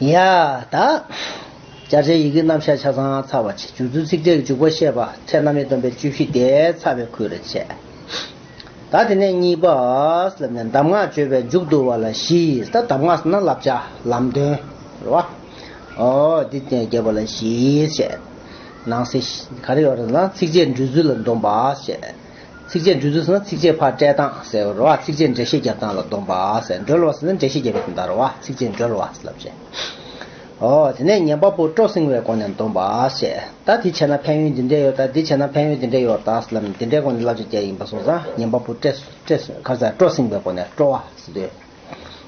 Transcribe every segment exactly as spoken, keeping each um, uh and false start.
ཡ། ད། ཅ་ཆས་ཡི་གེ་རྣམ་གཞག་ཆ་ཚང་ཚར་བ་བྱས། འཇུག་ཚུལ་ཚིགས་བཅད་ཀྱི་འཇུག་པ་བཤད་པ། ཚད་རྣམ་དབྱེ་སྟོན་པའི་བཅུ་བཞི་དེ་ཚར་བའི་ཁུལ་རེ་བྱས། ད་དེ་ནས་གཉིས་པ་ལབ་ནས་གདམས་ངག་བརྗོད་པའི་མཇུག་བསྡུ་བ་ལ་བཞི། ད་གདམས་ངག་ཟེར་ན་བསླབ་བྱ་ལམ་སྟོན་རེད་བ། ཨོ་འདི་བརྒྱབ་པ་ལ་བཞི་བྱས། ནང་གསེས་ག་རེ་ཡོད་རེད་ན། ཚིགས་བཅད་འགྲོལ་ཚུལ་ལ་འདོམས་པ་བྱས། ཚིགས་བཅད་འགྲོལ་ཚུལ་ཟེར་ན་ཚིགས་བཅད་ཕར་བཀྲལ་སྟངས་ཟེར་བ་རེད་བ། ཚིགས་བཅད་འགྲེལ་བཤད་རྒྱབ་སྟངས་ལ་འདོམས་པ་ཟེར། འགྲོལ་བ་ཟེར་ན་འགྲེལ་བཤད་རྒྱབ་པའི་དོན་དག་རེད་བ། ཚིགས་བཅད་འགྲོལ་བ་ལབ་བྱས། ཨོ་དེ་ནས་ཉན་པ་པོ་སྤྲོ་བསྲིང་བའི་སྒོ་ནས་འདོམས་པ་བྱས། ད་འདི་བྱས་ན་ཕན་ཡོན་འདི་འདྲས་ཡོད། ད་འདི་བྱས་ན་ཕན་ཡོན་འདི་འདྲས་ཡོད་ད་ལབ་ནས་འདི་འདྲའི་སྒོ་ནས་བསླབ་བྱ་བརྒྱབ་ཡིན་པ་སོང་ཙང་། ཉན་པ་པོ་སྤྲོ་སྤྲོ་ག་རེ་ཟེར། སྤྲོ་བསྲིང་བའི་སྒོ་ནས། སྤྲོ་བ་ཟེར་དུས།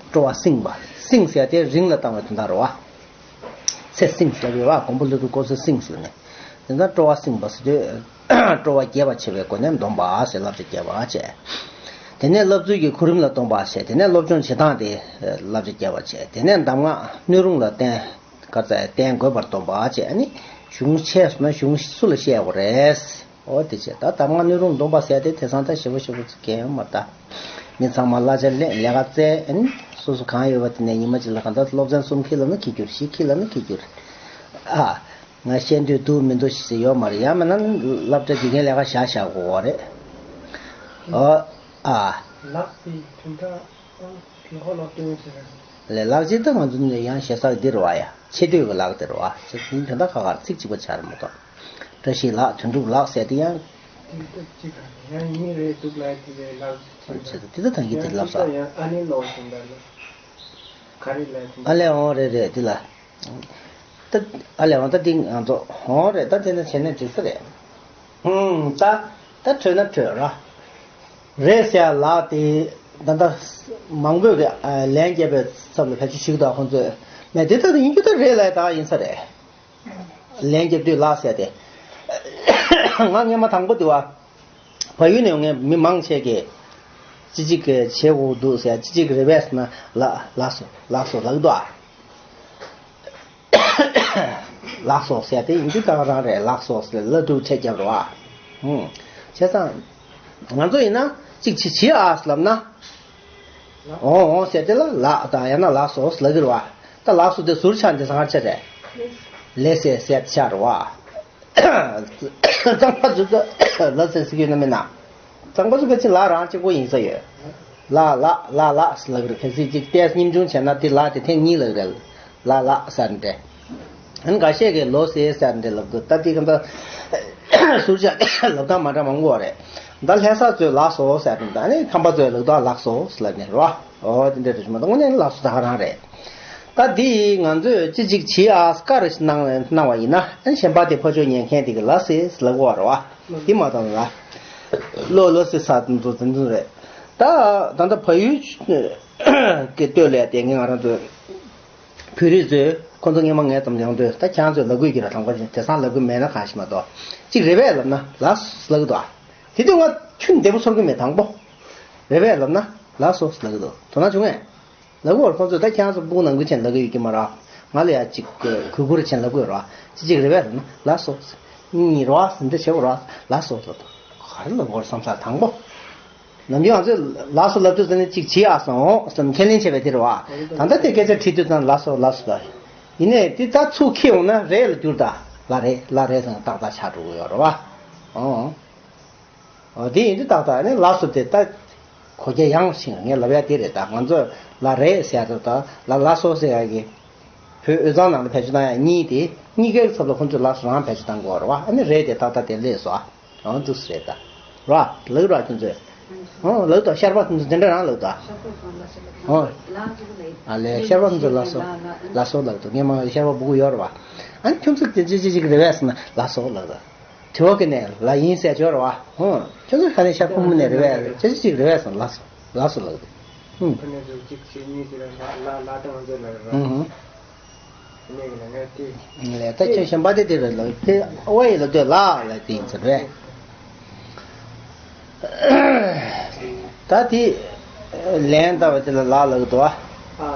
སྤྲོ་བ་བསྲིང་བ། བསྲིང་ཟེར་དེ་རིང་ལ་བཏང་བའི་དོན་དག་རེད་བ། ཚེ་བསྲིངས་ཟེར་བའི་བ། མགོན་པོ་ཀླུ་སྒྲུབ་སྐུ་ཚེ་བསྲིངས་ཟེར་ནས། དེ་ལྟར་སྤྲོ་བ་བསྲིངས་པ་ཟེར་དུས། སྤྲོ་བ་རྒྱས་པར་བྱེད་པའི་སྒོ་ནས་འདོམས་པ་ཟེར། བསླབ་བྱ་རྒྱས་པ་བྱས། དེ་ནས་བསླབ་ཚུལ་གྱི་གོ་རིམ་ལ་འདོམས་པ་བྱས། དེ་ནས་སློབ་སྦྱོང་བྱེད་སྟངས་དེ་བསླབ་བྱ་རྒྱས་པ་བྱས། དེ་ནས་གདམས་ངག་སྣོད་རུང་ལ་བརྟེན། ག་ཚད་བརྟེན་དགོས་པར་འདོམས་པ་བྱས། ཨ་ནི་གཞུང་ཆེ་སོང་ན་གཞུང་སུ་ལ་བཤད་དགོས་རེད། ཨོ་དེ་བྱས། ད་གདམས་ངག་སྣོད་རུང་འདོམས་པ་ཟེར་དེ་དེང་སང་ད་ཞེ་པོ་ཞེ་པོ་ཅིག་གལ་ཡོད་མ་རེད་ད། མི་ཚང་མ་གླ་ཆ་ལེན། ལས་ཀ་བཙལ། ཨ་ནི་སོ་སོ་གང་ཡོད་པ་དེ་ནས་ཉི་མ་གཅིག་ལ་གང་ལྟར་སློབ་ཚན་གསུམ་ཁྱེར་ལབ་ན་ཁྱེར་རྒྱུ་རེད། བཞི་ཁྱེར་ལབ་ན་ཁྱེར་རྒྱུ་རེད། ཨ། ང་ཤེས་འདོད་འདུག་མི་འདུག་ཞེས་ཡོད་མ་རེད། ཡང་མིན་ན་སློབ་གྲྭ་དགེ་རྒན་ལས་ཀ་བཞག་བཞག་དགོས་པ་རེད། ཨོ། ཨ། ལགས་སེ། དོན་དག་ཨང་དེ་ཧོ་ལོ་སྟོན་ཟེར། ལས་ལག་ཅིག་ད་ང་ཚོ་ནས་ཡང་ཞེ་ས་འདི་རེད་བ་ཡ། ཆེ་བསྟོད་ཀྱི་ལག་དེ་རེད་བ། ཅིག་དོན་དག་ཁ་ཁར་ཚིག་གཅིག་པ་ཆགས་རེད་མ་གཏོགས། བཀྲ་ཤིས་ལགས། དོན་གྲུབ་ལགས་ཟེར་དེ་ཡང་། དེ་ལྟ་ཅིག་ཡང་གཉིས་རེད་འདུག་ལ་དེ་ལས་ལག་ཅིག་ཆེ་ད་དེ་ད་ཐང་གི་དེ་ལབ་ས། ཡང་ཨ་ནེ་ལོ་ཞིག་འདར་ལ། ག་རེ་ལ་ཨ་ལས་འོང་རེད་རེད་དེ་ལ། ད་ཨ་ལས་འོང་ད་དེ་ང་ཚོ་འོང་རེད། ད་དེ་ནས་བྱས་ན་འགྲིག་ས་རེད། ཧུམ། ད་ད་འཕྲོད་ན་འཕྲོད་ར། རེད་ཟེར་ཡ་ལགས་དེ་ད་ལྟ་མང་པོས་གི་ལན་བརྒྱབ་པའི་ཚབ་ལ་བེད་སྤྱོད་བྱེད་ཀྱི་འདུག་ཁོང་ཚོས། མེད་དེ་ལྟར་ཡིན་རྒྱུ་ད་རེད་ལ་ད་ཡིན་ས་རེད། ལན་བརྒྱབ་དུས་ལགས་ཟེར་ཏེ། ང་སྔས་མ་དང་པོ་དེ་བ། བལ་ཡུལ་ནས་ཡོང་མཁན་མི་མང་ཆེ་གིས་ཅི་ཅིག་གི་བྱེད་དགོས་འདུག་ཟེར། ཅི་ཅིག་རེད་པས་ཟེར་ན་ལགས་ལགས་སོ་ལགས་སོ་ལབ་འདུག་ཨ། ལགས་སོ་ཟེར་དེ་ཡིན་དུས་ད་ག་རང་རེད། ལགས་སོ་ཟེར་ལ་དུ་ཁྲལ་རྒྱབ་རོགས་ཨ། ཧུང་། བྱས་ཙང་། ང་ཚོ་ཡིན་ན་ཅིག་བྱེད་བྱེད་ཨ་ཟེར་ལབ་ན། འོང་འོང་ཟེར་དེ་ལ་ལགས་དང་ཡང་ན་ལགས་སོ་ལབ་ཀྱི་རེད་བ། ད་ལགས་སོ་དེ་ཟུར་ཆག་འདི་ཚང་ཆ་རེད། ལེ་སེ་ཟེར་ཆག་རེད་བ། གཙང་པ་ཟུར་ལ་ཟེར་ཟེར་གྱི་ཡོད་ན་མིན་ན། གཙང་པ་ཟུར་ག་ཅི་ལགས་རང་གཅིག་པོ་ཡིན་ས་ཡོད། ལགས་ལགས་ལགས་ལགས་ལབ་ཀྱི་རེད། གལ་སྲིད་ཅིག་ཏེས་སྙིང་ཆུང་བྱས་ན་དེ་ལགས་དེ་ཐེངས་གཉིས་ལབ་ཀྱི་རེད། ལགས་ལགས་ཟེར་འདྲ། ཨ་ནི་འགའ་ཤས་ཀྱིས་ལོ་ཟེར་ཟེར་འདྲ་ལབ་འདུག་ད་དེ་ག་འདྲ་ཟུར་ཆག་ལབ་སྟངས་མ་འདྲ་མང་པོ་རེད། ད་ལྷ་ས་ཚོས་ལགས་སོ་ཟེར་འདུག་ཨ་ནི་ཁམས་པ་ཚོས་ལབ་འདུག་ལགས་སོ་ལབ་ནས་རོ། ཨོ་དེ་འདྲ་རེད་ཞུ་མ་གཏོགས་དངོས་གནས་ལགས་སོ་ད་ག་རང་རེད། ད་འདི་ང་ཚོས་ཅི་ཅིག་བྱེད་ཨ་བཀའ་རེ་གནང་གནང་བ་ཡིན་ན། ཨ་ནི་གཞན་པ་དེ་ཕར་ཕྱོགས་ཉན་མཁན་དེ་གི་ལ་སེ་ལབ་དགོས་པ་རེད་བ། འདི་མ་གཏོགས་ལ་ལོ་ལོ་སེ་ས་དེ་ཚོ་དེ་ཚོ་རེད། ད་ད་ལྟ་བལ་ཡུལ་གི་སྟོད་ལ་དེ་ངས་ང་རང་ཚོའི་བོད་རིགས་ཚོས་ཁོ་ཚོ་སྔས་མ་ངས་ཙམ་ཡོང་དུས་ད་ཁྱེད་ཚོས་ལབ་དགོས་ཀྱི་རེད། དང་པོ་དེང་སང་ལབ་དགོས་མེད་ན་གང་ཞིག་མ་གཏོགས་ཅིག་རེད་པས་ལབ་ན་ལ་སེ་ལབ་གི་འདུག་ཨ། དེ་དུས་ང་ཁྱོན་བདེ་པོ་ཚོར་གི་མེད། དང་པོ་རེད་པས་ལབ་ན་ལ་སོ་ལབ་གི་འདུག་དོ་སྣང་བྱུང་ངས། ལབ་དགོས་པར་ཁོང་ཚོས་ད་ཁྱེད་ཚོ་སྤུ་གུ་ནང་ཁུལ་ཆེན་ལབ་ཀྱི་ཡོད་ཀྱི་མ་རེད། ང་ལ་ཡ་ཅིག་གུས་བཀུར་ཆེན་ལབ་དགོས་རེད། ཅི་ཅིག་རེད་པས་ཟེར་ན་ལགས་སོ། གཉིས་རེད་པ་ཟེར་འདི་བྱེད་དགོས་རེད། ལགས་སོ་ལབ་དང་ག་རེ་ལབ་དགོས་རེད་བསམ་ས། དང་པོ། ནམ་རྒྱུན་ང་ཚོས་ལགས་སོ་ལབ་དུས་ཙམ་ནས་ཅིག་བྱེད་ཨ་ཟེར་འོང་ཟེར་ཁས་ལེན་བྱས་པའི་དེ་རེད་པ། ད་ལྟ་དེ་སྐད་ཆ་དྲིས་དུས་ཙམ་ལགས་སོ་ལགས་སོ་ལབ། ཡིན་ནའི་དེ་ད་ཚུར་ཁྱེར་ཡོང་ན་རེད་ལ་བསྒྱུར་ད། ལགས་རེད་ལགས་རེད་ཟེར་ན་ཏག་ཏག་ཆགས་འགྲོ་གི་ཡོད་རེད་པ། ཨོ། འོ་དེ་ཡིན་དུས་ཏག་ཏག་ནི་ལགས་སོ་དེ་ད་གོ་རྒྱ་ཡངས་ཤིང་ངས་ལབ་ཡ་དེ་རེད། ད་ང་ཚོ་ལགས་རེད་ཟེར་ཡ་དེ་ད་ལགས་ལགས་སོ་ཟེར་ཡ་གི་བོད་དབུས་གཙང་ནང་ལ་བེད་སྤྱོད་བཏང་ཡ་གཉིས་དེ་གཉིས་ཀའི་ཚབ་ལ་ཁོང་ཚོས་ལགས་སོ་རང་བེད་སྤྱོད་བཏང་དགོས་རེད་པ། ཨ་ནི་རེད་དེ་ཏག་ཏག་དེ་ལས་སོ། ཨ་འོ་འདུག་སེ་རེད་ད། ར་ལགས་ར་ཁྱོད་ཚོས། ཨོ་ལགས་ད་ཤར་པ་ཁྱོད་ཚོ་དེ་འདྲ་རང་ལབ་ད། ཨོ། ཨ་ལས་ཤར་པ་ཁྱོད་ཚོ་ལགས་སོ་ལགས་སོ་ལབ་འདུག་ངས་མ་ཤར་པ་སྤུ་གུ་ཡོད་རེད་པ། ཨ་ནི་ཁྱོད་ཚོ་དེ་ཅི་ཅི་ཅིག་རེད་པས་ཟེར་ན་ལགས་སོ་ལབ་ད། དྲི་བ་གི་ནས་ལ་ཡིན་ཟེར་ཆོག་རེད་པ། ཧུང་། ཁྱོད་ཚོ་ག་ནས་ཤར་ཕུང་མི་ནས་རེད་པས། ཅི་ཅི་ཅིག་རེད་པས་ཟེར་ལགས་སོ་ལགས་སོ་ལབ་འདུག་ཧུང་། ཁ་ནས་ཚོ་གཅིག་བྱས་གཉིས་བྱས་ལ་ལ་ལ་ལ་ཏང་ཚོ་ལ་རེད་པ། ཧུང་ཧུང་། ཁ་ནས་གི་ལ་ངས་དེ། ལས་ད་ཁྱོད་གཞན་པ་དེ་དེ་རེད་ལ་དེ་ཨ་ཝ་ཡི་ལ་དེ་ལ་ལ་དེ་ཡིན་ཟེར་པས། ད་དེ་ལན་ལྟ་བ་དེ་ལ་ལ་ལ་གི་དོ། ཨ་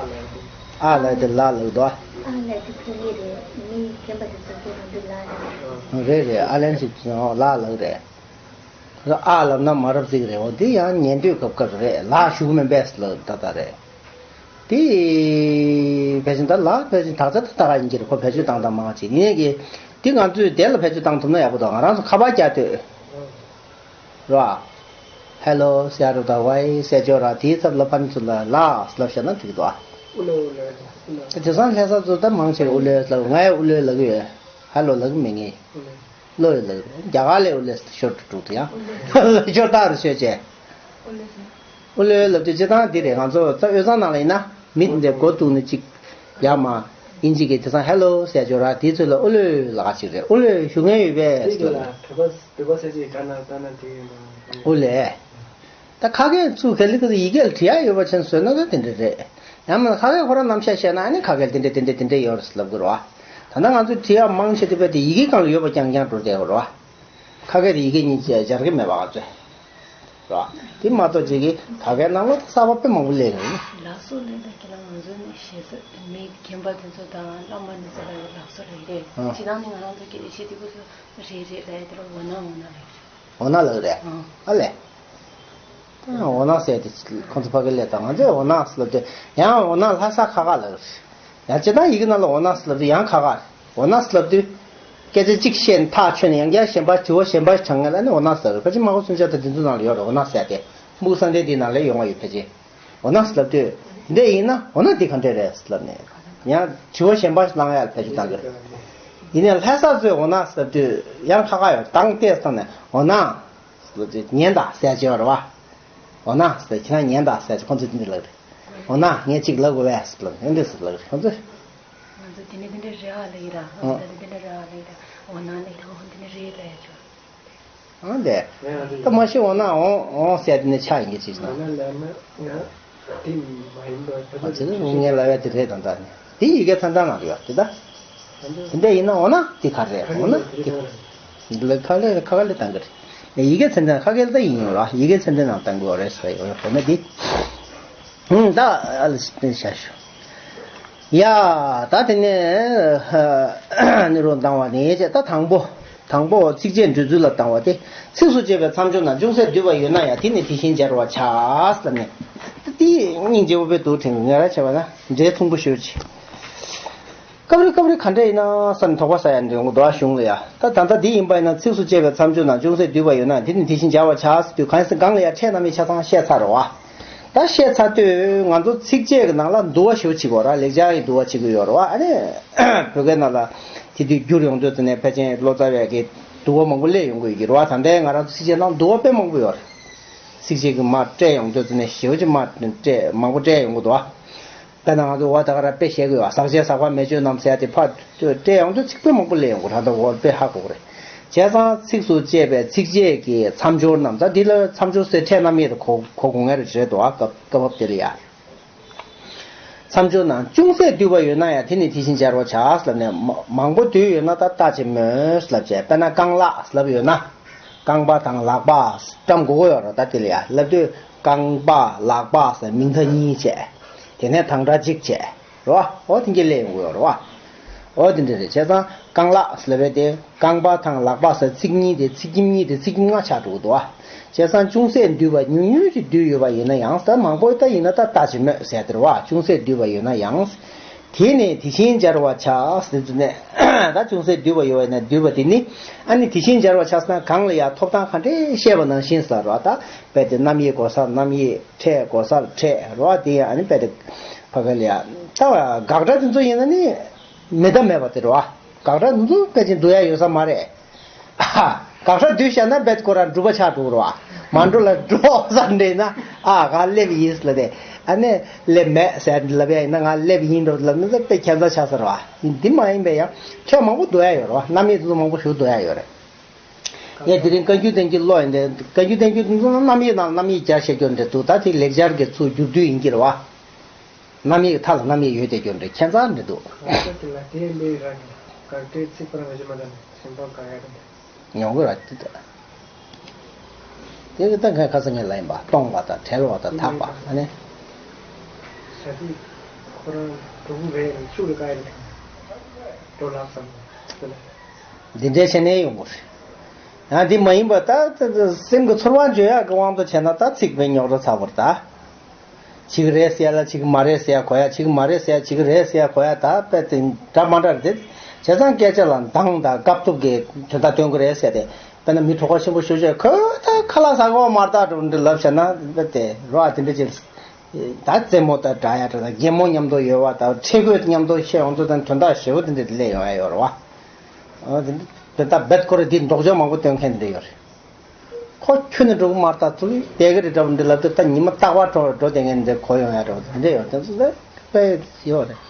ལ་དེ། ཨ་ལ་དེ་ལ་ལ་གི་དོ། ཨ་ལ་དེ་ཚོ་ངེས་རེད། མི་རྒན་པ་དེ་ཚོ་ཁྱེད་རང་དེ་ལ་ལ་རེད། རེད་རེད། ཨ་ལན་ཞིག་ལ་ལ་གི་རེད། ཨ་ལབ་ན་མ་རབས་ཟིག་རེད། འོ་འདི་ཡང་ཉན་འདོད་སྐབས་སྐབས་རེད། ལ་ཞུགས་མིན་པས་ལ་ད་ད་རེད། དེ། ཕལ་ཆེར་ད་ལ་ཕལ་ཆེར་དག་ཆ་ད་ད་ག་ཡིན་གྱི་རེད། ཁོ་བེད་སྤྱོད་བཏང་དང་མང་ཆེ་ཡིན་གྱི། འདི་ང་ཚོས་དེ་ལ་བེད་སྤྱོད་བཏང་ཐུབ་ན་ཡག་པོ་འདུག་ང་རང་ཚོ་ཁ་པར་རྒྱག་དུས། ར། ཧེ་ལོ་ཟེར་རོ་ད་ཝའི་ཟེར་ཆོག་ར། དེའི་ཚབ་ལ་ཕ་ནི་ཚོ་ལ་ལགས་ལབ་བཞག་ན་འགྲིག་འདུག་ཨ། ཨུ་ལེ་ཨུ་ལེ་ཨུ་ལེ། དེ་སང་ལྷ་ས་ཚོ་ད་མང་ཆེ་ཨུ་ལེ་ལབ། ང་ཡང་ཨུ་ལེ་ལབ་ཀྱི་ཡོད། ཧེ་ལོ་ལབ་ཀྱི་མེད་ངས། ཨུ་ལེ། ལོ་ཡོད་ལབ་ཀྱི་རེད། རྒྱ་གར་ལས་ཨུ་ལེ་ཤོར་དུ་འགྲོ་དུ་ཡང་ཤོར་སྟངས་རུ་ཤོད་བྱས། ཨུ་ལེ་ལབ་དུས་སྤྱིར་བཏང་འདི་རེད། ང་ཚོ་ད་དབུས་གཙང་ནང་ལ་ཡིན་ན་མི་འདི་འདྲ་མགོ་གཏུགས་ནས་ཅིག་ཡར་མར་ཨིན་ཇི་གི་དེ་སང་ཧེ་ལོ་ཟེར་ཆོག་ར། དེའི་ཚུལ་ལ་ཨུ་ལེ་ལབ་ཅིག་རེད། ཨུ་ལེ་ཞུ་མཁན་ཡོད་པས་ཟེར་ལ། བོད་པ་བོད་པ་ཟེར་ཅིག་ག་ན་ད་ན་དེ་ཡིན་པ། ཨུ་ལེ། ད་ཁ་སྐད་ཚུར་ག་ལེ་ག་ཡི་གེ་ལ་བྲིས་ཡ་ཡོད་པ་ཅན་བཟོས་ན་ད་དེ་འདྲ་རེད། ཡང་མིན་ན་ཁ་སྐད་ཁོ་རང་རྣམ་གཞག་བཤད་ན་ཨ་ནི་ཁ་སྐད་དེ་འདྲ་དེ་འདྲ་དེ་འདྲ་ཡོད་རེད་ལབ་དགོས་རེད་བ། ད་ལྟ་ང་ཚོས་བྲིས་ཡ་མང་ཆེ་དེ་བས་དེ་ཡི་གེ་སྒང་ལ་ཡོད་པ་རྐྱང་རྐྱང་འགྲོ་བསྡད་ཡོད་རེད་བ། ཁ་སྐད་དེ་ཡི་གེ་གཉིས་ཀྱི་སྦྱར་གི་མེད་པ་ང་ཚོས། རེད་བ། དེ་མ་གཏོགས་ཅིག་གིས་ཁ་སྐད་ནང་ལོགས་གསར་པ་དཔེ་མང་པོ་སླེབས་ཡོད། ལགས་སོ་ལགས། ད་ཁྱེད་རང་ང་ཚོའི་ནས་ཞེ་ས་མི་རྒན་པ་དེ་ཚོ་དང་བླ་མ་ནི་ཚོ་ལ་ལགས་སོ་རེད་རེད། ཨ། སྤྱིར་བཏང་ནི་ང་རང་ཚོ་སྐད་ཆ་བཤད་དུས་སྐབས་སུ་རེད་རེད་ལབ་ཡ་དེ་ལ་འོ་ན་འོ་ན་ལབ་ཡ་རེད། འོ་ན་ལབ་རེད། ཨང་། ཨ་ལས། ད་ཡང་འོ་ན་ཟེར་ཏེ་ཁོང་ཚོ་ཕ་གི་ལས་དང་ང་ཚོས་འོ་ན་ཟེར་ལབ་དུས་ཡང་འོ་ན་ལྷ་ས་ཁ་ཁ་ལབ་རེད། ཡང་སྤྱིར་བཏང་ཡི་གེ་ནང་ལ་འོ་ན་ཟེར་ལབ་དུས་ཡང་ཁ་ཁ་རེད། འོ་ན་ཟེར་ལབ་དུས་སྐད་ཆ་གཅིག་བཤད་ནས་ཐག་ཆོད་ནས་ཡང་བསྐྱར་གཞན་པ་དྲི་བ་གཞན་པ་དྲངས་ཡ་ལ་ནི་འོ་ན་ཟེར་རེད། ཕལ་ཆེར་མ་ཧོ་སུན་ཆ་དང་དེ་ཚོ་ནང་ལ་ཡོད་རེད། འོ་ན་ཟེར་ཏེ་སྨུག་སང་ལྡན་དེའི་ནང་ལ་ཡོང་བ་ཡོད་ཕལ་ཆེར། འོ་ན་ལབ་དུས། འདི་ཡིན་ན་འོ་ན་འདི་ག་འདྲས་རེད་ལབ་ནས། ཡང་དྲི་བ་གཞན་པ་ཞིག་བསླང་ཡག་བེད་སྤྱོད་བཏང་གི་རེད། ཡིན་ནའི་ལྷ་ས་ཚོས་འོ་ན་ལབ་དུས་ཡང་ཁ་ཁ་ཡོད། དང་བལྟས་ཙང་ནས་འོ་ན་ལབ་དུས་ཉན་དང་ཟེར་བྱས་པ་རེད་བ། འོ་ན་ཟེར་ཁྱེད་རང་ཉན་དང་ཟེར་ཁོང་ཚོས་འདི་འདྲ་ལབ་རེད། འོ་ན་ངས་གཅིག་ལབ་དགོས་པས་ལབ་ནས་འདི་ཟེར་ལབ་རེད་ཁོང་ཚོས། ང་ཚོ་དེ་འདྲ་དེ་འདྲ་རེད་ཨ་ལབ་ཡིན་ར། ཨོ། ད་དེ་འདྲ་རེད་ཨ་ལབ་ཡིན་ར། འོ་ན་ལབ་ཡིན་ར། འོ་དེ་འདྲ་རེད་ལབ་ཡ་ཆོག་ཨང་དེ། ད་མ་ཤི་འོ་ན་འོང་འོང་ཟེར་དེ་ནས་ཆགས་ཡིན་གྱི་ཅིག་ན། འོ་ན་ལབ་ན་ང་དེ་མ་ཡིན་པ་ད་ཨ་ཅེ་ནི་རུང་ངས་ལབ་ཡ་དེ་རེད་ད་ད་ནི། དེ་ཡི་གེ་ཚན་ཚན་ནང་རེད་ཡ་དེ་ད། དེ་འདྲ་ཡིན་ན་འོ་ན་དེ་ག་རེད་འོ་ན་དེ། འདི་ལ་ཁ་ལེ་ཁ་ཁ་ལེ་བཏང་གི་རེད། ཡི་གེ་ཚན་ཚན་ཁ་སྐད་ད་ཡིན་ཡོད་ར། ཡི་གེ་ཚན་ཚན་ནང་བཏང་གི་ཡོད་རེད་ཟེར་ཡོད་ཡོད་འོ་ན་དེ། ཧུང་ད་ཨ་ལ་ཤ་ཤོ། ཡ། ད་དེ་ནས་ནི་རུ་འདང་བ་ནི་ཅེ་ད་དང་པོ། དང་པོ་ཚིགས་བཅད་འགྲེལ་ཚུལ་ལ་བཏང་བ་སྟེ། ཚིགས་སུ་བཅད་པའི་མཚམས་སྦྱོར་ན་ཅུང་ཟད་བསྡུས་པ་ཡོད་ན་ཡང་དེ་ནི་དེ་བཞིན་སྦྱར་བར་བྱ་ཟེར་ནས། ད་དེ་སྙིང་རྗེ་པོ་དཔེ་འདུག་དྲན་གི་ངས་ར་བྱས་པ་ན་འགྲེལ་ཐུང་པོ་ཞུ་ཅིག་སྐབས་རེ་སྐབས་རེ་ག་འདྲ་ཡིན་ན་བསམ་ནས་དོགས་པ་ཟ་ཡ་འདྲ་ཡོང་གི་འདུག་ཨ་གཞུང་ལ་ཡ། ད་ད་ལྟ་འདི་ཡིན་པ་ཡིན་ན་ཚིགས་སུ་བཅད་པའི་མཚམས་སྦྱོར་ན་ཅུང་ཟད་བསྡུས་པ་ཡོད་ན་དེ་ནི་དེ་བཞིན་སྦྱར་བར་བྱ་ཟེར་དུས་གང་ཡིན་ཟེར་གང་ལ་ཡ་ཕྲད་རྣམ་དབྱེ་ཆ་ཚང་བཤད་ཚར་རེད་བ། ད་བཤད་ཚར་དུས་ང་ཚོ་ཚིགས་བཅད་ཀྱི་ནང་ལ་འདུལ་བ་ཞེ་པོ་བྱེད་དགོས་ར། ལེགས་སྦྱར་གྱི་འདུལ་བ་བྱེད་དགོས་ཡོད་རེད་བ། ཨ་ནི་བོད་སྐད་ནང་ལ་དེ་དུས་བསྒྱུར་ཡོང་དུས་ཙམ་ནས་ཕལ་ཆེར་ལོ་ཙཱ་བའི་གི་འདུལ་བ་མང་པོ་སླེབས་ཡོང་གི་ཡོད་ཀྱི་རེད་བ། ད་ལྟའི་ང་རང་ཚོ་ཚིགས་བཅད་ནང་འདུལ་བ་དཔེ་མང་པོ་ཡོད་རེད། ཚིགས་བཅད་ཀྱི་མར་བཀྲལ་ཡོང་དུས་ཙམ་ནས་ཞེ་པོ་ཅིག་མར་བཀྲལ་མང་པོ་བཀྲལ་ཡོང་གི་འདུག་བ། དཔེར་ན་ང་ཚོ་འོ་ད་ག་ར་དཔེ་བཤད་དགོས་བ། ཟག་བཅས་ཟག་པ་མེད་སྤྱོད་རྣམས་ཟེར་ཡ་དེ་ཕར་བཀྲལ་ཡོང་དུས་ཚིག་དཔེ་མང་པོ་སླེབས་ཡོང་གི་རེད། ད་འོ་དཔེ་ཧ་གོ་གི་རེད། བྱས་ཙང་ཚིགས་སུ་བཅད་པའི་ཚིགས་བཅད་ཀྱི་མཚམས་སྦྱོར་རྣམས་ད་འདི་ལ་མཚམས་སྦྱོར་ཟེར་ཕྲད་རྣམ་དབྱེ་དུ་གོ་གོ་དགོས་ངེས་རེད་དོ། སྐབས་སྐབས་བབ་དེ་ལ་ཡ། མཚམས་སྦྱོར་ནང་ཅུང་ཟད་བསྡུས་པ་ཡོད་ན་ཡང་དེ་ནི་དེ་བཞིན་སྦྱར་བར་བྱ་ཟེར་ལབ་ནས་མ་མང་པོ་བསྡུས་ཡོད་ན་ད་ལྟ་ཅི་སྨོས་ཟེར་ལབ་བྱས། དཔེར་ན་རྐང་ལག་ཟེར་ལབ་ཡོད་ན། རྐང་པ་དང་ལག་པ་བཀྲམ་དགོས་ཀྱི་ཡོད་རེད། ད་དེ་ལ་ཡ་ལབ་དུས་རྐང་པ་ལག་པ་ཟེར་མིང་མཐའ་གཉིས་བྱས། དེ་ནས་དང་སྒྲ་གཅིག་བྱས། རེད་བ། འོ་དེ་འདྲ་སླེབས་ཡོང་གི་ཡོད་རེད་བ། འོ་དེ་འདྲ་རེད། བྱས་ཙང་རྐང་ལག་ཟེར་ལབ་པ་དེ་རྐང་པ་དང་ལག་པ་ཟེར་ཚིག་གཉིས་དེ་ཚིག་ཁྱིམ་གཉིས་དེ་ཚིག་ཁྱིམ་ལྔ་ཆགས་འགྲོ་གི་འདུག་བ། བྱས་ཙང་ཅུང་ཟད་བསྡུས་པ་ཉུང་ཉུང་ཞིག་བསྡུས་ཡོད་པ་ཡིན་ན་ཡང་ད་མང་པོ་ད་ཡིན་ན་ད་ལྟ་ཅི་སྨོས་ཟེར་དེ་རེད་བ། ཅུང་ཟད་བསྡུས་པ་ཡོད་ན་ཡང་། དེ་ནི་དེ་བཞིན་སྦྱར་བར་བྱ་ཟེར་དུས་ནས་ད་ཅུང་ཟད་བསྡུས་པ་ཡོད་པ་ཡིན་ན་བསྡུས་པ་དེ་ནི། ཨ་ནི་དེ་བཞིན་སྦྱར་བར་བྱ་ཟེར་ན་གང་ལ་ཡང་ཐོབ་ཐང་ག་འདྲས་བཤད་པ་ནང་བཞིན་ཟེར་བ་ད། རྦད་དེ་རྣམ་དབྱེ་དགོས་སར་རྣམ་དབྱེ། ཕྲད་དགོས་སར་ཕྲད་རེད་བ། དེ་ཡང་ཨ་ནི་རྦད་དེ་ཕ་ག་ལ་ཡ། ད་དགག་སྒྲ་དེ་ཚོ་ཡིན་ན་ནི་མེད་ད་མེད་པ་དེ་རེད་བ། དགག་སྒྲ་དེ་ཚོ་ཕལ་ཆེར་འདུ་ཡ་ཡོད་ས་མ་རེད། ཨ། དགག་སྒྲ་བསྡུས་བཞག་ན་རྦད་དེ་ཁོ་རང་སྒྲུབ་པ་ཆགས་འགྲོ་གི་རེད་བ། མ་འགྲོ་ལ་འགྲོ་ས་འདྲེན་ན། ཨ། ང་སླེབས་ཡིན་ལབ་དེ། ཨ་ནི་སླེབས་མེད་ཟེར་ལབ་ཡ་ཡིན་ན་ང་སླེབས་ཡིན་འགྲོ་ལབ་ན་དཔེ་ཁྱད་མཚར་ཆགས་ས་རེད་བ། འདི་མ་ཡིན་པའི་ཡང་ཕྲད་མང་པོ་འདུ་ཡ་ཡོད་རེད་བ། རྣམ་དབྱེ་དེ་ཚོ་མང་པོ་ཞིག་འདུ་ཡ་ཡོད་རེད། ངས་དེ་རིང་བཀའ་འགྱུར་བསྟན་འགྱུར་ཀློག་ཡིན་ཏེ། བཀའ་འགྱུར་བསྟན་འགྱུར་འདི་ཚོ་རྣམ་དབྱེ་ནང་རྣམ་དབྱེ་སྦྱར་བཤད་རྒྱུ་འདྲ་འདུག་ད་དེ་ལེགས་སྦྱར་གྱི་ཚུར་བསྒྱུར་བསྡུ་ཡིན་གྱི་རེད་བ། རྣམ་དབྱེ་མཐའ་ལ་རྣམ་དབྱེ་ཡོད་དེ་རྒྱུ་འདྲ་ཁྱད་མཚར་འདྲ་འདུག་ད་དེ་ལ་དེ་འདྲའི་རང་གི་དགག་སྒྲའི་ཚིག་པར་མ་བྱེད་མ་ད་ནི་སེམས་པ་དགག་ཡ་རེད། ཡོང་གི་ར་དེ་ད། དེ་གི་ད་ངས་ཁ་སང་ངས་ལབ་ཡིན་པ་སྟོང་པ་དང་བྲལ་བ་དང་དག་པ་ཨ་ནི། ས་དེ་ཁོ་རང་གྲོགས་པོ་རེད་ཤུགས་ལ་དགག་ཡ་རེད། འགྲོ་ལགས་སམ། འདི་འདྲའི་བྱས་ནས་ཡོང་གི་རེད། ཡང་འདི་མ་ཡིན་པ་ད་སེམས་ཀྱི་ཚོར་བ་འཇོག་ཡག་གི་དབང་དུ་བྱས་ན་ད་ཚིག་དཔེ་རྙོག་དྲ་ཚ་བོར་ད། བྱེད་ཀྱི་རེད་ཟེར་ཡ་ལ་བྱེད་ཀྱི་མ་རེད་ཟེར་ཡ་གོ་ཡ། བྱེད་ཀྱི་མ་རེད་ཟེར་ཡ་བྱེད་ཀྱི་རེད་ཟེར་ཡ་གོ་ཡ། ད་དཔེ་དེ་འདྲ་མ་འདྲ་རེད་དེ། བྱས་ཙང་སྐད་ཆ་ལ་འདང་དང་སྐབས་ཐུབ་ཀྱི་དོན་དག་སྟོན་གྱི་རེད་ཟེར་ཏེ། དཔེར་ན་མི་གྲོགས་པོ་ཆེན་པོ་ཞུ་བྱས་ཁོས་ད་ཁ་ལག་ཟ་གོ་མ་རེད་ད་འགྲོ་འདི་ལབ་བྱས་ན་དཔེ་དེ་རོ་ཨ་དེ་འདྲ་ཅིག་ད་རྩེད་མོ་ད་འདྲ་ཡ་འདྲ་དང་གད་མོ་མཉམ་དུ་ཡོད་པ་དང་ཁྲེལ་དགོད་མཉམ་དུ་བཤད་ཡོང་ཚུལ་དང་དོན་དག་ཞེ་པོ་དེ་འདྲ་སླེབས་ཡོང་ཡ་ཡོད་རེད་བ། འོ་དེ་འདྲ་དོན་དག་རྦད་ཁོ་རེ་འདི་ལྡོག་ཕྱོགས་མང་པོ་སྟོན་མཁན་འདི་ཡོད་རེད། ཁོ་ཁྱོན་ནས་འགྲོ་གི་མ་རེད་ད་ཚུལ་དེ་ག་རེ་འདྲ་པོ་འདི་ལབ་དུས་ད་ཉི་མ་རྟག་པར་འགྲོ་འགྲོ་བསྡད་མཁན་འདི་གོ་ཡོང་ཡ་འདྲ་པོ་དེ་འདྲ་ཡོད་དེ་ཚོ་དཔེ་ཡོད་རེད།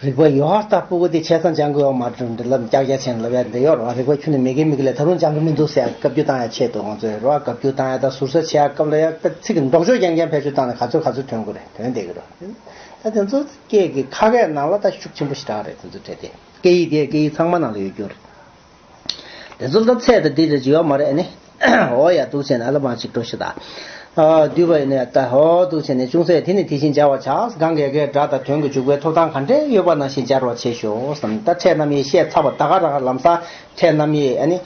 རིག་པ་ཡོད་ད་སྤུ་གུ་དེ་ཆ་ཚང་སྦྱང་དགོས་ཡོད་མ་རེད་འདི་ལབ་ཀྱག་ཀྱག་བྱས་ནས་ལབ་ཡ་འདི་ཡོད་རེད་བ། རིག་པ་ཁྱོན་ནས་མེད་མཁན་མི་གི་ལས་ད་རུང་སྦྱང་གི་མི་འདུག་ཟེར་ཡ་བཀའ་བཀྱོན་བཏང་ཡ་ཆེད་དུ་ང་ཚོས་རེད་བ། བཀའ་བཀྱོན་བཏང་ཡ་ད་ཟུར་ཟ་བྱེད་ཡ་སྐབས་ལ་ཡ་ཚིག་གི་ལྡོག་ཕྱོགས་རྐྱང་རྐྱང་བེད་སྤྱོད་བཏང་ནས་ག་ཚོད་ག་ཚོད་ཐོན་དགོས་རེད་དོན་དེ་གི་རེད། ད་དེ་ཚོ་སྐད་ཀྱི་ཁ་སྐད་ནང་ལ་ད་ཤུགས་ཆེན་པོ་ཞེ་དྲག་རེད། དེ་ཚོ་བྲལ་ཏེ་སྐད་ཡིག་དེ་སྐད་ཡིག་ཚང་མ་ནང་ལ་ཡོད་རྒྱུ་རེད། དེ་ཚོ་ད་ཚད་དང་དེ་རེ་ཅིག་ཡོད་མ་རེད་ཨ་ནི། འོ་ཡ་འདུག་བྱས་ན་ཨ་ལ་མ་ཅིག་འགྲོ་ཤི་ད། ཨ་བསྡུས་པ་ཡིན་ན་ད་འོ་འདུག་བྱས་ནས་ཅུང་ཟད་དེ་ནི་དེ་བཞིན་སྦྱར་བར་བྱ། གང་གི་གའི་སྒྲ་དང་དོན་གྱི་འཇུག་པའི་ཐོབ་ཐང་ག་འདྲའི་ཡོད་པ་ནང་བཞིན་སྦྱར་བར་བྱེད་ཤོག་བསམ། ད་ཕྲད་རྣམ་དབྱེ་བཤད་ཚར་བ་ད་ག་རང་ལམ་སང་ཕྲད་རྣམ་དབྱེ་ཨ་ནི་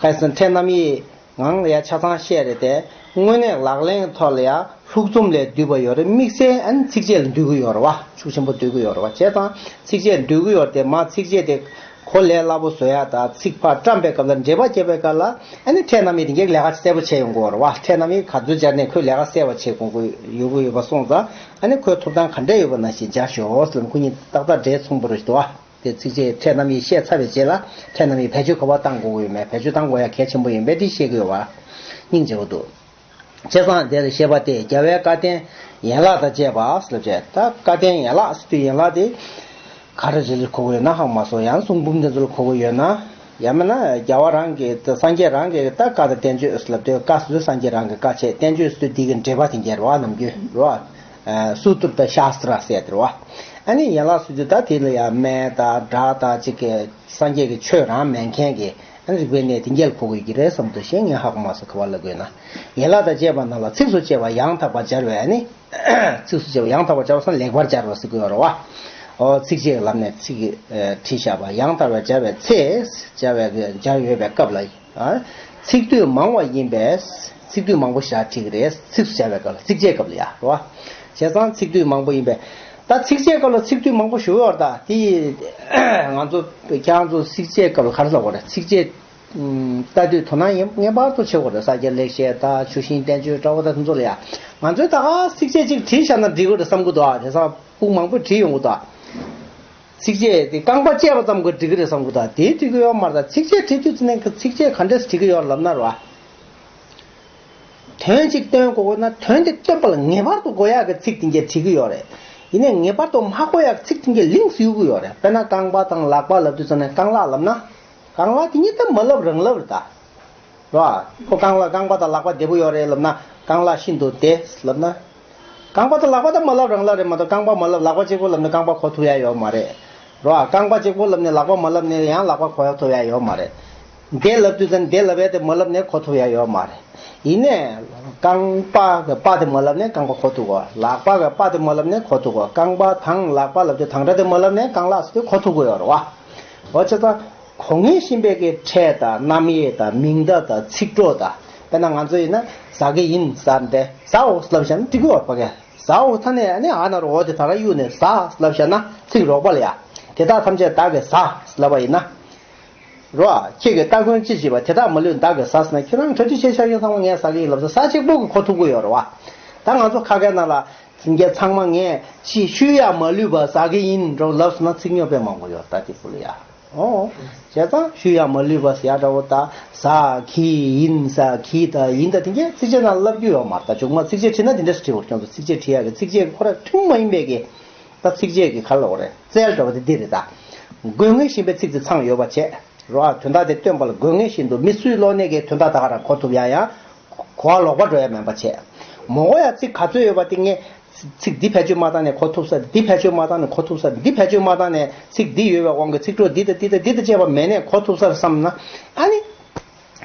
ཁ་སང་ཕྲད་རྣམ་དབྱེ། ངང་ལ་ཡ་ཆ་ཚང་བཤད་རེད་དེ། དངོས་གནས་ལག་ལེན་ཐོག་ལ་ཡ་ལྷུག་རྩོམ་ལས་བསྡུས་པ་ཡོད་རེད། དམིགས་བསལ་ཨ་ནི་ཚིགས་བཅད་ལ་འདུས་ཀྱི་ཡོད་རེད་བ། ཤུགས་ཆེན་པོ་འདུས་ཀྱི་ཡོད་རེད་བ། བྱས་ཙང་ཚིགས་བཅད་འདུས་ཀྱི་ཡོད་རེད་དེ་མ་ཚིགས་བཅད་དེ་གོ་ལས་སླ་པོ་བཟོ་ཡ་དང་ཚིག་ཕར་བཀྲམ་པའི་སྐབས་ལ་འགྲེལ་པ་བརྒྱབ་པའི་སྐབས་ལ་ཨ་ནི་ཕྲད་རྣམ་དབྱེ་དེ་འགེག་ལས་ཀ་གསལ་པོ་བྱས་ཡོང་གི་ཡོད་རེད་བ། ཕྲད་རྣམ་དབྱེ་ག་ཚོད་སྦྱར་ནས་ཁོས་ལས་ཀ་གསལ་པོ་བྱེད་དགོས་ཀྱི་ཡོད་ཀྱི་ཡོད་པ་སོང་ཙང་ཨ་ནི་ཁོའི་ཐོབ་ཐང་ག་འདྲ་ཡོད་པ་ནང་བཞིན་སྦྱར་ཤོག་ཟེར་ལ་ཁོ་གཉིས་ཏག་ཏག་འབྲེལ་མཚུངས་པོ་རེད་འདུག་བ། དེ་ཚིགས་བཅད་ཕྲད་རྣམ་དབྱེ་བཤད་ཚར་བའི་རྗེས་ལ་ཕྲད་རྣམ་དབྱེ་བེད་སྤྱོད་ག་པར་བཏང་དགོས་ཀྱི་ཡོད་མེད། བེད་སྤྱོད་བཏང་དགོས་ཡ་གལ་ཆེན་པོ་ཡིན་པས་འདི་བཤད་ཀྱི་ཡོད་པ་སྙིང་རྗེ་པོ་འདུག་བྱས་ཙང་དེ་ལ་བཤད་པ་སྟེ་རྒྱལ་བའི་བཀའ་བསྟན་ཡན་ལག་དང་བཅས་པ་ཟེར་བྱས་ད་བཀའ་བསྟན་ཡན་ལག་ཟེར་དུས་ཡན་ལག་དེ་ག་རེ་རེ་རེ་གོ་གི་ཡོད་ན་ཧ་གོ་མ་སོང་། ཡང་གསུང་འབུམ་དེ་ཚོ་ལ་གོ་གི་ཡོད་ན། ཡང་མིན་ན་རྒྱལ་བ་རང་གི་སངས་རྒྱས་རང་གི་ད་བཀའ་དང་བསྟན་བཅོས་ཟེར་ལབ་དུས་བཀའ་ཟེར་དུས་སངས་རྒྱས་རང་གི་བཀའ་བྱས། བསྟན་བཅོས་ཟེར་དུས་འདི་གི་འགྲེལ་པ་དེ་འགྱེལ་བ་ནམ་རྒྱུན་རེད་བ། སུ་ཏྲ་དང་ཤཱསྟྲ་ཟེར་དེ་རེད་བ། ཨ་ནི་ཡན་ལག་སུ་ཏྲ་ད་དེ་ལ་ཡང་སྨན་དང་སྒྲ་དང་གཅིག་གི་སངས་རྒྱས་ཀྱི་ཆོས་རང་མེད་མཁན་གྱི་ཨ་ནི་རིག་པའི་གནས་དེ་འགྱེལ་གོ་དགོས་ཀྱི་རེད་བསམ་དུས་ཤེས་ངས་ཧ་གོ་མ་སོང་ག་པར་ལབ་དགོས་ན། ཡན་ལག་དང་བཅས་པ་རྣམས་ལ་ཚིགས་སུ་བཅད་པ་ཡང་དག་པར་སྦྱར་བས་ཨ་ནི། ཚིགས་སུ་བཅད་པ་ཡང་དག་པར་སྦྱར་བ་སོགས་ལེགས་པར་སྦྱར་བ་ཟེར་དགོས་རེད་བ། ཨོ་ཚིགས་བཅད་ལམ་ནས་ཚིག་བྲིས་བཞག་པ་ཡང་དག་པར་སྦྱར་བའི་ཚེ། སྦྱར་བའི་སྦྱར་ཡོད་པའི་སྐབས་ལ། ཚིག་སྡུད་མང་བ་ཡིན་པས་ཚིག་སྡུད་མང་པོ་ཞིག་བྲིས་ཀྱི་རེད། ཚིགས་སུ་བཅད་པའི་སྐབས་ལ་ཚིགས་བཅད་སྐབས་ལ་ཡ་རེད་བ། བྱས་ཙང་ཚིག་སྡུད་མང་པོ་ཡིན་པས། ད་ཚིགས་བཅད་སྐབས་ལ་ཚིག་སྡུད་མང་པོ་ཞུ་ཡོད་རེད་ད་དེ། ང་ཚོ་ཁྱེད་རང་ཚོ་ཚིགས་བཅད་སྐབས་ལ་ག་རེ་ལབ་དགོས་རེད། ཚིགས་བཅད་ལྟ་དུས་དོ་སྣང་ངེས་པར་དུ་བྱེད་དགོས་རེད། ས་སྐྱ་ལེགས་བཤད་དང་ཆུ་ཤིང་བསྟན་བཅོས་འདྲ་པོ་དང་དེ་ཚོ་ལ་ཡ། ང་ཚོས་ད་ག་ཚིགས་བཅད་ཅིག་བྲིས་བཞག་ན་འགྲིག་གི་རེད་བསམ་གི་འདུག་ཨ། དེང་སང་ཕྲུ་གུ་མང་པོས་བྲིས་ཡོང་གི་འདུག་ཨ། ཚིགས་བཅད་དེ་རྐང་པ་བཅད་པ་ཙམ་གྱིས་འགྲིག་གི་རེད་བསམ་གི་འདུག་ཨ། དེ་འགྲིག་གི་ཡོད་མ་རེད། ད་ཚིགས་བཅད་བྲིས་དུས་ཙམ་ནས་ཚིགས་བཅད་ག་འདྲས་བྲིས་གི་ཡོད་ལབ་ན་རེད་བ། དོན་གཅིག་སྟོན་དགོས་ན་དོན་དེ་སྟོན་པ་ལ་ངེས་པར་དུ་དགོས་ཡག་གི་ཚིག་དེ་འདྲས་བྲིས་གི་ཡོད་རེད། ཡིན་ནའི་ངེས་པར་དུ་མ་དགོས་ཡག་གི་ཚིག་དེ་འདྲས་ལིངས་སུ་གཡུག་གི་ཡོད་རེད། དཔེར་ན་རྐང་པ་དང་ལག་པ་ལབ་དུས་ཙམ་ནས་རྐང་ལག་ལབ་ན། རྐང་ལག་དེ་གཉིས་ད་མ་ལབ་རང་ལབ་རེད་ད། རོ། ཁོ་རྐང་ལག་རྐང་པ་དང་ལག་པ་བདེ་པོ་ཡོད་རེད་ལབ་ན་རྐང་ལག་ཤིན་ཏུ་བདེ་ལབ་ན། རྐང་པ་དང་ལག་པ་ད་མ་ལབ་རང་ལབ་རེད་མ་གཏོགས་རྐང་པ་མ་ལབ་ལག་པ་གཅིག་པོ་ལབ་ན་རྐང་པ་གོ་ཐུབ་ཡ་ཡོད་མ་རེད། རོ། རྐང་པ་གཅིག་པོ་ལབ་ནས་ལག་པ་མ་ལབ་ནས་ཡང་ལག་པ་གོ་ཐུབ་ཡ་ཡོད་མ་རེད། བདེ་ལབ་དུས་ཙམ་བདེ་ལབ་ཡ་དེ་མ་ལབ་ནས་གོ་ཐུབ་ཡ་ཡོད་མ་རེད། ཡིན་ནའི། རྐང་པ་གི་པ་དེ་མ་ལབ་ནས་རྐང་པ་གོ་ཐུབ་གོ། ལག་པ་གི་པ་དེ་མ་ལབ་ནས་གོ་ཐུབ་གོ། རྐང་པ་དང་ལག་པ་ལབ་དུས་དང་སྒྲ་དེ་མ་ལབ་ནས་རྐང་ལག་ཟེར་དུས་གོ་ཐུབ་གོ་ཡོད་རེད་བ། འོ་བྱས་ཙང་། གོ་ངེས་ཤེས་པའི་གི་ཕྲད་དང་རྣམ་དབྱེ་དང་མིང་བརྡ་དང་ཚིག་གྲོགས་དང་། དཔེར་ན་ང་ཚོ་ཡིན་ན་ཟ་གི་ཡིན་ཟེར་ཏེ་ཟའོ་ལབ་བཞག་ན་འགྲིག་གི་ཡོད་རེད་པ་གས། ཟའོ་ཐ་ནས་ཨ་ནི་ཨ་ན་རོ་འོ་དེ་ད་ར་གཡུག་ནས་ཟ་ལབ་བཞག་ན་ཚིག་རོགས་པ་ལ་ཡ། དེ་དག་ཐམས་ཅད་བདག་གིས་ཟ་ལབ་པ་ཡིན་ན། རོ། ཁྱེད་ཀྱིས་སྟ་གོན་ཅི་བྱེད་པ་དེ་དག་མ་ལུས་བདག་གིས་ཟ་ཟེར་ན་ཁྱོད་རང་གྲ་སྒྲིག་བྱས་བཞག་ཡོད་ཚང་མ་ངས་ཟ་གི་ཡིན་ལབ་ཟ་ཟ་གཅིག་པོ་གིས་གོ་ཐུབ་ཀྱི་ཡོད་རེད་བ། ད་ང་ཚོ་ཁ་སྐད་ནང་ལ། སེམས་ཅན་ཚང་མ་ངས་ཅི་ཤུལ་ཡ་མ་ལུས་པ་ཟ་གི་ཡིན་འགྲོ་ལབ་སོང་ན་ཚིག་ཉོབ་པའི་མང་པོ་ཡོད་ད་དེ་ཕུ་ལ་ཡ། ཨོ། བྱས་ཙང་ཤུལ་ཡ་མ་ལུས་པ་ཟེར་ཡ་འདྲ་བོ་ད་ཟ་གི་ཡིན་ཟ་གི་ད་ཡིན་ད་དེ་གས་ཚིགས་བཅད་ནང་ལབ་རྒྱུ་ཡོད་མ་རེད། ད་མཇུག་མ་ཚིགས་བཅད་བྲིས་ན་དེ་འདྲས་སུ་བྲིས་པར་ཁྱོད་ཚོ་ཚིགས་བཅད་བྲིས་ཡ་གི་ཚིགས་བཅད་ཀྱི་ཁོ་ར་ཐུན་མ་ཡིན་པའི་གི་ད་ཚིགས་བཅད་ཀྱི་ག་ལ་འོ་རེད་རྩལ་འདྲ་བོ་དེ་འདི་རེད་ད། དགོས་ངེས་ཤེས་པའི་ཚིག་དེ་ཚང་ཡོད་པ་བྱས། རོ། དོན་དག་དེ་སྟོན་པ་ལ་དགོས་ངེས་བཞིན་དུ་མི་སུའི་བློ་གནས་ཀྱི་དོན་དག་ད་ག་རང་གོ་ཐུབ་ཡ་ཡང་། གོ་བ་ལོག་པ་འགྲོ་ཡ་མེད་པ་བྱས། མོ་གོ་ཡ་ཚིག་ག་ཚོད་ཡོད་པ་དེ་ངས། ཚིག་འདི་བེད་སྤྱོད་མ་བཏང་ནས་གོ་ཐུབ་ས་འདི་བེད་སྤྱོད་མ་བཏང་ནས་གོ་ཐུབ་ས་འདི་བེད་སྤྱོད་མ་བཏང་ནས་ཚིག་འདི་ཡོད་པའི་དབང་གིས་ཚིག་གྲོགས་འདི་དང་འདི་དང་འདི་དང་བཅས་པ་མེད་ནས་གོ་ཐུབ་ས་བསམ་ན། ཨ་ནི།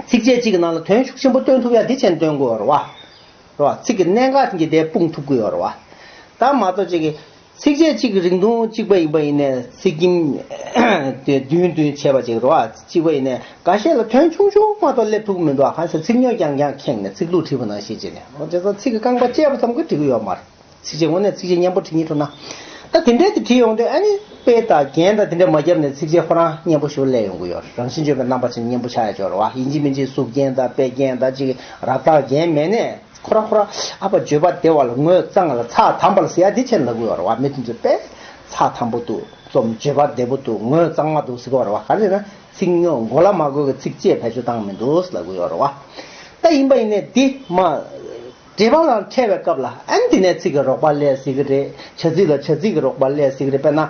ཚིགས་བཅད་གཅིག་གི་ནང་ལ་དོན་ཤུགས་ཆེན་པོ་སྟོན་ཐུབ་ཡ་འདི་བྱས་ནས་སྟོན་དགོས་རེད་བ། རེད་བ། ཚིག་གི་གནད་འགག་དེ་འདྲ་སྤུངས་ཐུབ་ཀྱི་ཡོད་རེད་བ། ད་མ་གཏོགས་ཅིག་གི་ཚིགས་བཅད་གཅིག་གི་རིང་ཐུང་གཅིག་པ་ཡིན་པ་ཡིན་ནས་ཚིག་ཁྱིམ་དེ་བདུན་བདུན་བྱས་པ་ཅིག་རེད་བ། གཅིག་པ་ཡིན་ནས་འགའ་ཤས་ལ་དོན་ཆུང་ཆུང་ མ་གཏོགས་སླེབས་ཐུབ་ཀྱི་མི་འདུག་ཨ་ཁ་སང་ཚིག་ཉོག་རྐྱང་རྐྱང་ཁེངས་ནས་ཚིག་ལྷུག་བྲིས་པ་ནང་བཞིན་བྱས་ནས། འོ་དེ་ཚོ་ཚིག་གི་རྐང་པ་བཅད་པ་ཙམ་གྱིས་འབྲི་གི་ཡོད་མ་རེད། ཚིགས་བཅད་དངོས་གནས་ཚིགས་བཅད་སྙན་པོ་བྲིས་སྙིང་བྲོ་ན། ད་དེ་འདྲའི་དེ་བྲིས་ཡོང་དུས་ཨ་ནི་དཔེ་དང་རྒྱན་དང་དེ་འདྲ་མ་བརྒྱབ་ནས་ཚིགས་བཅད་ཁོ་རང་སྙན་པོ་ཞིག་སླེབས་ཡོང་གི་ཡོད་རེད། རང་བཞིན་བརྗོད་པའི་རྣམ་པ་ཅན་སྙན་པོ་ཆགས་ཡ་ཅིག་ཡོད་རེད་བ། ཡིན་གཅིག་མིན་གཅིག་གཟུགས་རྒྱན་དང་དཔེ་རྒྱན་དང་ཅིག་རབ་རྟགས་རྒྱན་མེད་ནས་ཁོ་རང་ཁོ་རང་ཨ་ཕ་བརྗོད་པ་བདེ་བ་ལ་ངོས་གཙང་ལ་ཚགས་དམ་པ་ལ་ཟེར་ཡ་དེ་བྱས་ལབ་གི་ཡོད་རེད་བ། མི་དེ་ཚོས་དཔེ་ཚགས་དམ་པོ་འདུག་རྩོམ་བརྗོད་པ་བདེ་པོ་འདུག་ངོས་གཙང་མ་འདུག་ཟེར་གི་ཡོད་རེད་བ། ག་རེ་ཟེར་ན་ཚིག་ཉོག་མགོ་ལ་མ་གོ་གི་ཚིགས་བཅད་བེད་སྤྱོད་བཏང་མི་འདུག་ལབ་གི་ཡོད་རེད་བ། ད་ཡིན་པ་ཡིན་ནས་འདི་མ། འགྲེལ་པ་ལ་འཕྲད་པའི་སྐབས་ལ་ཨ་ནི་དེ་ནས་ཚིག་གི་རོགས་པ་སླེབས་སྲིད་ཀྱི་རེད། བྱ་ཚིག་ལ་བྱ་ཚིག་གི་རོགས་པ་སླེབས་སྲིད་ཀྱི་རེད། དཔེར་ན།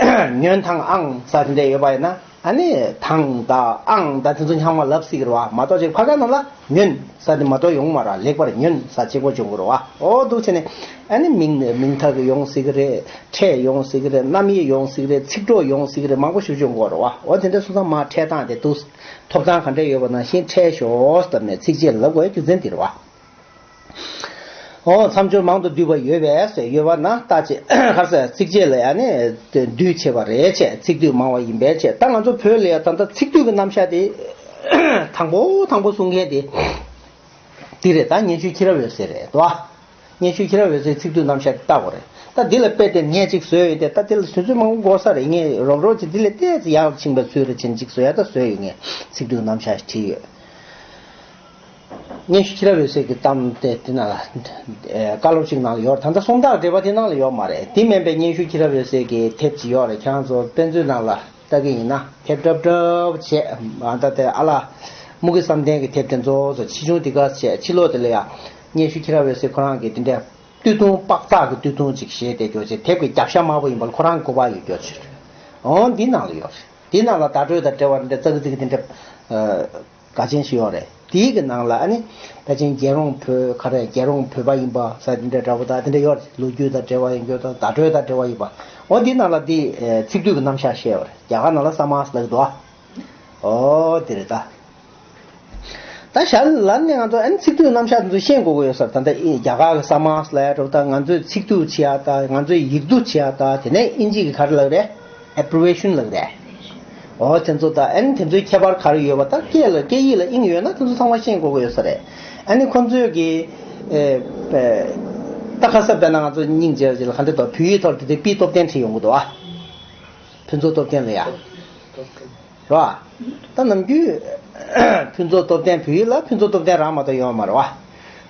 ཨ། ཉོན་དང་ཨང་ཟེར་དེ་འདྲ་ཡོད་པ་ཡིན་ན་ཨ་ནི་དང་དང་ཨང་དང་དེ་ཚོ་ཚང་མ་ལབ་སྲིད་ཀྱི་རེད་བ། མ་གཏོགས་ཅིག་ཕ་ག་ནང་ལ་ཉོན་ཟེར་དེ་མ་གཏོགས་ཡོང་མ་རེད། ལེགས་པར་ཉོན་ཟེར་གཅིག་པོ་འབྱུང་གི་རེད་བ། འོ་འདུག་བྱས་ནས་ཨ་ནི་མིང་མིང་མཐའ་གི་ཡོང་སྲིད་ཀྱི་རེད། ཕྲད་ཡོང་སྲིད་ཀྱི་རེད། རྣམ་དབྱེ་ཡོང་སྲིད་ཀྱི་རེད། ཚིག་གྲོགས་ཡོང་སྲིད་ཀྱི་རེད། མང་པོ་ཞིག་འབྱུང་གི་རེད་བ། འོ་དེ་འདྲ་སོང་ཙང་མ་འཕྲད་སྟངས་དེ་འདུག་ཐོབ་ཐང་ག་འདྲ་ཡོད་པ་ནང་བཞིན་འཕྲད་ཤོག་ཟེར་ནས་ཚིགས་བཅད་ལབ་དགོས་རྒྱུ་མཚན་འདི་རེད་བ། འོ་མཚམས་སྦྱོར་མང་དུ་བསྡུས་པ་ཡོད་པས་ཟེར་ཡོད་པ་ན་ལྟ་ཅེས་ཁ་ཟེར་ཚིགས་བཅད་ལ་ཡང་ནི་བསྡུས་ཆེ་བ་རེད་ཅེས། ཚིག་སྡུད་མང་བ་ཡིན་པས་ཅེས། ད་ང་ཚོ་བོད་ལ་ཡང་ད་ལྟ་ཚིག་སྡུད་ཀྱི་རྣམ་གཞག་དེ་དང་པོ་དང་པོ་གསུང་མཁན་དེ་འདི་རེད། ད་སྙན་ཞུ་ཁྱི་རབས་འོད་ཟེར་རེད་དོ། སྙན་ཞུ་ཁྱི་རབས་འོད་ཟེར་ཚིག་སྡུད་རྣམ་གཞག་ལྟ་དགོས་རེད། ད་འདི་ལ་དཔེ་དེ་ངས་ཅིག་བཟོས་ཡོད་དེ། ད་འདི་ལ་དུས་ཚོད་མང་པོ་འགོར་ས་རེད། ངས་རོབ་རོབ་ཅིག་འདི་ལས་ཏོག་ཙམ་ཡར་ཕྱིན་པའི་ཚུལ་རེ་བྱས་ནས་ཅིག་བཟོ་ཡ་ད་བཟོས་ཡོད། ངས་ཚིག་སྡུད་རྣམ་གཞག་ཞིག་བྲིས་ཡོད། སྙན་ཞུ་ཁྱི་རབས་འོད་ཟེར་གྱི་གཏམ་དེ་དེ་ནང་ལ་བཀའ་སློབ་ཅིག་ནང་ལ་ཡོད། ད་ལྟ་སུམ་རྟགས་འགྲེལ་པ་དེ་ནང་ལ་ཡོད་མ་རེད། དེ་མིན་པའི་སྙན་ཞུ་ཁྱི་རབས་འོད་ཟེར་གྱི་དེབ་ཅིག་ཡོད་རེད། ཁྱེད་རང་ཚོ་དཔེ་མཛོད་ནང་ལ་ལྟ་གི་ཡིན་ན་དེབ་འདྲ་འདྲ་བྱས། ཨ་ད་དེ་ཨ་ལ་དམུ་དགེ་བསམ་གཏན་གྱི་དེབ་དེ་ཚོ་ཚོ་ཕྱིས་ཆུང་དེ་ག་བྱས། ཕྱི་ལོགས་དེ་ལ་ཡ་སྙན་ཞུ་ཁྱི་རབས་འོད་ཟེར་ཁོ་རང་གི་དེ་འདྲའི་སྟོད་ཐུང་པགས་ཚག་གི་སྟོད་ཐུང་ཅིག་བཞེས་ཏེ་སྐྱོ་ཆེ། དེབ་ཀྱི་རྒྱབ་ཤ་དམར་པོ་ཡིན་པ་ལ་ཁོ་རང་གི་སྐུ་པར་ཡོད་སྐྱོ་ཆེ། འོ་འདི་ནང་ལ་ཡོད་རེད། འདི་ནང་ལ་བརྡ་སྤྲོད་དང་འབྲེལ་བ་འདི་ཙག་གི་ཙིག་གི་དེ་འདྲ་ཨ་ག་ཅན་ཞིག་ཡོད་རེད། དེའི་གི་ནང་ལ་ཨ་ནི་ཕལ་ཆེར་རྒྱལ་རོང་བོད་ག་རེ་རྒྱལ་རོང་བོད་པ་ཡིན་པ་ས་དེ་འདྲ་འདྲ་པོ་དང་དེ་འདྲ་ཡོད་རེད། ལོ་རྒྱུས་དང་འབྲེལ་བ་ཡོད་རྒྱུ་དང་བརྡ་སྤྲོད་དང་འབྲེལ་བ་ཡོད་པ། འོ་འདི་ནང་ལ་འདི་ཨ་ཚིག་སྡུད་ཀྱི་རྣམ་གཞག་བཤད་ཡོད་རེད། རྒྱ་གར་ནང་ལ་ས་མཱ་སི་ལབ་ཀྱི་འདུག་ཨ། འོ་དེ་རེད་ད། ད་ཞར་ལ་ནས་ང་ཚོ་ཨ་ནི་ཚིག་སྡུད་རྣམ་གཞག་དེ་ཚོ་ཤེས་དགོས་ཀྱི་ཡོད་ས་རེད། ད་ལྟ་ཨི་རྒྱ་གར་གྱི་ས་མཱ་སི་ལབ་ཡ་འདྲ་པོ་དང་། ང་ཚོས་ཚིག་སྡུད་བྱེད་ཡ་དང་། ང་ཚོས་ཡིག་སྡུད་བྱེད་ཡ་དང་། དེ་ནས་ཨིན་ཇི་གི་ག་རེ་ལབ་རེད། ཨེབ་རི་ཝི་ཨེ་ཤན་ལབ་རེད། འོ་དེ་ཚོ་དང་ཨ་ནི་དེ་ཚོའི་ཁྱད་པར་ག་རེ་ཡོད་པ། ད་སྐད་ལ་སྐད་ཡིག་ལ་དབྱིངས་ཡོད་ན་དེ་ཚོ་ཚང་མ་ཤེས་དགོས་ཀྱི་ཡོད་ས་རེད། ཨ་ནི་ཁོང་ཚོས་ཀྱི་ཨེ་ཨེ་ད་ཁ་ས་དཔེར་ན་ང་ཚོ་སྙིང་རྗེ་རྗེ་ལ་ག་འདྲ་འདུག་བོད་ཡིག་ཐོག་དེ་དུས་པི་སྟོབས་ལྡན་བྲིས་ཡོང་གི་འདུག་ཨ། ཕུན་ཚོགས་སྟོབས་ལྡན་ལ་ཡ། རེད་བ། ད་ནམ་རྒྱུན་ཕུན་ཚོགས་སྟོབས་ལྡན། བོད་ཡིག་ལ་ཕུན་ཚོགས་སྟོབས་ལྡན་རང་མ་གཏོགས་ཡོད་མ་རེད་བ།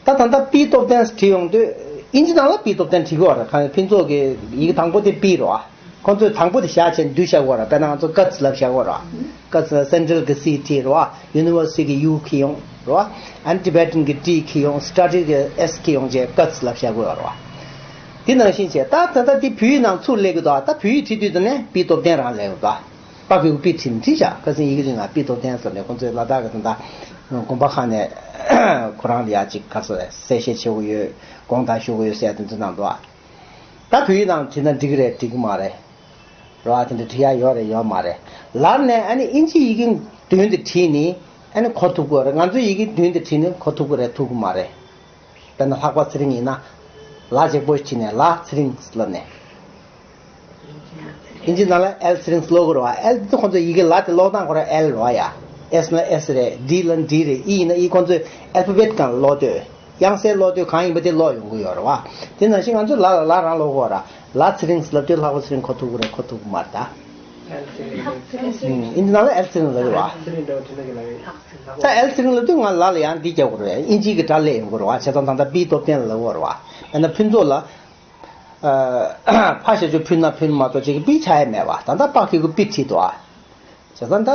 ད་ད་ལྟ་པི་སྟོབས་ལྡན་བྲིས་ཡོང་དུས་ཨིན་ཇི་ནང་ལ་པི་སྟོབས་ལྡན་བྲིས་དགོས་རེད། གང་ཕུན་ཚོགས་ཀྱི་ཡི་གེ་དང་པོ་དེ་པི་རེད་བ། ཁོང་ཚོས་དང་པོ་དེ་བཞག་བྱས་འདུས་བཞག་གི་ཡོད་རེད། དཔེར་ན་ང་ཚོ་གྷ་ཚི་ལབ་བཞག་གི་ཡོད་རེད་བ། གྷ་ཚི་ལ་སེན་ཊྲལ་གྱི་སི་ཊི་རེད་བ། ཡུ་ནི་ཝར་སི་ཊི་གི་ཡུ་འཁྱེར་ཡོང་རེད་བ། ཨ་ནི་ཊི་བེ་ཊན་གྱི་ཊི་འཁྱེར་ཡོང་། སི་ཊ་ཊིག་གི་ཨེས་འཁྱེར་ཡོང་བྱས་གྷ་ཚི་ལབ་བཞག་གི་ཡོད་རེད་བ། དེ་ནང་བཞིན་བྱས་ད་ད་ལྟ་འདི་བོད་ཡིག་ནང་ཚུར་སླེབས་ཀྱི་འདུག་ད་བོད་ཡིག་བྲིས་དུས་ད་ནས་པི་སྟོབས་ལྡན་རང་སླེབས་ཀྱི་འདུག་པ་གི་གུ་པི་བྲིས་ནས་བྲིས་བཞག་ཁ་སང་ཡི་གེ་རིང་ལ་པི་སྟོབས་ལྡན་ཟེར་ནས་ཁོང་ཚོས་ལ་དྭགས་ཀྱི་ད་ལྟ་དགོན་པ་ཁག་ནས་ཁོ་རང་ལ་ཡ་ཅིག་ག་ཚོད་གསལ་བཤད་བྱེད་དགོས་ཡོད། དགོངས་དག་ཞུ་དགོས་ཡོད་ཟེར་ཡ་དེ་ཚོ་གནང་འདུག་ད་བོད་ཡིག་ནང་བྲིས་ན་འགྲིག་གི་རེད་འགྲིག་གི་མ་རེད། རེད་བ། དེ་འདྲ་བྲིས་ཡ་ཡོད་རེད་ཡོད་མ་རེད། ལར་ནས་ཨ་ནི་ཨིན་ཇིའི་ཡི་གེ་མདུན་དུ་བྲིས་ནས་ཨ་ནི་གོ་ཐུབ་ཀྱི་ཡོད་རེད། ང་ཚོའི་ཡི་གེ་མདུན་དུ་བྲིས་ནས་གོ་ཐུབ་ཀྱི་རེད་ཐུབ་ཀྱི་མ་རེད། དཔེར་ན་ལྷག་པ་ཚེ་རིང་ཡིན་ན། ལ་བརྗེ་པོ་བྲིས་ནས་ལ་ཚེ་རིང་ལབ་ནས། ཨིན་ཇི་ནང་ལ་ཨེལ་ཚེ་རིང་ཀློག་གི་རེད་བ། ཨེལ་དེ་ཁོང་ཚོ་ཡི་གེ་ལ་དེ་ཀློག་སྟངས་ཁོ་རང་ཨེལ་རེད་བ་ཡ། ཨེས་ན་ཨེས་རེད། ཌི་ལ་ཌི་རེད། ཨི་ཡིན་ན་ཨི། ཁོང་ཚོས་ཨལ་ཕ་བེཊ་སྒང་ལ་ཀློག་དུས། དབྱངས་གསལ་ཀློག་དུས་གང་ཡིན་པ་དེ་ཀློག་ཡོང་གི་ཡོད་རེད་བ། དེ་ནང་བཞིན་ང་ཚོས་ལ་ལ་ལ་རང་ཀློག་གི་ཡོད་རེད། ལ་ཚེ་རིང་ལབ་དུས་ལྷག་པ་ཚེ་རིང་གོ་ཐུབ་ཀྱི་རེད་གོ་ཐུབ་ཀྱི་མ་རེད་ད། ཨིན་ཇི་ནང་ལ་ཨེལ་ཚེ་རིང་ལབ་ཀྱི་རེད་བ། ད་ཨེལ་ཚེ་རིང་ལབ་དུས་ང་ལ་ལ་ཡང་འདི་རྒྱག་དགོས་རེད། ཨིན་ཇི་གི་སྒྲ་སླེབས་ཡོང་གི་རེད་བ། བྱས་ཙང་ད་ལྟ་པི་སྟོབས་ལྡན་ལབ་ཀྱི་ཡོད་རེད་བ། ཡང་ན་ཕུན་ཚོགས་ལ། ཕ་ཞབས་ཀྱུ་ཕུ་ན་ཕུན་མ་གཏོགས་ཅིག་གི་པི་ཆགས་ཡ་མེད་པ། ད་ལྟ་པ་གི་གུ་པི་བྲིས་འདུག་ཨ། བྱས་ཙང་ད་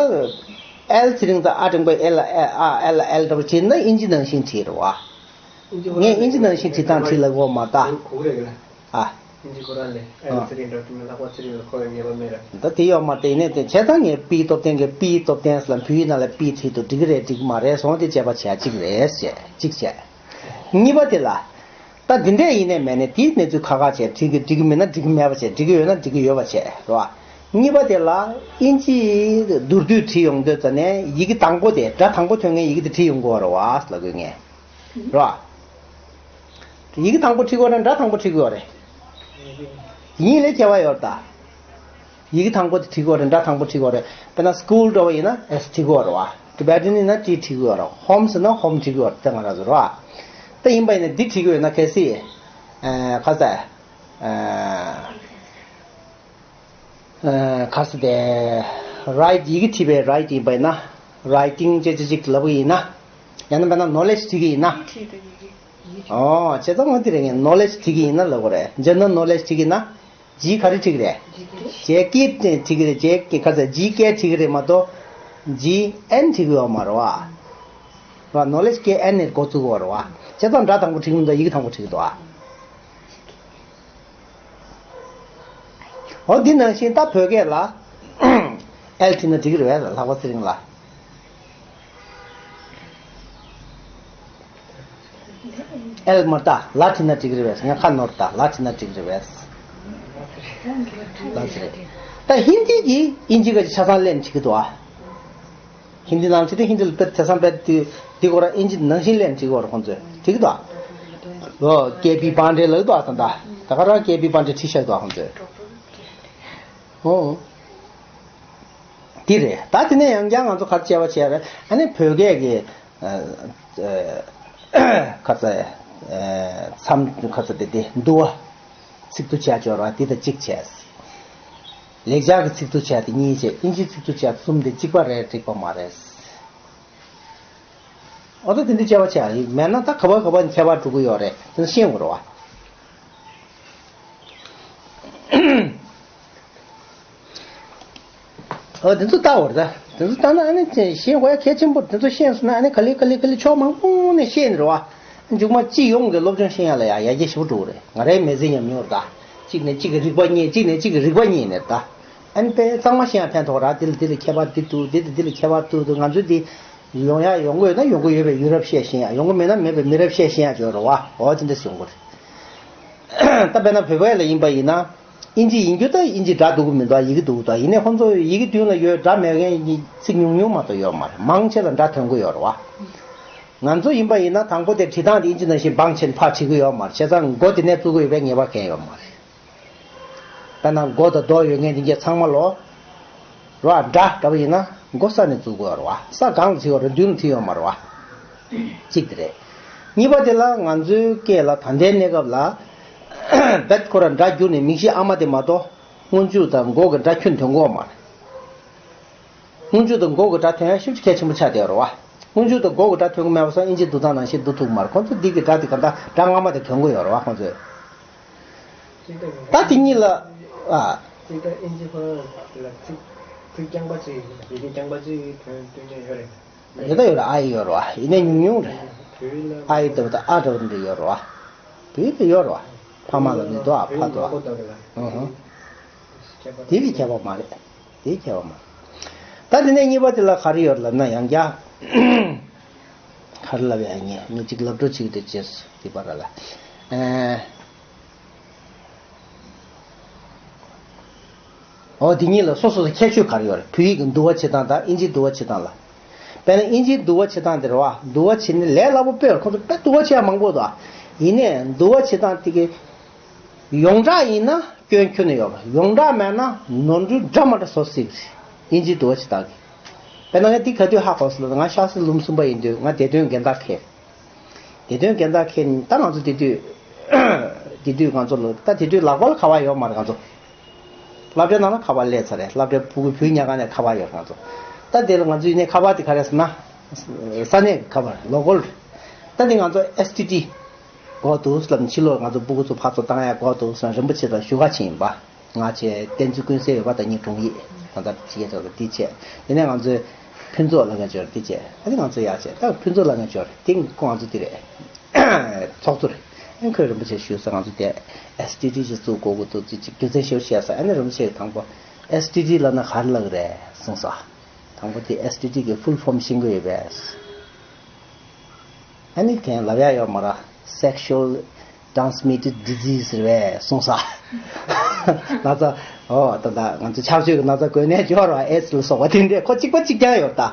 ཨེལ་ཚེ་རིང་དང་ཨ་འགྲེང་བུ་ཨེ་ལ་ཨེ་ཨ་ཨེ་ལ་ཨེལ་འདྲ་པོ་བྲིས་ན་ཨིན་ཇི་ནང་བཞིན་བྲིས་རེད་བ། ངས་ཨིན་ཇི་ནང་བཞིན་བྲིས་སྟངས་བྲིས་ལ་གོ་མ་ད། ཨ། ཨིན་ཇི་ཁོ་རང་ལས་ཨེལ་ཚེ་རིང་འདྲ་བྲིས་ན་ལྷག་པ་ཚེ་རིང་ལ་གོ་བའི་ངེས་པ་མེད་ར། ད་དེ་ཡོད་མ་རེད། ཡིན་ནའི་དེ་བྱས་ཙང་ངས་པི་སྟོབས་ལྡན་གྱི་པི་སྟོབས་ལྡན་ལ་བོད་ཡིག་ནང་ལ་པི་བྲིས་འདུག་འགྲིག་གི་རེད་འགྲིག་གི་མ་རེད་སོང་དེ་དཔྱད་པ་བྱས་གཅིག་རེད་ཞེས་གཅིག་བྱས། གཉིས་པ་དེ་ལ། ད་འདི་འདྲས་ཡིན་ནའི་མེད་ནའི་དེའི་གནས་ཚུལ་ཁག་ཁག་བྱས་འགྲིག་གི་འགྲིག་གི་མིན་ན་འགྲིག་གི་མེད་པ་བྱས། འགྲིག་གི་ཡོད་ན་འགྲིག་གི་ཡོད་པ་བྱས་རེད་བ། གཉིས་པ་དེ་ལ་ཨིན་ཇིའི་མདོར་བསྡུས་བྲིས་ཡོང་དུས་ཙ་ནས་ཡི་གེ་དང་པོ་དེ་སྒྲ་དང་པོ་ཐོན་མཁན་ཡི་གེ་དེ་བྲིས་ཡོང་དགོས་རེད་བ་ལབ་དགོས་ངས། རེད་བ། ཡི་གེ་དང་པོ་བྲིས་དགོས་ན་སྒྲ་དང་པོ་བྲིས་དགོས་རེད། གཉིས་ལས་ཁྱད་པར་ཡོད་ད། ཡི་གེ་དང་པོ་དེ་བྲིས་དགོས་རེད། སྒྲ་དང་པོ་བྲིས་དགོས་རེད། དཔེར་ན་school་འདྲ་བོ་ཡིན་ན་S་བྲིས་དགོས་རེད་བ། Tibetan་ཡིན་ན་T་བྲིས་དགོས་རེད། Home་ཟེར་ན་home་བྲིས་དགོས་རེད། དེ་ང་རང་ཚོ་རེད་བ། ད་ཡིན་པ་ཡིན་ན་འདི་བྲིས་དགོས་ཡོད་ན་གལ་སྲིད་ཨ་ག་ས་ཨ་ཨ་ག་ས་དེ་write་ཡི་གེ་བྲིས་པའི་write་ཡིན་པ་ཡིན་ན་writing་ཅེས་ཅེས་ཅིག་ལབ་པ་ཡིན་ན། ཡང་ན་དཔེར་ན་knowledge་བྲིས་ཀྱི་ཡིན་ན། ཨོ་བྱས་ཙང་ང་འདི་རེད། ངས་knowledge་བྲིས་ཀྱི་ཡིན་ན་ལབ་དགོས་རེད། general knowledge་བྲིས་ཀྱི་ཡིན་ན། G་ག་རེ་བྲིས་ཀྱི་རེད། J་ཀེ་བྲིས་ཀྱི་རེད། J་ཀེ་ག་ཚད་G་ཀེ་བྲིས་ཀྱི་རེད་མ་གཏོགས་G་N་བྲིས་ཀྱི་ཡོད་མ་རེད་བ། ར་knowledge་K་N་ནས་འགོ་བཙུགས་པ་རེད་བ། བྱས་ཙང་སྒྲ་དང་པོ་བྲིས་ཀྱི་མི་འདུག་ཡི་གེ་དང་པོ་བྲིས་ཀྱི་འདུག་ཨ། འོ་འདི་ནང་བཞིན་ད་བོད་སྐད་ལ་L་བྲིས་ན་འགྲིག་གི་རེད་བས། ལྷག་པ་ཚེ་རིང་ལགས། ཨེལ་མ་ལྟ་ལ་བྲིས་ན་འགྲིག་རེད་བས། ངས་ཁ་ནོར་ལྟ་ལ་བྲིས་ན་འགྲིག་རེད་བས། ལ་བྲིས་རེད། ད་ཧིན་དི་གིས་ཨིན་ཇི་ག་ཅིག་ཆ་ཚང་ལེན་བྱེད་ཀྱི་འདུག་ཨ། ཧིན་དི་ནང་བྲིས་ཏེ་ཧིན་དི་ལ་དཔེ་དེང་སང་དཔེ་དེ་འདི་སྐོར་ཨིན་ཇི་ནང་བཞིན་ལེན་བྱེད་ཀྱི་ཡོད་རེད་ཁོང་ཚོས། འགྲིག་གི་འདུག་ཨ། ཨོ་ཀེ་པི་བྷན་ཌེ་ལབ་འདུག་ཨ། ད་ད་ད་ག་རང་ཀེ་པི་བྷན་ཌེ་བྲིས་བཞག་འདུག་ཨ་ཁོང་ཚོས། ཨོ། འདི་རེད། ད་དེ་ནས་ཡང་བསྐྱར་ང་ཚོ་ག་རེ་བྱས་པ་བྱས་རེད། ཨ་ནི་བོད་སྐད་ཀྱི་ཨ་ཨ་ཁ་ཚ་ཨ་མཚམས་ཁ་ཚ་དེ་དེ་འདུ་བ་ཚིག་ཏུ་བྱས་སྦྱོར་བ་འདི་དང་གཅིག་བྱས། ལེགས་སྦྱར་གྱི་ཚིག་ཏུ་བྱས་དེ་གཉིས་བྱས། ཨིན་ཇིའི་ཚིག་ཏུ་བྱས་གསུམ་དེ་གཅིག་པ་རེད། འགྲིག་པ་མ་རེད། འོ་ད་དེ་འདྲ་བྱས་པ་བྱས་ཡིན་མེད་ན་ད་ག་བ་ག་བ་ནས་ཁྱད་པར་འགྲོ་གི་ཡོད་རེད། དེ་ཚོ་ཤེས་དགོས་རེད་བ། ཨོ་དེ་ཚོ་ལྟ་བར་ད། དེ་ཚོ་ལྟ་ན་ཨ་ནི་ཤེས་དགོས་ཡ་གལ་ཆེན་པོ། དེ་ཚོ་ཤེས་སོང་ན་ཨ་ནི་ག་ལེ་ག་ལེ་ག་ལེ་ཕྱོགས་མང་པོ་ནས་ཤེས་ནི་རེད་བ། མཇུག་མ་སྤྱི་ཡོངས་ཀྱི་སློབ་སྦྱོང་ཤེས་ཡ་ལ་ཡ་ཡར་རྒྱས་ཞེ་པོ་འགྲོ་གི་རེད། ང་རའི་མི་ཚེ་ཉམས་མྱོང་རེད་ད། གཅིག་ནས་གཅིག་གི་རིག་པ་རྙེད། གཅིག་ནས་གཅིག་གི་རིག་པ་རྙེད་ནས་ད། ཨ་ནི་དཔེ་གཙང་མ་ཤེས་ཡ་ཕན་ཐོགས་ར། འདི་ལ་འདི་ལ་ཁྱད་པར་འདི་འདུག་འདི་དང་འདི་ལ་ཁྱད་པར་འདུག་འདུག་ང་ཚོས་འདི་ཡོང་ཡ་ཡོང་གི་ཡོད་ན་ཡོང་གི་ཡོད་པའི་ཡུལ་རབས་བཤད་ཤེས་ཡ། ཡོང་གི་མེད་ན་མེད་པའི་མི་རབས་བཤད་ཤེས་ཡ་ཅིག་ཡོད་རེད་བ། འོ་དེ་འདྲ་ཡོང་གི་རེད། ད་དཔེར་ན་བོད་པ་ལ་ཡིན་པ་ཡིན་ན། ཨིན་ཇི་ཡིན་རྒྱུ་ད་ཨིན་ཇི་སྒྲ་འདུག་གི་མི་འདུག་ཡི་གེ་འདུག་གི་འདུག་ཡིན་ནའི་ཁོང་ཚོ་ཡི་གེ་མདུན་ལ་ཡོད་སྒྲ་མེད་མཁན་ཚིག་ཉུང་ཉུང་མ་གཏོགས་ཡོད་མ་རེད། མང་ཆེ་ལ་སྒྲ་ཐོན་གི་ཡོད་རེད་བ། ང་ཚོ་ཡིན་པ་ཡིན་ན་དང་པོ་དེ་བྲིས་སྟངས་དེ་ཨིན་ཇི་ནང་བཞིན་བང་ཆེན་ཕར་བྲིས་གི་ཡོད་མ་རེད། བྱས་ཙང་མགོ་དེ་ནས་བཙུགས་གི་ཡོད་པའི་ངེས་པ་གང་ཡོད་མ་རེད། དཔེར་ན་མགོ་དང་རྡོ་ཡོད་མཁན་དེ་འདྲ་ཚང་མ་ལོ། རོ་ཨ་སྒྲ་འདྲ་པོ་ཡིན་ན་མགོ་ས་ནས་བཙུགས་དགོས་རེད་བ། ས་སྒང་ལ་བྲིས་ཡོད་རེད། མདུན་ལ་བྲིས་ཡོད་མ་རེད་བ། གཅིག་དེ་རེད། གཉིས་པ་དེ་ལ་ང་ཚོའི་སྐད་ལ་ད་ལྟའི་གནས་སྐབས་ལ་བེད་ཁོ་ར་སྒྲ་བསྒྱུར་ནས་མིང་གཞི་ཨ་མ་དེ་མ་གཏོགས་སྔོན་འཇུག་དང་འགོག་གི་སྒྲ་ཁྱོན་ཐོན་གོ་མ་རེད། སྔོན་འཇུག་དང་འགོག་གི་སྒྲ་ཐོན་ཡ་ཞེ་པོ་ཅིག་གལ་ཆེན་པོ་ཆགས་བསྡད་ཡོད་རེད་བ། སྔོན་འཇུག་དང་འགོག་གི་སྒྲ་ཐོན་གི་མེད་པ་སོང་ཨིན་ཇི་འདུག་སྟངས་ནང་བཞིན་འདུག་ཐུབ་མ་རེད། ཁོང་ཚོ་འདི་གི་སྒྲ་དེ་ག་འདྲ་སྒྲ་སྔ་མ་དེ་ཐོན་གི་ཡོད་རེད་བ་ཁོང་ཚོས། ད་དེ་གཉིས་ལ་ཨ། སྤྱིར་བཏང་ཨིན་ཇི་ཁོ་རང་ལ་ཚིག་ཚིག་རྐྱང་པ་ཅིག་ཡི་གེ་རྐྱང་པ་ཅིག་ཐོན་སྟོན་མཁན་ཡོད་རེད། ཡོད་ད་ཡོད་རེད། ཨ་ཡི་ཡོད་རེད་བ། ཡིན་ནའི་ཉུང་ཉུང་རེད། བོད་ལ་ཨ་ཡི་ལྟ་བུ་དང་ཨ་འདྲ་བོ་འདི་ཡོད་རེད་བ། བོད་ལ་ཡོད་རེད་བ། ཕ་མ་ལ་མི་འདུག་ཨ་ཕ་འདུག་ཨ། ཨུ་ཧུ། དེ་གི་ཁྱད་པར་མ་རེད། དེའི་ཁྱད་པར་མ་རེད། ད་དེ་ནས་གཉིས་པ་དེ་ལ་ག་རེ་ཡོད་ལབ་ན་ཡང་བསྐྱར། ག་རེ་ལབ་ཡ་ངས་ངས་ཅིག་ལབ་འགྲོ་ཅིག་དེ་བྱས་སོ་དེ་པར་ལ། ཨེ། འོ་དེ་གཉིས་ལ་སོ་སོ་སོ་ཁྱད་ཆོས་ག་རེ་ཡོད་རེད། བོད་ཡིག་གི་འདུ་བ་བྱེད་སྟངས་དང་ཨིན་ཇིའི་འདུ་བ་བྱེད་སྟངས་ལ། དཔེར་ན་ཨིན་ཇིའི་འདུ་བ་བྱེད་སྟངས་དེ་རེད་བ། འདུ་བ་བྱེད་ནི་ལས་སླ་པོ་དཔེ་ཁོང་ཚོ་དཔེ་འདུ་བ་བྱེད་ཡ་མང་པོ་འདུག་ཡིན་ནའི་འདུ་བ་བྱེད་སྟངས་དེ་གི་ཡོངས་གྲགས་ཡིན་ན་སྐྱོན་ཁྱོན་ནས་ཡོད་རེད། ཡོངས་གྲགས་མེད་ན་ནོར་འཁྲུལ་འདྲ་མ་འདྲ་བཟོ་སྲིད་པ་རེད། ཨིན་ཇིའི་འདུ་བ་བྱེད་སྟངས་ཀྱི། དཔེར་ན་ངས་འདི་ག་དུས་ཧ་གོ་སོང་ལབ་ན་ང་ཤར་སེ་ལུམ་གསུམ་པ་ཡིན་དུས་ང་བདེ་དོན་འགལ་ཟླ་འཁེལ། བདེ་དོན་འགལ་ཟླ་འཁེལ་ནས་ད་ང་ཚོ་དེ་དུས། དེ་དུས་ང་ཚོ་ལ་ད་དེ་དུས་ལག་པ་ལ་ཁ་པར་ཡོད་མ་རེད་ང་ཚོ། སློབ་གྲྭའི་ནང་ལ་ཁ་པར་སླེབས་ཚར་རེད། སློབ་གྲྭའི་ཕྲུ་གུ་བུ་ཉལ་ཁང་ནས་ཁ་པར་ཡོད་ང་ཚོ། ད་དེ་ལ་ང་ཚོ་ཡིན་ནའི་ཁ་པར་དེ་ག་རེ་ཟེར་ན། ས་གནས་ཀྱི་ཁ་པར་ལོ་ཀལ་རེད། ད་དེ་ང་ཚོ་ཨེས་ཊི་ཌི། དགོས་འདུག་ལབ་ནས་ཕྱི་ལོགས་ང་ཚོ་སྤུ་གུ་ཚོ་ཕར་ཚུར་བཏང་ཡ་དགོས་འདུག་ཟེར་ན་རིན་པོ་ཆེ་དང་བཞུགས་སྒར་ཕྱིན་ཡིན་པ། ང་བྱས་བསྟན་འཛིན་ཀུན་གསལ་འོད་དཔལ་དང་གཉིས་དྲུང་ཡིག་ད་ལྟ་ཕྱི་རྒྱལ་ཚོགས་ལ་འདི་བྱས། དེ་ནས་ང་ཚོས་ཕུན་ཚོགས་ལབ་མཁན་ཅིག་ཡོད་རེད། འདི་བྱས་ཨ་ནི་ང་ཚོ་ཡར་བྱས་ད་ཕུན་ཚོགས་ལབ་མཁན་ཅིག་ཡོད་རེད། དེ་ཁོ་ང་ཚོ་འདི་རེད། ཚོགས་གཙོ་རེད། ཨ་ནི་ཁོས་རིན་པོ་ཆེ་ཞུས་སོང་ང་ཚོ་དེ་ཨེས་ཊི་ཌི་ཅིག་བཙུགས་དགོས་ཀྱི་འདུག་ཅིག་རྒྱུ་མཚན་ཞིབ་བཤད་སོང་། ཨ་ནི་རིན་པོ་ཆེ་གིས་དང་པོ་ཨེས་ཊི་ཌི་ལབ་ན་ག་རེ་ལབ་ཀྱི་རེད་གསུངས་སོང་། དང་པོ་དེ་ཨེས་ཊི་ཌི་གི་ཕུལ་ཕོམ་ཤེས་ཀྱི་ཡོད་པས། ཨ་ནི་དེ་ལབ་ཡ་ཡོད་མ་རེད། Sexual Transmitted Disease རེད་པས་གསུངས་སོང་། ན་ཚ། ཨོ་ད་ད་ང་ཚོ་ཆགས་སྤྱོད་ཀྱི་ན་ཚ་འགོས་ནད་སྦྱོར་བ་ཨེ་ཌི་སི་ལ་སོགས་པ་དེ་འདྲས་ཁོ་གཅིག་པ་གཅིག་རྐྱང་ཡོད་ད།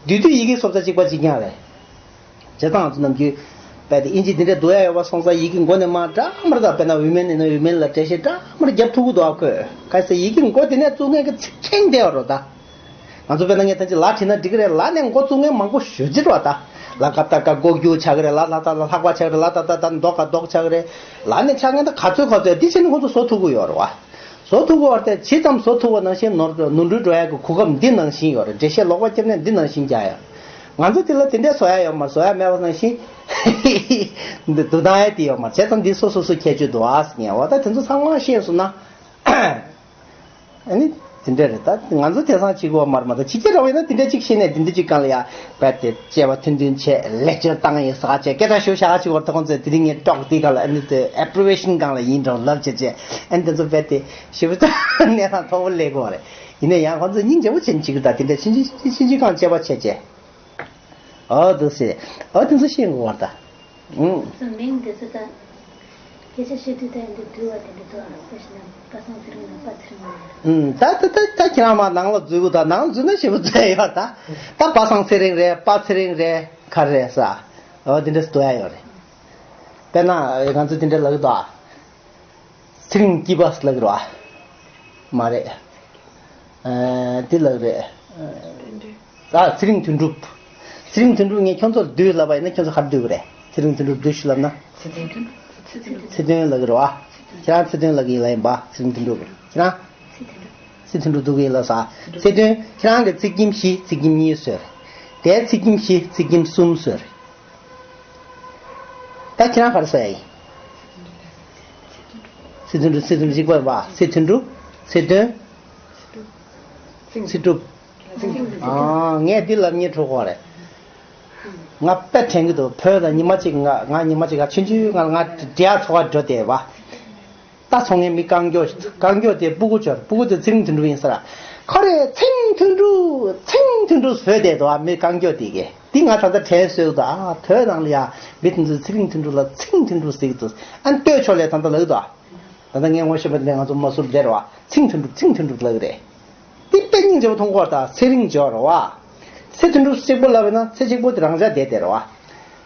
དེ་དུས་ཡི་གེ་སོབ་ཚ་གཅིག་པ་གཅིག་རྐྱང་རེད། བྱས་ཙང་ང་ཚོ་ནམ་རྒྱུན་ དཔེ་དེ་ཨིན་ཇི་འདི་འདྲ་འདུག་ཡ་ཡོད་པ་སོང་ཙང་ཡི་གེ་མགོ་ནས་མར་འདྲ་མར་ད་དཔེར་ན་བུད་མེད་ནས་ན་བུད་མེད་ལ་འགྲེལ་བཤད་འདྲ་མར་རྒྱབ་ཐུབ་ཀྱི་འདུག་ཨ། ཁོས་གལ་སྲིད་ཡི་གེ་མགོ་དེ་ནས་བཙུགས་མཁན་གྱི་ཚིག་ཕྲེང་བསྡད་པ་རོ་ད། ང་ཚོ་དཔེར་ན་ངས་ཐམས་ཅད་ལ་བྲིས་ན་འགྲིག་གི་རེད། ལ་ནས་མགོ་བཙུགས་མཁན་མང་པོ་ཞེ་ཅིག་རེད་བ་ད། ལ་ཀ་ཏ་ཀ་ལྐོག་གྱུར་ཆགས་ཀྱི་རེད། ལ་ལྷ་ད་ལ་ལྷག་པ་ཆགས་ཀྱི་རེད། ལ་ད་ད་ད་མདོ་ཀ་མདོག་ཆགས་ཀྱི་རེད། ལ་ནས་ཆགས་མཁན་ད་ག་ཚོད་ག་ཚོད་འདི་བྱས་ནས་ཁོང་ཚོ་བཟོ་ཐུབ་ཀྱི་ཡོད་རེད་བ། བཟོ་ཐུབ་ཀྱི་ཡོད་རེད་དེ་ཇི་ཙམ་བཟོ་ཐུབ་པ་ནང་བཞིན་ནོར་ནོར་འཁྲུལ་འགྲོ་ཡག་གི་གོ་སྐབས་འདི་ནང་བཞིན་ཡོད་རེད། འགྲེལ་བཤད་ལོག་པ་བརྒྱབ་ནས་འདི་ནང་བཞིན་རྒྱག་ཡ། ང་ཚོ་དེ་ལ་དེ་འདྲའི་བཟོ་ཡ་ཡོད་མ་རེད། བཟོ་ཡ་མེད་པ་ནང་བཞིན་འདི་འདུག་སྟངས་ཡ་དེ་ཡོད་མ་རེད། བྱས་ཙང་འདི་སོ་སོ་སོ་ཁྱད་ཆོས་འདུག་ཨ་ཟེར་ངས་འོ་ད་དེ་ཚོ་ཚང་མ་ཤེས་སོང་ན། ཨ་ནི་དེ་འདྲ་རེད། ད་ང་ཚོ་དེང་སང་བྱེད་དགོས་མ་རེད། མ་གཏོགས་ཕྱི་རྒྱལ་ར་བས་ན་དེ་འདྲ་ཅིག་ཤེས་ནས་དེ་འདྲ་ཅིག་སྒང་ལ་ཡ་རྦད་དེ་དཔྱད་པ་ཐུང་ཐུང་བྱས་ལེགས་ཆར་བཏང་ཡིན་ཟེར་བྱས་སྐད་གྲགས་ཞུ་བྱ་ཅིག་བར་དུ་ཁོང་ཚོས་དེ་རིང་ངས་ཀྲོག་དེ་སྒང་ལ་ཨ་ནི་དེ་ཨེ་པྲི་ཝེ་ཤན་སྒང་ལ་ཡིན་འགྲོ་ལབ་བྱས་བྱས་ཨ་ནི་དེ་ཚོ་རྦད་དེ་ཞེ་པོ་ཅིག་གནས་སྟངས་མཐོ་པོ་སླེབས་ཀྱི་ཡོད་རེད། ཡིན་ན་ཡང་ཁོང་ཚོས་སྙིང་རྗེ་པོ་བྱས་ནས་བྱེད་ཀྱི་འདུག་དེ་འདྲ་ཕྱིན་ཅི་ཕྱིན་ཅི་སྒང་དཔྱད་པ་བྱས་བྱས། ཨོ་འདུག་སེ། ཨོ་དེ་ཚོ་ཤེས་དགོས་པ་ད། ཨུང་། སོ་མིང་འདི་ཚོ་ད། སྐད་ཆ་བཤད་དུས་ད་འདི་འདུལ་བ་དེ་འདྲ་འདུག་ཨ། དཔེ་བཞག་ན་པ་སངས་ཚེ་རིང་ནང་པ་ཚེ་རིང་ལ་ཡོད། ཨུང་། ད་ད་ད་ད་ཁྱེད་རང་མ་ནང་ལ་འཛུལ་དགོས། ད་ནང་འཛུལ་ན་ཞེ་པོ་འཛུལ་ཡོད་ད། ད་པ་སངས་ཚེ་རིང་རེད། པ་ཚེ་རིང་རེད། ག་རེ་རེད་ས། ཨོ་དེ་འདྲ་འདུག་ཡ་ཡོད་རེད། དཔེར་ན་ང་ཚོ་དེ་འདྲ་ལབ་ཀྱི་འདུག་ཨ། ཚེ་རིང་སྐྱིད་པ་ལབ་ཀྱི་རེད་བ། མ་རེད། ཨ། འདི་ལབ་རེད། ཨ། ཚེ་རིང་དོན་གྲུབ། ཚེ་རིང་དོན་གྲུབ་ངས་ཁྱོད་ཚོར་བསྡུས་ལབ་པ་ཡིན་ན་ཁྱོད་ཚོ་ག་རེ་བསྡུས་པ་རེད། ཚེ་རིང་དོན་གྲུབ་བསྡུས་ཤིག་ལབ་ན། ཚེ་དོན་ལབ་ཀྱི་རེད་བ། ཁྱེད་རང་ཚེ་དོན་ལབ་ཀྱི་ཡིན་ལབ་ཡིན་པ། ཚེ་རིང་དོན་གྲུབ་ཁྱེད་རང་། ཚེ་དོན་གྲུབ་བསྡུ་གི་ཡིན་ལབ་ས། ཚེ་དོན་ཁྱེད་རང་གི་ཚེག་ཁྱིམ་བཞི་ཚེག་ཁྱིམ་གཉིས་བཟོས་རེད། དེའི་ཚེག་ཁྱིམ་བཞི་ཚེག་ཁྱིམ་གསུམ་བཟོས་རེད། ད་ཁྱེད་རང་ག་རེ་ཟེར་ཡ་ཡིན། ཚེ་དོན་གྲུབ་ཚེ་དོན་གཅིག་པ་ཡིན་པ། ཚེ་དོན་གྲུབ་ཚེ་དོན། ཚེ་གྲུབ། ཨ། ངས་འདི་ལབ་སྙིང་བྲོ་གི་རེད། ང་དཔེ་དྲན་གྱི་འདུག་བོད་ལ་ཉི་མ་གཅིག་ང་ང་ཉི་མ་གཅིག་ག་ཆུང་ཆུང་ང་ང་འབྲི་ཡག་ཚོགས་པ་འགྲོ་བསྡད་པ། ད་ཚོང་ངའི་མི་རྐང་མགྱོགས་རྐང་མགྱོགས་དེ་སྤུ་གུ་འབྱོར། སྤུ་གུ་དེ་ཚེ་རིང་དོན་གྲུབ་ཡིན་ཟེར། ཁོ་རེ་ཚེ་རིང་དོན་གྲུབ་ཚེ་རིང་དོན་གྲུབ་བཟོས་བསྡད་འདུག་ཨ། མི་རྐང་མགྱོགས་དེ་གས་དེ་ང་ད་ལྟ་དྲན་གསོས་འདུག་ཨ། བོད་ནང་ལ་ཡ་མི་དེ་ཚོས་ཚེ་རིང་དོན་གྲུབ་ལ་ཚེ་རིང་དོན་གྲུབ་ཟེར་གྱི་འདུག་ཨ། ལྟོས་ཆོག་ལས་ད་ལྟ་ལབ་འདུག་ད་ལྟ་ངས་ངོ་ཤེས་པ་དེ་ང་ཚོ་མ་ཟུར་བསྡད་རེད་བ། ཚེ་རིང་དོན་གྲུབ་ཚེ་རིང་དོན་གྲུབ་ལབ་ཀྱི་རེད། དེ་དཔེ་སྙིང་རྗེ་པོ་མཐོང་གི་ཡོད་རེད་ད། ཚེ་རིང་འབྱོར་བ། ཚེ་དོན་གྲུབ་གཅིག་པོ་ལབ་ན་ཚེ་གཅིག་པོ་དེ་རང་འཇགས་བསྡད་བསྡད་རེད་བ།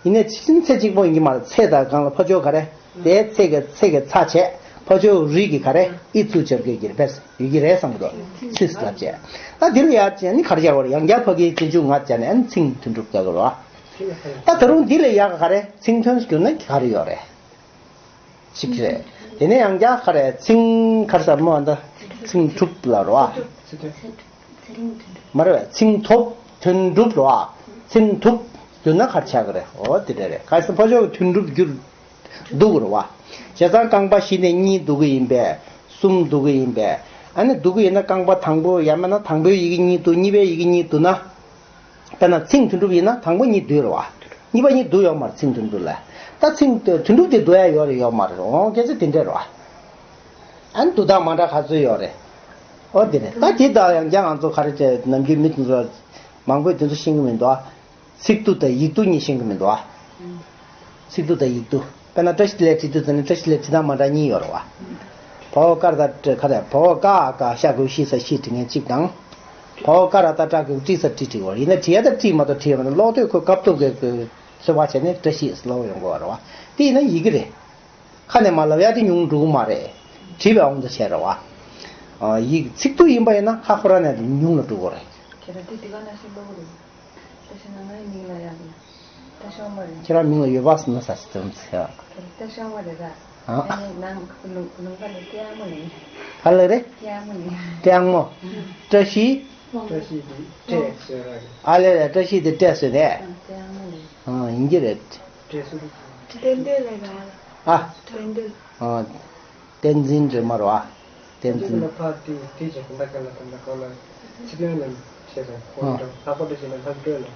ཡིན་ནའི་ཕྱི་ཕྱིན་ཚེ་གཅིག་པོ་ཡིན་གྱི་མ་རེད། ཚེ་དང་སྒང་ལ་ཕོ་ཅོག་ག་རེ། དེའི་ཚེ་གི་ཚེ་གི་ཚ་བྱས་ཕོ་ཅོག་རིགས་ཀྱི་ག་རེ་ཨི་ཚུ་སྦྱར་དགོས་ཀྱི་རེད་པས་ཡོད་ཀྱི་རེད་བསམ་གྱི་འདུག་ཚིས་ལབ་བྱས། ད་འདི་ལ་ཡར་བྱས་ནི་ག་རེ་བྱ་བར་ཡང་བསྐྱར་ཕ་གིའི་རྗེས་འཇུག་ང་བྱས་ནས་ཨ་ནི་ཚེ་རིང་དོན་གྲུབ་ལབ་དགོས་རེད་བ། ད་ད་རུང་འདི་ལས་ཡག་ག་ག་རེ་ཚེ་རིང་དོན་བསྒྱུར་ན་ག་རེ་ཡོད་རེད། གཅིག་རེད། དེ་ནས་ཡང་བསྐྱར་ག་རེ་ཚེ་རིང་ག་རེ་ཟེར་མོ་ཨ་ད་ཚེ་རིང་དོན་གྲུབ་ལབ་རེད་བ། མ་རེད་པས། ཚེ་རིང་ཐོབ་དོན་གྲུབ་ལོ་ཨ། ཚེ་རིང་ཐོབ་བསྒྱུར་ན་ག་རེ་ཆགས་ཀྱི་རེད། འོ་དེ་འདྲ་རེད། གལ་སྲིད་ཕོ་ཅོག་གི་དོན་གྲུབ་བསྒྱུར་འདུག་རེད་བ། བྱས་ཙང་རྐང་པ་བཞི་ནས་གཉིས་འདུག་གི་ཡིན་པས། གསུམ་འདུག་གི་ཡིན་པས། ཨ་ནི་འདུག་གི་ཡིན་ན་རྐང་པ་དང་པོ་ཡང་མིན་ན་དང་པོའི་ཡི་གེ་གཉིས་འདུག་གཉིས་པའི་ཡི་གེ་གཉིས་འདུག་ན། དཔེར་ན་ཚེ་རིང་དོན་གྲུབ་ཡིན་ན་དང་པོ་གཉིས་བསྡུས་རེད་བ། གཉིས་པ་གཉིས་བསྡུས་ཡོད་མ་རེད་ཚེ་རིང་དོན་གྲུབ་ལ། ད་ཚེ་རིང་དོན་གྲུབ་དེ་བསྡུ་ཡ་ཡོད་རེད་ཡོད་མ་རེད། འོང་སྐད་ཆ་དེ་འདྲ་རེད་བ། ཨ་ནི་འདུག་སྟངས་མ་འདྲ་ག་ཚོད་ཡོད་རེད། ཨོ་དེ་རེད། ད་དེ་དག་ཡང་བསྐྱར་ང་ཚོ་ག་རེ་བྱས་ནམ་རྒྱུན་མི་དེ་ཚོ་མང་པོས་དེ་ཚོ་ཤེས་ཀྱི་མི་འདུག་ཨ། ཚིག་བསྡུ་དང་ཡིག་བསྡུ་གཉིས་ཤེས་ཀྱི་མི་འདུག་ཨ། ཚིག་བསྡུ་དང་ཡིག་བསྡུ། དཔེར་ན་བཀྲ་ཤིས་བདེ་ལེགས་བྲིས་དུས་ཙམ་ནས་བཀྲ་ཤིས་བདེ་ལེགས་བྲིས་སྟངས་མ་འདྲ་གཉིས་ཡོད་རེད་བ། བ་འོག་ཀ་ར་ད་ག་རེ་བ་འོག་ཀ་ཨ་ཀ་ཤ་གུ་ཤི་ས་ཤི་བྲི་མཁན་གཅིག་དང་། བ་འོག་ཀ་ར་ད་ཏྲ་གུ་བྲི་ས་བྲི་བྲི་བ་ཡིན་ན་བྲི་ཡ་ད་བྲི་མ་གཏོགས་བྲི་ཡ་མ་གཏོགས་ཀློག་དུས་ཁོ་སྐབས་ཐོག་གི་ཚོད་དཔག་བྱས་ནས་བཀྲ་ཤིས་ལབ་ཡོང་དགོས་པ་རེད་བ། དེ་ཡིན་ན་ཡི་གེ་རེད། ཁ་ནས་མ་ལབ་ཡ་དེ་ཉུང་འགྲོ་གི་མ་རེད། བྲིས་པའི་དབང་དུ་བྱས་རེད་བ། ཡིག་ཚིག་ཐོ་ཡིན་པ་ཡིན་ན་ཁ་ཁོ་རང་ནས་ཉུང་ལ་འགྲོ་གི་རེད། ཁྱེད་རང་དེ་དེ་ག་ནང་བཞིན་ཀློག་གི་རེད། བཀྲ་ཤིས་ན་ངའི་མིང་ལ་ཡག་གི་བཀྲ་ཤིས་མ་རེད། ཁྱེད་རང་མིང་ལ་ཡོད་པ་སུ་ན་ས་སི་དོན་ཚེ། ཁྱེད་རང་བཀྲ་ཤིས་མ་རེད་ད། ཨ། ཨ་ནི་ནང་ལུང་ལུང་པ་ལ་ཏྲེ་ཨ་མོ་ལེན། ག་ལ་རེད། ཏྲེ་ཨ་མོ་ལེན། ཏྲེ་ཨ་མོ། བཀྲ་ཤིས། བཀྲ་ཤིས་དེ་ཏྲེ་ཟེར་བ་རེད། ཨ་ལེ་ལེ་བཀྲ་ཤིས་དེ་ཏྲེ་ཟེར་རེད། ཨ་ཏྲེ་ཨ་མོ་ལེན། ཨ་ཡིན་གྱི་རེད། ཏྲེ་སུ་རུ། ཏན་ཏན་ལས་ར། ཨ། ཏན་ཏན། ཨ། བསྟན་འཛིན་རེད་མ་རེད་བ། བསྟན་འཛིན། ལ་ཕ་དེ་དེ་ཅིག་ད་ག་ལ་ད་ད་ག་ལ་ཚིག་དོན་ལ་བྱས་སོང་ཁོ་ཨ། ལྷག་པར་དུ་བྱས་ན་ལྷག་སྒྲོན་ལ།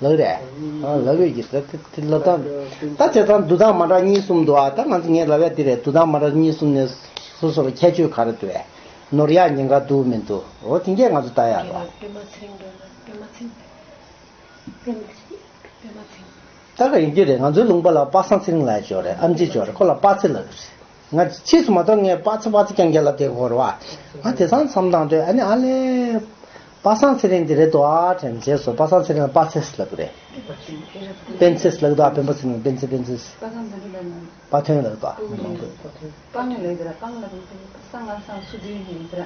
ལགས་རེད། ཨ་ལགས་ཡོད་ཀྱི་ད་དེ་ལ་ད་ད་བྱས་ཙང་འདུག་སྟངས་མ་འདྲ་གཉིས་གསུམ་འདུག་ཨ། ད་ང་ཚོ་ངས་ལབ་ཡ་དེ་རེད། འདུག་སྟངས་མ་འདྲ་གཉིས་གསུམ་ནས་སོ་སོ་ལ་ཁྱད་ཆོས་ག་རེ་འདུག་བས། ནོར་ཡག་ཉེན་ཁ་འདུག་མི་འདུག་འོ་དེ་འགས་ང་ཚོ་ལྟ་ཡ་རེད་བ། པད་མ་ཚེ་རིང་འདྲ་ན་པད་མ་ཚེ་རིང་། པད་མ་ཚེ་རིང་། པད་མ་ཚེ་རིང་། ད་ག་ཡིན་རྒྱུ་རེད། ང་ཚོའི་ལུང་པ་ལ་པ་སངས་ཚེ་རིང་ལབ་ཡ་ཅིག་ཡོད་རེད། ཨེམ་ཆི་ཅིག་ཡོད་རེད། ཁོ་ལ་པ་ཚེ་ལབ་ཀྱི་རེད། ང་ཕྱིས་སུ་མ་གཏོགས་ངས་པ་ཚེ་པ་ཚེ་རྐྱང་རྐྱང་ལབ་བསྡད་ཀྱི་ཡོད་རེད་བ། ང་དེང་སང་བསམ་བཏང་དུས་ཨ་ནི་ཨ་ལས། པ་སངས་ཚེ་རིང་འདི་རེད་དོ། ཨ་དྲན་རྗེས་སུ་པ་སངས་ཚེ་རིང་ལ་པ་ཚེས་ལབ་ཀྱི་རེད། སྤེན་ཚེས་ལབ་ཀྱི་འདུག་ཨ། སྤེན་པ་ཚེ་རིང་སྤེན་ཚེ་སྤེན་ཚེས། པ་སངས་ཚེ་རིང་ལབ་ན། པ་ཐོན་ལབ་ཀྱི་འདུག་ཨ། མང་པོས། སྤང་ལབ་ཀྱི་ར། སྤང་ལབ་ཀྱི་འདུག་སངས་ང་སངས་སུ་དུས་ནས་ཡིན་ཟེར།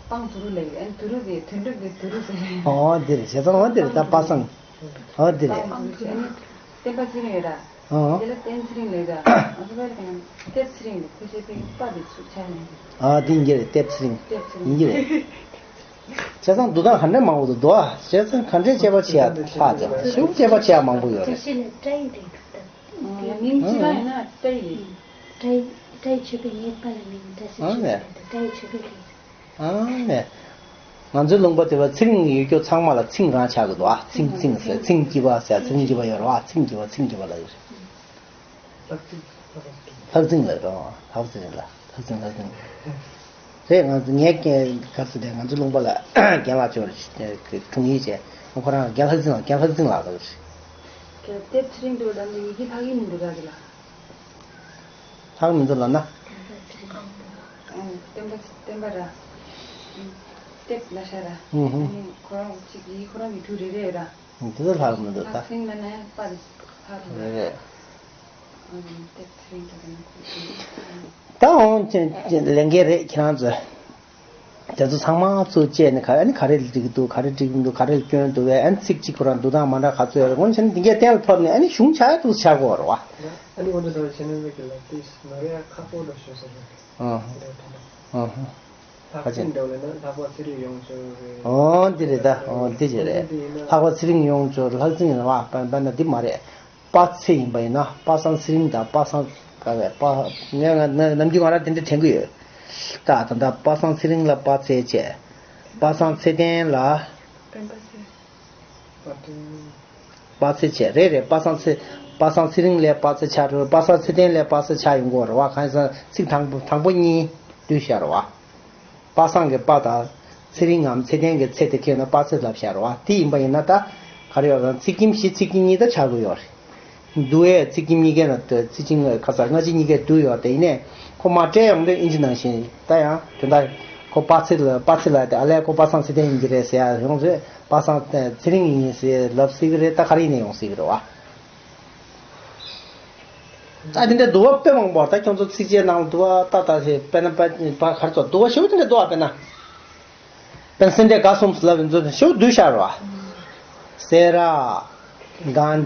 སྤང་དུ་རུ་ལབ་ཀྱི། ཨ་ནི་དུ་རུ་རེད། དོན་གྲུབ་ཀྱི་དུ་རུ་ཟེར། ཨོ་འདི་རེད། བྱས་ཙང་ཨོ་འདི་རེད། ད་པ་སངས། ཨོ་འདི་རེད། སྤང་དུ་རུ་ཟེར། ཨ་ནི་སྤེན་པ་ཚེ་རིང་ཡོད་ར། ཨོ། དེ་ལ་བསྟན་ཚེ་རིང་ལབ་ཀྱི་ར། ང་ཚོ་བལ་དང་ལྟེབ་ཚེ་རིང་ལབ། ཁོ་ཤེས་པའི་པ་དེ་ཚུར་ཆགས་ནས། ཨ་འདི་ཡིན་གྱི་རེད། ལྟེབ་ཚེ་རིང་ལྟེབ་ཚེ་རིང་ཡིན་གྱི་རེད། བྱས་ཙང་འདུག་སྟངས་ག་འདྲ་མང་པོ་འདུག་འདུག་ཨ། བྱས་ཙང་ག་འདྲས་དཔྱད་པ་བྱེད་ཡ་ལྷག་ཅིང་ཞིབ་དཔྱད་པ་བྱེད་ཡ་མང་པོ་ཡོད་རེད། ཨ། མིང་གཅིག་རང་ཡིན་ན་ཏྲ་ཡི་རེད། ཏྲ་ཡི་ཏྲ་ཡི་མཆོད་པའི་ངའི་པ་ལ་མིང་ཏྲ་ཟེར། ཨ་མཆོད་ནས་པའི་ཏྲ་ཡི་མཆོད་པའི་ལས། ཨ་ནས། ང་ཚོའི་ལུང་པ་དེ་བ་ཚེ་རིང་ཡོད་རྒྱུ་ཚང་མ་ལ་ཚེ་རིང་རང་ཆགས་ཀྱི་འདུག་ཨ། ཚེ་རིང་ཚེ་རིང་ཟེར། ཚེ་རིང་སྐྱིད་པ་ཟེར། ཚེ་རིང་སྐྱིད་པ་ཡོད་རེད་བ། ཚེ་རིང་སྐྱིད་པ་ཚེ་རིང་སྐྱིད་པ་ལབ་ཡོད་རེད། ལྷག་ཚེ་ལྷག་ཚེ་རིང་ལབ་རེད་བ། ལྷག་ཚེ་རིང་ལ། ལྷག་ཚེ་རིང་ལྷག་ཚེ་རིང་རེད། ང་ཚོ་ངའི་སྐད་ག་ཚོད་དེ་ང་ཚོའི་ལུང་པ་ལ་རྒན་ལགས་ཅིག་ཡོད་རེད། དྲུང་ཡིག་བྱས། ཁོ་རང་རྒན་ལྷག་ཚེ་རིང་ལ། རྒན་ལྷག་ཚེ་རིང་ལགས་ལབ་ཡོད་རེད། ལྟེབ་ཚེ་རིང་འདུག་ལབ་ནས་ཡི་གེ་ལྷག་གི་མི་འདུག་ར་དེ་ལ། ལྷག་མི་འདུག་ལབ་ན། ཨ། སྟོན་པ་སྟོན་པ་ར། ལྟེབ་ལ་ཤ་ར། ཨུ་ཧུ། ཨ་ནི་ཁོ་རང་གཅིག་ཡིག་ཁོ་རང་གི་འབྲུ་རེ་རེ་ར། འདི་ཚོ་ལྷག་མི་འདུག་ད། ལྷག་ཚིག་མ་ན་ཡང་པ་རེ་ལྷག་རེ་རེ། ཨ་ནི་ལྟེབ་ཚེ་རིང་འདྲ་ན་ཁོ་ཚོ། ད་འོང་ཅན་ལས་འགན་རེད་ཁྱེད་རང་ཚོས། དེ་ཚོ་ཚང་མ་ཚུར་བཅད་ནས་ག་ཨ་ནི་ག་རེ་འགྲིག་འདུག་ག་རེ་འགྲིག་མི་འདུག་ག་རེ་སྐྱོན་འདུག་བས། ཨ་ནི་ཚིག་གཅིག་ཁོ་རང་འདུག་སྟངས་མ་འདྲ་ག་ཚོད་ཡོད་རེད། འོན་ཀྱང་འདི་གའི་གཏན་ལ་ཕབ་ནས་ཨ་ནི་གཞུང་ཆགས་ཡ་འདུག་ཆགས་དགོས་རེད་བ། ཨ་ནི་ང་ཚོ་ད་ཆེ་ནོར་གྱི་ལ་ཏིས་ནོར་ཡ་ཁག་པོ་འདྲ་ཞུ་ས་རེད། ཨ་ཧ། ཨ་ཧ། ལྷག་ཚིག་འདྲ་བ་ལས་ན་ལྷག་པ་ཚེ་རིང་ཡོང་ཆོག་རེད། ཨོ་འདི་རེད་ད། ཨོ་འདི་ཅི་རེད། ལྷག་པ་ཚེ་རིང་ཡོང་ཆོག་ལྷག་ཚིག་ཡིན་བ། དཔེར་ན་འདི་མ་རེད། པ་ཚེ་ཡིན་པ་ཡིན་ན་པ་སངས་ཚེ་རིང་དང་པ་སངས་ག་བས་པ། ངས་ང་ནམ་རྒྱུན་ང་རང་དེ་འདྲ་དྲན་གི་ཡོད། ད་ད་ད་པ་སངས་ཚེ་རིང་ལ་པ་ཚེ་བྱས། པ་སངས་ཚེ་བརྟན་ལ། སྤེན་པ་ཚེ། པ་ཚེ་བྱས་རེད་རེད། པ་སངས་ཚེ། པ་སངས་ཚེ་རིང་ལས་པ་ཚེ་ཆགས་འགྲོ། པ་སངས་ཚེ་བརྟན་ལས་པ་ཚེ་ཆགས་ཡོང་གི་ཡོད་རེད་བ། གང་ཡིན་ཟེར་ན་ཚིག་དང་པོ་དང་པོ་གཉིས་བསྡུས་བཞག་རེད་བ། པ་སངས་ཀྱི་པ་དང་། ཚེ་རིང་ངམ་ཚེ་བརྟན་གྱི་ཚེ་དེ་ཁྱེར་ན་པ་ཚེ་ལབ་བཞག་རེད་བ། དེ་ཡིན་པ་ཡིན་ན་ད། ག་རེ་ཡོད་རེད། ཚིག་ཁྱིམ་བཞི་ཚིག་ཁྱིམ་གཉིས་ད་ཆགས་ཀྱི་ཡོད་རེད། འདུ་བའི་ཚིག་ཁྱིམ་གཉིས་ཀའི་ནང་དུ་ཚིག་ཁྱིམ་ཁ་ཚ་སྔ་ཕྱི་གཉིས་ཀའི་འདུ་ཡོད་དེ། ཡིན་ནའི་ཁོ་མ་སྤྲད་ཡོང་དུས་ཨིན་ཇི་ནང་བཞིན་ད་ཡང་དོན་དག་ཁོ་པ་ཚེ་ལ་པ་ཚེ་ལ་དེ་ཨ་ལས་ཁོ་པ་སངས་ཚེ་བརྟན་ཡིན་གྱི་རེད་ཟེར་ཡ་ཡོང་ཚེ་པ་སངས་ཚེ་རིང་ཡིན་ཟེར་ལབ་སྲིད་ཀྱི་རེད། ད་ག་རེ་ཡིན་ནའི་ཡོང་སྲིད་ཀྱི་རེད་བ། ད་དེ་འདྲའི་འདུ་བ་དཔེ་མང་པོ། ད་ཁྱོད་ཚོ་ཚིགས་བཅད་ནང་ལ་འདུ་བ་ཏག་ཏག་ཞིག་དཔེར་ན་པ་པ་གར་ཚོ་འདུ་བ་ཞེ་པོ་དེ་འདྲ་འདུ་བ་དཔེར་ན། དཔེར་ན་སེ་འབྲས་དགའ་གསུམ་ཟེར་ལབ་པའི་མཛོད་དེ་ཞེ་པོ་བསྡུས་བཞག་རེད་བ། སེ་ར། དགའ་ལྡན།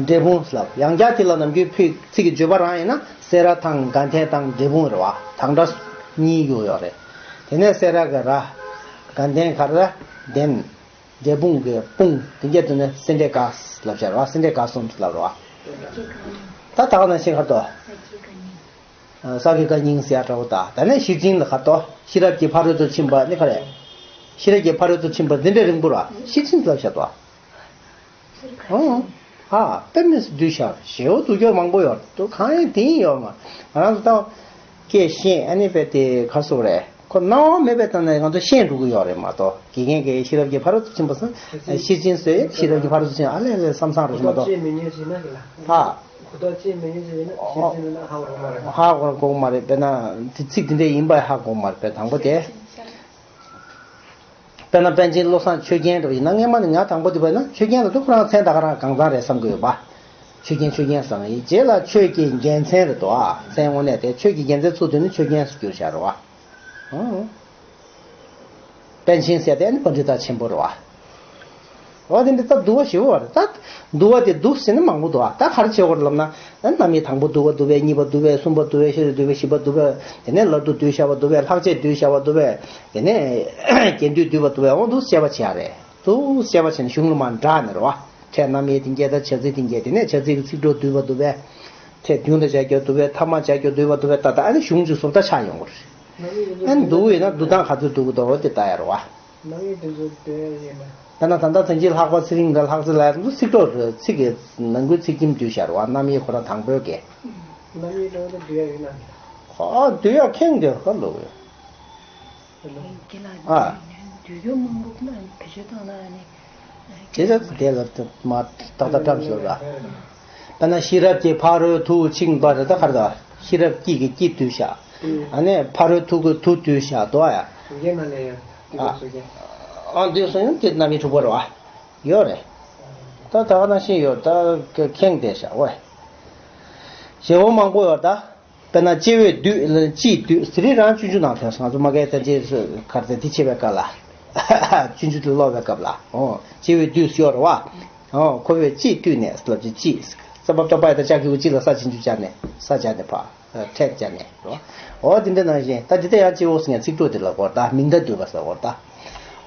འབྲས་སྤུངས་ཟེར་ལབ། ཡང་བསྐྱར་དེ་ལ་ནམ་རྒྱུན་ཕུད་ཚིག་གི་བརྗོད་པ་རང་ཡིན་ན་སེ་ར་དང་དགའ་ལྡན་དང་འབྲས་སྤུངས་རེད་བ། དང་སྒྲ་གཉིས་ཡོད་ཡོད་རེད། དེ་ནས་སེ་ར་གི་ར། དགའ་ལྡན་ག་ར། ལྡན། འབྲས་སྤུངས་ཀྱི་སྤུངས་དེ་གྱད་དུ་ནི་སེ་འབྲས་དགའ་ལབ་བྱ་རེད་བ། སེ་འབྲས་དགའ་གསུམ་ལབ་རེད་བ། ད་ད་ག་ནང་བཞིན་ཁར་དོ། ས་དགེ་བཀའ་རྙིང་ཟེར་ཡ་འདྲ་བོ་ད། ད་ནས་ཤེར་ཕྱིན་ལ་ཁར་དོ། ཤེས་རབ་ཀྱི་ཕ་རོལ་ཏུ་ཕྱིན་པ་ནི་ག་རེ། ཤེས་རབ་ཀྱི་ཕ་རོལ་ཏུ་ཕྱིན་པ་འདི་འདྲའི་རིང་པོ་ར་ཤེར་ཕྱིན་ལབ་བྱ་དོ། ཨོ། ཨ་དཔེ་མི་སྲིད་བསྡུས་ཤག་ཞེའུ་བསྡུ་རྒྱུ་མང་པོ་ཡོད་འདུག་གང་ཡིན་དེ་ཡིན་ཡོད་མ། ང་རང་ཚོ་ད་སྐད་ཤེས་ཨ་ནི་དཔེ་དེ་ག་སོག་རེད། ཁོ་སྣང་བ་མེད་པའི་སྟེང་ནས་ང་ཚོ་ཤེས་འགྲོ་གི་ཡོད་རེད་མ་གཏོགས། དགེ་རྒན་གྱིས་ཤེས་རབ་ཀྱི་ཕ་རོལ་ཏུ་ཕྱིན་པ་སོང་། ཤེར་ཕྱིན་སོས་ཤེས་རབ་ཀྱི་ཕ་རོལ་ཏུ་ཕྱིན་ཨ་ལས་ལས་བསམ་བསམ་རེད་མ་གཏོགས། ཧ། གོ་རྟོགས་སྐྱེ་མི་ཉན་ཞིག་ཡིན་ན་ཤེར་ཕྱིན་ལ་ཧ་གོ་མ་རེད། ཧ་གོ་གོ་མ་རེད། དཔེར་ན་དེ་ཚིག་དེ་འདྲས་ཡིན་པ་ཧ་གོ་མ་རེད། དཔེ་དང་པོ་དེ། དཔེར་ན་པཎ་ཆེན་བློ་བཟང་ཆོས་རྒྱན་འདྲ་བ་ཡིན་ན། སྔས་མ་ནས་ང་དང་པོ་དེ་བས་ན་ཆོས་རྒྱན་ལ་དུ་ཁོ་རང་མཚན་ད་ག་རང་གང་ཚང་རེད་བསམ་གི་ཡོད་པ། ཆོས་རྒྱན་ཆོས་རྒྱན་བསམ་ཡིན། རྗེས་ལ་ཆོས་ཀྱི་རྒྱལ་མཚན་རེད་དོ། ཨ་མཚན་དངོས་གནས་དེ་ཆོས་ཀྱི་རྒྱལ་མཚན་ཚུགས་དུས་ནི་ཆོས་རྒྱན་སུ་གྱུར་བཞག་རེད་བ། ཨང་། པཎ་ཆེན་ཟེར་དེ་ནི་པཎྜི་ཏ་ཆེན་པོ་རེད་བ། འོ་དེ་འདི་ལྟ་འདུལ་བ་ཞེ་པོ་བ་རེད། ད་འདུལ་བ་དེ་འདུལ་ཟེར་ན་མང་པོ་འདུག་ཨ། ད་ག་རེ་བྱེད་དགོས་རེད་ལབ་ན། ཨ་རྣམ་དབྱེ་དང་པོ་འདུལ་བ་འདུལ་བས། གཉིས་པ་འདུལ་བས། གསུམ་པ་འདུལ་བས། ཤེས་རབ་འདུལ་བས། བཞི་པ་འདུལ་བས། དེ་ནས་བླ་བསྡུ་འདུལ་བྱ་བ་འདུལ་བས། ལྷག་བཅས་འདུལ་བྱ་བ་འདུལ་བས། དེ་ནས་རྒྱན་འདུལ་འདུལ་བ་འདུལ་བས། འོ་འདུག་དཔྱད་པ་བྱེད་ཡ་རེད། འདུག་དཔྱད་པ་བྱས་ནས་གཞུང་ལ་མར་འདྲ་ནས་རེད་བ། ཕྲད་རྣམ་དབྱེ་དེ་འགལ་ད་བྱ་ཚིག་དེ་འགལ། དེ་ནས་བྱ་ཚིག་གི་ཚིག་གྲོགས་འདུལ་བ་འདུལ་བས། ཕྲད་མདུན་དུ་བྱ་རྒྱུ་འདུལ་བས། ཐ་མ་བྱ་རྒྱུ་འདུལ་བ་འདུལ་བས། ད་ད་ཨ་ནི་གཞུང་གཅིག་སོར་ད་ཆགས་ཡོང་གི་རེད། ཨ་ནི་འདུལ་ཡིན་ན་འདུལ་སྟངས་ག་ཚོད་འདུལ་གི་འདུག་འོ་དེ་ལྟ་ཡ་རེད་བ། རྣམ་དབྱེ་དེ་ཚོ་བསྡུ་ཡ་ཡིན་ན། ད་ན་ད་ལྟ་དོན་གྱི་ལྷག་པ་ཚེ་རིང་དང་ལྷག་བཅས་ལ་ཡ་ཚོ་ཚིག་གྲོགས་རེད། ཚིག་གི་ནང་ཁུལ་ཚིག་ཁྱིམ་བསྡུས་བཞག་རེད་བ། རྣམ་དབྱེ་ཁོ་རང་དང་པོའི་གི། རྣམ་དབྱེ་འདྲ་བོ་དེ་བསྡུ་ཡ་ཡིན་ན། ཨ་བསྡུ་ཡ་ཁེངས་དེ་ག་ལོ་གི། དེ་ལ་ཨ། བསྡུ་རྒྱུ་མང་པོ་ཁོ་ན་བེད་སྤྱོད་བཏང་ན་ནི། དེ་ཚོ་དེ་ལ་མ་ཏག་ཏག་བཀྲམ་བཞག་ལ། ད་ན་ཤེས་རབ་ཀྱི་ཕ་རོལ་ཏུ་ཕྱིན་པ་རེད། ད་ག་རེ་ད། ཤེས་རབ་ཀྱི་གི་ཀྱི་བསྡུས་བཞག་ཨ་ནི་ཕ་རོལ་ཏུ་གི་ཏུ་བསྡུས་བཞག་འདུག་ཨ་ཡ། ཨ། ཨང་བསྡུས་སོང་ཡང་དེ་རྣམ་དབྱེ་དྲུག་པ་རེད་བ། ཡོད་རེད། ད་ད་ག་ནང་བཞིན་ཡོད་ད་ཁེངས་བསྡད་བཞག་ཝེ། བྱེད་པོ་མང་པོ་ཡོད་ད། དཔེར་ན་སྐྱེ་བོས་བསྡུས་ལ་སྤྱིས་བསྡུས་ཟེར་རང་སྤྱོད་འཇུག་ནང་ཐོན་སོང་། ང་ཚོ་མ་གའི་ད་ཅེས་གར་ཟེར་འདི་བྱེད་པའི་སྐབས་ལ། སྤྱོད་འཇུག་དེ་ཀློག་པའི་སྐབས་ལ། ཨོ་སྐྱེ་བོས་བསྡུས་ཡོད་རེད་བ། ཨོ་ཁོ་བོས་སྤྱིས་བསྡུས་ནས་ལབ་ཀྱི་སྤྱིས། ས་བབ་ཏོག་པ་ཡི་ད་ལྕགས་ཀྱུ་སྤྱི་ལ་ས་ཆེན་འཇུག་བྱ་ནས་ས་བྱ་ནས་ཕ། ཕྲད་བྱ་ནས་རོ། འོ་དེ་འདྲ་ནང་བཞིན་ད་འདི་ལྟ་ཡང་སྐྱེ་བོ་ཟེར་ཡང་ཚིག་གྲོགས་དེ་ལ་གོ་ད་མིང་མཐའ་བསྡུས་པ་ཟེར་གོ་ད།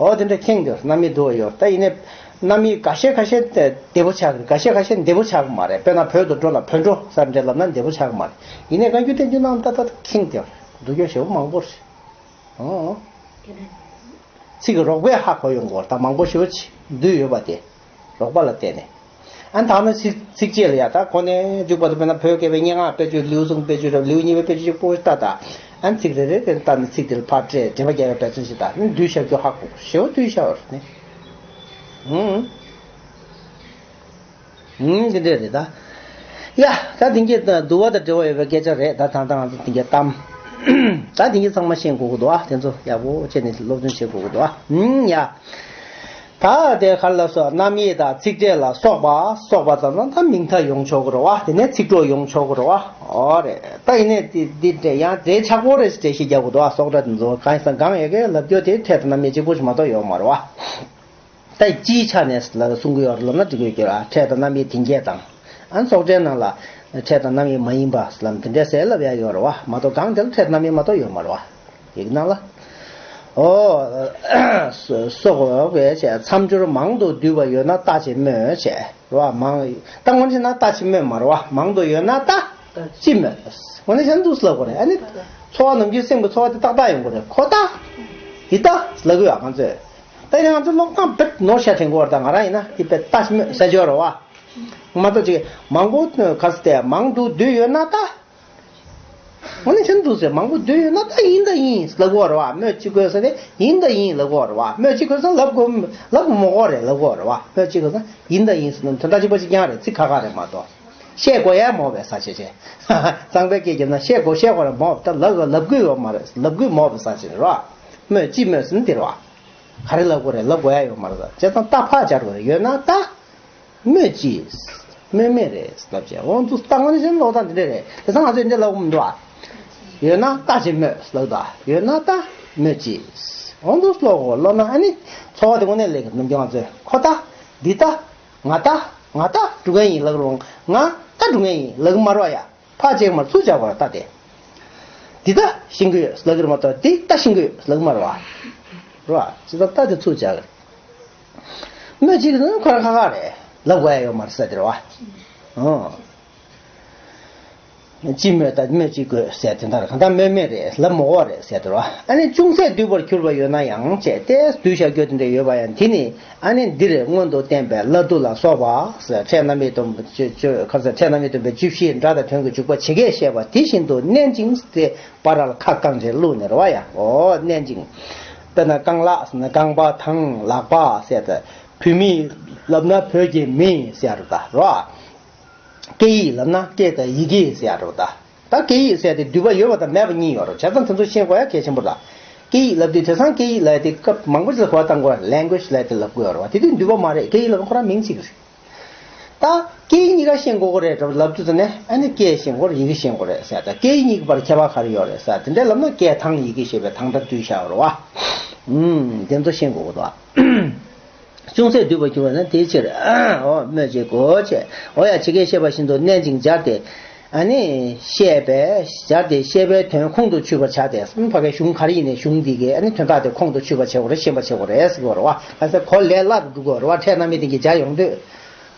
འོ་དེ་འདྲ་ཁེངས་དེ་རྣམ་དབྱེ་བསྡུ་བ་ཡོད་ད། ཡིན་ནའི་རྣམ་དབྱེ་འགའ་ཤས་ཁ་ཤས་བདེ་པོ་ཆགས་ཀྱི་རེད། འགའ་ཤས་ཁ་ཤས་བདེ་པོ་ཆགས་ཀྱི་མ་རེད། དཔེར་ན་བོད་དུ་འགྲོ་ལ་བོད་འགྲོ་ཟེར་འདྲ་ལབ་ན་བདེ་པོ་ཆགས་ཀྱི་མ་རེད། ཡིན་ནའི་བཀའ་འགྱུར་བསྟན་འགྱུར་ནང་ད་ད་ཁེངས་དེ་བསྡུ་རྒྱུ་ཞེ་པོ་མང་པོ་རེད། ཨོ། ཚིག་གི་རོགས་པས་ཧ་གོ་ཡོང་གི་ད་མང་པོ་ཞེ་པོ་ཅིག་བསྡུས་ཡོད་པ་དེ། རོགས་པ་ལ་བརྟེན་ནས། ཨ་ནི་ད་ནི་ཚིག་ཚིགས་བཅད་ལ་ཡ་ད་གོ་ནས་འཇུག་པ་དང་། དཔེར་ན་བོད་སྐད་པའི་སྙན་ངག་དཔེ་བརྗོད་ལེའུ་གསུམ་དཔེ་བརྗོད་རབ་ལེའུ་གཉིས་པའི་དཔེ་བརྗོད་ཅིག་པོ་ལྟ་ད། ཨ་ནི་ཚིག་རེ་རེ་རེ་ལྟ་ནས་ཚིག་དེ་ལ་ཕར་སྤྲད་འགྲེལ་པ་རྒྱག་པའི་འབད་བརྩོན་བྱེད་ད། ཨ་ནི་བསྡུས་བཞག་རྒྱུ་ཧ་གོ་ཞེ་པོ་བསྡུས་བཞག་པ་རེད་ནི། ཨུང་། ཨུང་། འདི་འདྲས་རེད་ད། ཡ། ད་དེང་གི་བསྡུ་བ་དང་འབྲེལ་བ་ཡོད་པའི་སྐད་ཆ་རེད་ད། ད་ལྟ་ང་ཚོ་དེང་གི་གཏམ། ད་དེང་གི་ཚང་མ་ཤེས་དགོས་ཀྱི་འདུག་ཨ། དེ་ཚོ་ཡག་པོ་བྱས་ནས་སློབ་སྦྱོང་བྱེད་དགོས་ཀྱི་འདུག་ཨ། ཨུང་། ཡ། ད་དེ་ག་རེ་ལབ་སོང་། རྣམ་དབྱེ་དང་ཚིག་ཕྲད་ལ་སོགས་པ་སོགས་པ་ཙམ་ན་ད་མིང་མཐའ་ཡོང་ཆོག་གི་རེད་བ། དེ་ནས་ཚིག་གྲོགས་ཡོང་ཆོག་གི་རེད་བ། ཨོ་རེད། ད་ཡིན་ནའི་དེ་འདི་འདྲས་ཡང་རྫས་ཆག་པོ་རེད་ཟེར་འགྲེལ་བཤད་རྒྱག་དགོས་འདུག་ཨ། སོགས་སྒྲ་དེ་ཚོ་གང་ཡིན་ཟེར་ན་གང་ཡོད་ཀྱི་ལབ་རྒྱུ་དེ་ཕྲད་དང་རྣམ་དབྱེ་གཅིག་པོ་ཞིག་མ་གཏོགས་ཡོད་མ་རེད་བ། ད་སྤྱིའི་ཆ་ནས་ལ་གསུང་གི་ཡོད་རེད་ལབ་ན་འགྲིག་གི་ཡོད་ཀྱི་ར། ཕྲད་དང་རྣམ་དབྱེ་དེ་འགས་དང་། ཨ་ནི་སོགས་སྒྲའི་ནང་ལ་ཕྲད་དང་རྣམ་དབྱེ་མ་ཡིན་པ་ལམ་དེ་འདྲའི་ཟེར་ལབ་ཡ་ཡོད་རེད་བ། མ་གཏོགས་གང་དེ་ལ་ཕྲད་དང་རྣམ་དབྱེ་མ་གཏོགས་ཡོད་མ་རེད་བ། ཡིག་ནང་ལ། ཨོ། སོགས་པའི་བྱས་མཚམས་སྦྱོར་མང་དུ་བསྡུས་པ་ཡོད་ན་རྟགས་ཅན་སྨོས་བྱས་རེད་བ། མང་ད་དངོས་གནས་ན་རྟགས་ཅན་སྨོས་མ་རེད་བ། མང་དུ་ཡོད་ན་རྟགས་ཅི་སྨོས། དངོས་གནས་བྱས་ན་འདུག་ལབ་དགོས་རེད། ཨ་ནི་ཚོར་བ་ནམ་རྒྱུན་སེམས་ཀྱི་ཚོར་བ་དེ་ཏག་ཏག་ཡོང་གི་རེད། ཁོ་ད་འདི་ད་ལབ་གི་ཡོད་ང་ཚོས། ད་ཡིན་ང་ཚོ་ཀློག་སྟངས་དཔེ་ནོར་ཤ་དྲན་གོ་བ་དང་ང་རང་ཡིན་ན་དེ་དཔེ་ལྟ་ཞིབ་མོས་ཟེར་ཆོག་རེད་བ། མ་གཏོགས་ཅིག་མང་པོ་ག་ཚོད་དེ་མང་དུ་བསྡུས་ཡོད་ན་ད། འོ་ན་ཆེན་འདུག་ཟེར་མང་པོ་བསྡུས་ཡོད་ན་ད་ཡིན་ད་ཡིན་ལབ་གོ་རེད་བ། སྨོས་ཅི་དགོས་ཟེར་ནས་ཡིན་ད་ཡིན་ལབ་གོ་རེད་བ། སྨོས་ཅི་དགོས་ཟེར་ལབ་དགོས་ལབ་མ་དགོས་རེད་ལབ་གོ་རེད་བ། སྨོས་ཅི་དགོས་ཟེར་ཡིན་ད་ཡིན་ཟེར་ན་དོན་དག་གཅིག་པ་གཅིག་རྐྱང་རེད། ཚིག་ཁ་ཁ་རེད་མ་གཏོགས། བཤད་དགོས་ཡ་མོ་བས་ས་ཆེ་ཆེ། གཙང་པའི་སྐད་ཀྱི་ན་བཤད་དགོས་བཤད་དགོས་རེད་མོ་ད་ལབ་ལབ་དགོས་ཡོད་མ་རེད། ལབ་དགོས་མོ་བས་ས་ཆེ་རེད་བ། སྨོས་ཅི་སྨོས་ཟེར་ན་དེ་རེད་བ། ག་རེ་ལབ་དགོས་རེད། ལབ་དགོས་ཡ་ཡོད་མ་རེད། བྱས་ཙང་རྟགས་ཕར་སྦྱར་དགོས་རེད། ཡོད་ན་རྟགས། སྨོས་ཅི། སྨོས་མེད་རེད་ལབ་བྱས། འོ་འདུག་རྟགས་ངོ་ནས་བྱས་ན་ཀློག་སྟངས་འདི་འདྲ་རེད། དེང་སང་ང་ཚོས་འདི་ལབ་མི་འདུག་ཨ། ཡོད་ན་རྟགས་ཅན་སྨོས་ལབ་འདུག་ཨ། ཡོད་ན་རྟགས་སྨོས་ཅི། འོ་འདུག་ཀློག་གོ་ཀློག་ན་ཨ་ནི་ཚོར་བ་དེ་དངོས་གནས་སླེབས་ཀྱི་ནམ་རྒྱུན་ང་ཚོས་ཁོ་ད། འདི་ད། ང་ད། ང་ད་འགྲོ་མཁན་ཡིན་ལབ་རུང་ང་ད་འགྲོ་མཁན་ཡིན་ལབ་གི་མ་རེད་བ་ཡ། ཕར་ཅིག་མར་ཚུར་སྦྱར་བར་ལྟ་སྟེ། འདི་ལྟ་ཤེས་ཀྱི་ཡོད་ལབ་ཀྱི་རེད་མ་གཏོགས་འདི་ལྟ་ཤེས་ཀྱི་ཡོད་ལབ་ཀྱི་མ་རེད་བ། རེད་བ། ཇི་ལྟར་ལྟ་དེ་ཚུར་སྦྱར་གྱི་རེད། སྨོས་ཅི་ནི་ཁོ་རང་ཁ་ཁ་རེད་ལབ་དགོས་ཡ་ཡོད་མ་རེད་ཟེར་དེ་རེད་བ། ཨོ། ཅི་སྨོས་ད་སྨོས་ཅི་དགོས་ཟེར་དེ་འདྲ་རེད། གང་ལྟར་སྨོས་མེད་རེད་ལབ་མ་དགོས་རེད་ཟེར་དེ་རེད་བ། ཨ་ནི་ཅུང་ཟད་བསྡུས་པར་གྱུར་པ་ཡོད་ན་ཡང་བྱས་ཏེ་བསྡུས་བཞག་རྒྱུ་དེ་འདྲ་ཡོད་པ་ཡང་དེ་ནི། ཨ་ནི་འདིར་སྔོན་དུ་བསྟན་པའི་སླར་བསྡུ་ལ་སོགས་པ་ཟེར་ཕྲད་རྣམ་དབྱེ་སྟོན་པ་བཅུ་བཅུ་ཁ་ཟེར་ཕྲད་རྣམ་དབྱེ་སྟོན་པའི་བཅུ་བཞིའི་སྒྲ་དང་དོན་གྱི་འཇུག་པ་ཇི་སྐད་བཤད་པ་དེ་བཞིན་དུ་བསྣན་ཅིང་ཟེར་པར་ཁ་བསྐངས་བྱས་བླུགས་ནས་རེད་བ་ཡ། འོ་བསྣན་ཅིང་། དཔེར་ན་རྐང་ལག་ཟེར་ན་རྐང་པ་དང་ལག་པ་ཟེར་ད། བོད་མི་ལབ་ན་བོད་ཀྱི་མི་ཟེར་རེད་ད་རེད་བ། སྐད་ཡིག་ལབ་ན་སྐད་དང་ཡི་གེ་ཟེར་རེད་ད། ད་སྐད་ཡིག་ཟེར་དེ་འདུས་པ་ཡོད་པ་དང་མེད་པ་གཉིས་ཡོད་རེད། བྱས་ཙང་དེ་ཚོ་ཤེས་དགོས་ཡ་གལ་ཆེན་པོ་རེད། སྐད་ཡིག་ལབ་དུས་དེང་སང་སྐད་ཡིག་ལབ་ཡ་དེ་སྐབས་མང་པོ་ཅིག་ལ་གོ་བ་བཏང་དགོས་རེད། ལེང་གུ་ཨེ་ཇི་ལབ་ཡ་དེ་ལབ་དགོས་ཡོད་རེད་བ། དེ་དུས་འདུས་པ་མ་རེད། སྐད་ཡིག་ལབ་ན་ཁོ་རང་མིང་གཅིག་རེད། ད་སྐད་ཡིག་གཉིས་ཀ་ཤེས་དགོས་ཀྱི་རེད་ལབ་དུས་ཙམ་ནས་ཨ་ནི་སྐད་ཤེས་དགོས་རེད། ཡི་གེ་ཤེས་དགོས་རེད་ཟེར། ད་སྐད་ཡིག་གཉིས་ཀྱི་བར་ཁྱད་པར་ག་རེ་ཡོད་རེད་ཟེར་དེ་འདྲ་ལབ་ན་སྐད་དང་ཡི་གེ་ཞེས་པའི་དང་སྒྲ་བསྡུས་བཞག་ཡོད་རེད་བ། ཨུམ། དེ་ཚོ་ཤེས་དགོས་ཀྱི་འདུག་བ། ཅུང་ཟད་བསྡུས་པར་གྱུར་པ་ན་དེའི་ཕྱིར། འོ་སྨོས་ཅི་དགོས་བྱས། འོ་ཡ་ཇི་སྐད་བཤད་པ་བཞིན་དུ་བསྣན་ཅིང་སྦྱར་ཏེ། ཨ་ནི་བཤད་པས་སྦྱར་ཏེ་བཤད་པའི་དོན་ཁོང་དུ་ཆུད་པར་བྱ་སྟེ། ཕ་གའི་གཞུང་ག་རེ་ཡིན་ནའི་གཞུང་འདི་གའི་ཨ་ནི་དོན་དག་དེ་ཁོང་དུ་ཆུད་པར་བྱེད་དགོས་རེད། ཤེས་པར་བྱེད་དགོས་རེད་ཟེར་གྱི་ཡོད་རེད་བ། ཨ་ས་གོ་ལས་སླ་རུ་འགྲོ་གི་ཡོད་རེད་བ། ཕྲད་རྣམ་དབྱེ་དེ་གི་སྦྱར་ཡོང་དུས། རེད་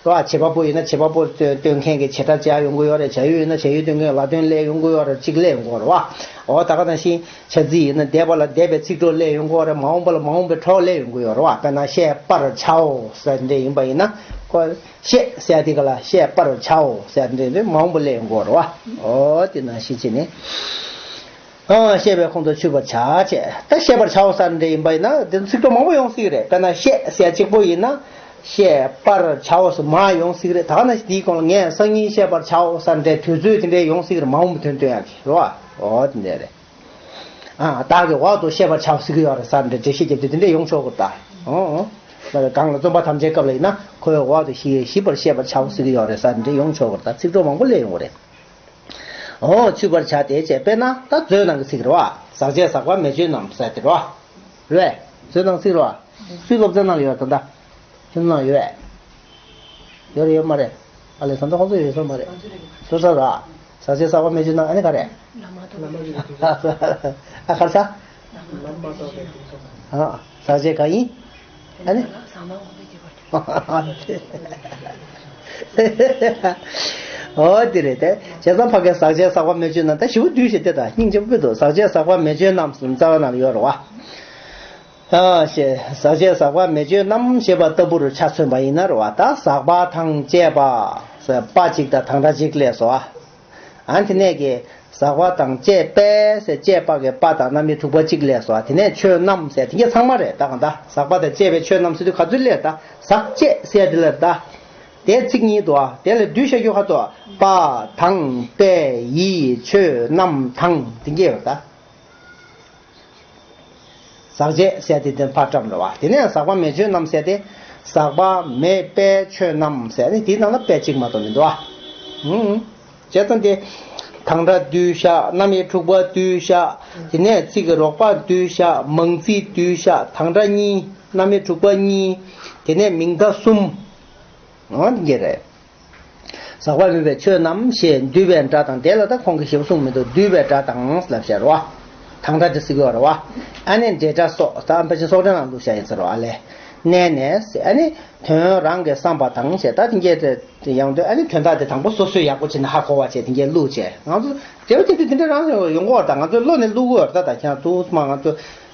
བ། བྱེད་པ་པོ་ཡིན་ན་བྱེད་པ་པོ་སྟོན་མཁན་གྱི་བྱེད་སྒྲ་སྦྱར་ཡོང་གི་ཡོད་རེད། བྱ་ཡུལ་ཡིན་ན་བྱ་ཡུལ་སྟོན་མཁན་ལ་དོན་སླེབས་ཡོང་གི་ཡོད་རེད། གཅིག་སླེབས་ཡོང་གི་ཡོད་རེད་བ། འོ་ད་ག་ནང་བཞིན། བྱ་ཚིག་ཡིན་ན་འདས་པ་ལ་འདས་པའི་ཚིག་གྲོགས་སླེབས་ཡོང་གི་ཡོད་རེད། མ་འོངས་པ་ལ་མ་འོངས་པའི་གྲོགས་སླེབས་ཡོང་གི་ཡོད་རེད་བ། དཔེར་ན་བཤད་པར་བྱའོ་ཟེར་འདྲ་ཡིན་པ་ཡིན་ན། ཁོ་བཤད་ཟེར་དེ་ག་ལ་བཤད་པར་བྱའོ་ཟེར་འདྲ་རེད། མ་འོངས་པ་སླེབས་ཡོང་གི་ཡོད་རེད་བ། འོ་དེ་ནང་བཞིན་བྱས་ནས། ཨ་བཤད་པའི་ཁོང་དུ་ཆུད་པར་བྱ་བྱས། ད་བཤད་པར་བྱའོ་ཟེར་འདྲ་ཡིན་པ་ཡིན་ན་དེ་ཚིག་གྲོགས་མང་པོ་ཡོང་སྲིད་ཀྱི་རེད། དཔེར་ན་བཤད་ཟེར་གཅིག་པོ་ཡིན་ན། བཤད་པར་བྱའོ་ཟེར་མ་ཡོང་སྲིད་ཀྱི་རེད། ད་ག་ནང་བཞིན་དེའི་སྐོར་ལ་ངས་སང་ཉིན་བཤད་པར་བྱའོ་ཟེར་འདྲའི་དུས་ཚོད་དེ་འདྲའི་ཡོང་སྲིད་ཀྱི་རེད། མ་འོངས་པ་དོན་སྟོན་ཡག་གི་རེད་བ། འོ་དེ་འདྲ་རེད། ཨ་བདག་གིས་འོག་ཏུ་བཤད་པར་བྱའོ་ཟེར་གྱི་ཡོད་རེད་ཟེར་འདྲ་འགྲེལ་བཤད་རྒྱབ་དུས་དེ་འདྲ་ཡོང་ཆོག་གི་རེད་ད། ཨོ། ཨོ། ད་གང་ལ་རྩོམ་པ་ཐམས་ཅད་སྐབས་ལ་ཡིན་ན་ཁོའི་འོག་ཏུ་ཞི་ཞིབ་པར་བཤད་པར་བྱའོ་ཟེར་གྱི་ཡོད་རེད་ཟེར་འདྲ་ཡོང་ཆོག་གི་རེད། ད་ཚིག་གྲོགས་མང་པོ་སླེབས་ཡོང་གི་རེད། ཨོ། ཆུད་པར་བྱ་སྟེ་བྱས། དཔེར་ན་ད་མཛོད་ནང་གི་ཚིག་རེད་བ། ཟག་བཅས་ཟག་པ་མེ་མཆོད་རྣམས་ཟེར་དེ་རེད་བ། རེད། མཛོད་ནང་ཚིག་རེད་བ། སུའི་སློབ་ཚན་ནང་ལ་ཡོད་ད་ལྟ། ཁྱོད་ནང་ཡོད། ཡོད་རེད་ཡོད་མ་རེད། ཨ་ལེ་ད་ལྟ་ཁོང་ཚོ་ཡོད་ས་མ་རེད། སོ་སོ་ར། ཟག་བཅས་ཟག་པ་མེ་མཆོད་རྣམས། ཨ་ནི་ག་རེད། ཨ་ག་རེ་ཟ། ཨ། ཟག་བཅས་གང་ཡིན། ཨ་ནི། ཨོ་དེ་རེད་དེ། བྱས་ཙང་ཕ་གིར་ཟག་བཅས་ཟག་པ་མེ་མཆོད་རྣམས། ད་ཞེ་པོ་བསྡུས་ཤིག་དེ་དང་སྙིང་རྗེ་པོ་དཔེ་འདུག་ཟག་བཅས་ཟག་པ་མེ་མཆོད་རྣམས་རྩ་བ་ནང་ཡོད་རེད་བ། ཨ་ཞེས་ཟག་བཅས་ཟག་པ་མེ་མཆོད་རྣམས་ཞེས་པ་ལྟ་བུར་ཆ་མཚོན་པ་ཡིན་ན་རེད་བ། ད་ཟག་པ་དང་བཅས་པ་ཟེར་པ་གཅིག་དང་དང་སྒྲ་གཅིག་སླེབས་སོ། ཨ་དེ་ནས་ཀྱི་ཟག་པ་དང་བཅས་པས་ཟེར་བཅས་པ་གི་པ་དང་རྣམ་དབྱེ་དྲུག་པ་གཅིག་སླེབས་སོ། དེ་ནས་མཆོད་རྣམས་ཟེར་དེ་གྱད་ཚང་མ་རེད། ད་གང་ལྟར་ཟག་པ་དང་བཅས་པས་མཆོད་རྣམས་ཟེར་དུས་ག་ཚོད་སླེབས། ད་ཟག་བཅས་ཟེར་དེ་ལ་ད་དེ་ཚིག་གཉིས་འདུག་ཨ། དེ་ལ་བསྡུས་བཞག་རྒྱུ་ག་ཚོད། པ་དང་པས་ཡིས་མཆོད་རྣམས་དང་དེ་གྱད་ཡོད་ད། ཟག་བཅས་ཟེར་དེ་དེ་ཕར་བཀྲམ་རེད་བ། དེ་ནས་ཟག་པ་མེ་མཆོད་རྣམས་ཟེར་དེ། ཟག་པ་མེ་པས་མཆོད་རྣམས་ཟེར་ནི་དེའི་ནང་ལ་པས་གཅིག་མ་གཏོགས་མི་འདུག་ཨ། ཧུམ། བྱས་ཙང་དེ། དང་སྒྲ་བསྡུས་བཞག་རྣམ་དབྱེ་དྲུག་པ་བསྡུས་བཞག་དེ་ནས་ཚིག་གི་རོགས་པ་བསྡུས་བཞག་མང་ཚིག་བསྡུས་བཞག་དང་སྒྲ་གཉིས། རྣམ་དབྱེ་དྲུག་པ་གཉིས། དེ་ནས་མིང་མཐའ་གསུམ། འོ་དེ་གྱད་རེད། ཟག་པ་མེད་པས་མཆོད་རྣམས་ཞེས་བསྡུས་པའི་སྒྲ་དང་། དེ་ལ་ད་ཁོང་གིས་ཞེ་པོ་གསུངས་མི་འདུག་བསྡུས་པའི་སྒྲ་དང་ལབ་བྱས་རེད་བ། དང་སྒྲ་དེ་ཟེར་གྱི་ཡོད་རེད་བ། ཨ་ནི་འབྲེལ་སྒྲ་སོགས། ད་ཕལ་ཆེར་སོགས་སྒྲ་ནང་བླུགས་བྱས་ཡིན་ས་རེད་བ། ཨ་ལས། བསྣན་ནས་ཟེར། ཨ་ནི་དོན་རང་གི་བསམ་པ་དང་ཞེས། ད་དེ་གྱད་དེ་ཡང་དོན། ཨ་ནི་དོན་དག་དེ་དང་པོ་སོ་སོས་ཡག་པོ་བྱས་ནས་ཧ་གོ་བ་བྱས་དེ་གྱད་བླུགས་བྱས། ང་ཚོ་འབྲེལ་བ་དེ་དེ་དེ་འདྲ་རང་ཡོང་གི་ཡོད་རེད། ད་ང་ཚོའི་བློ་ནས་བླུགས་ཀྱི་ཡོད་རེད། ད་ད་ཁྱེད་རང་ཐུགས་སྨྲ་ང་ཚོ།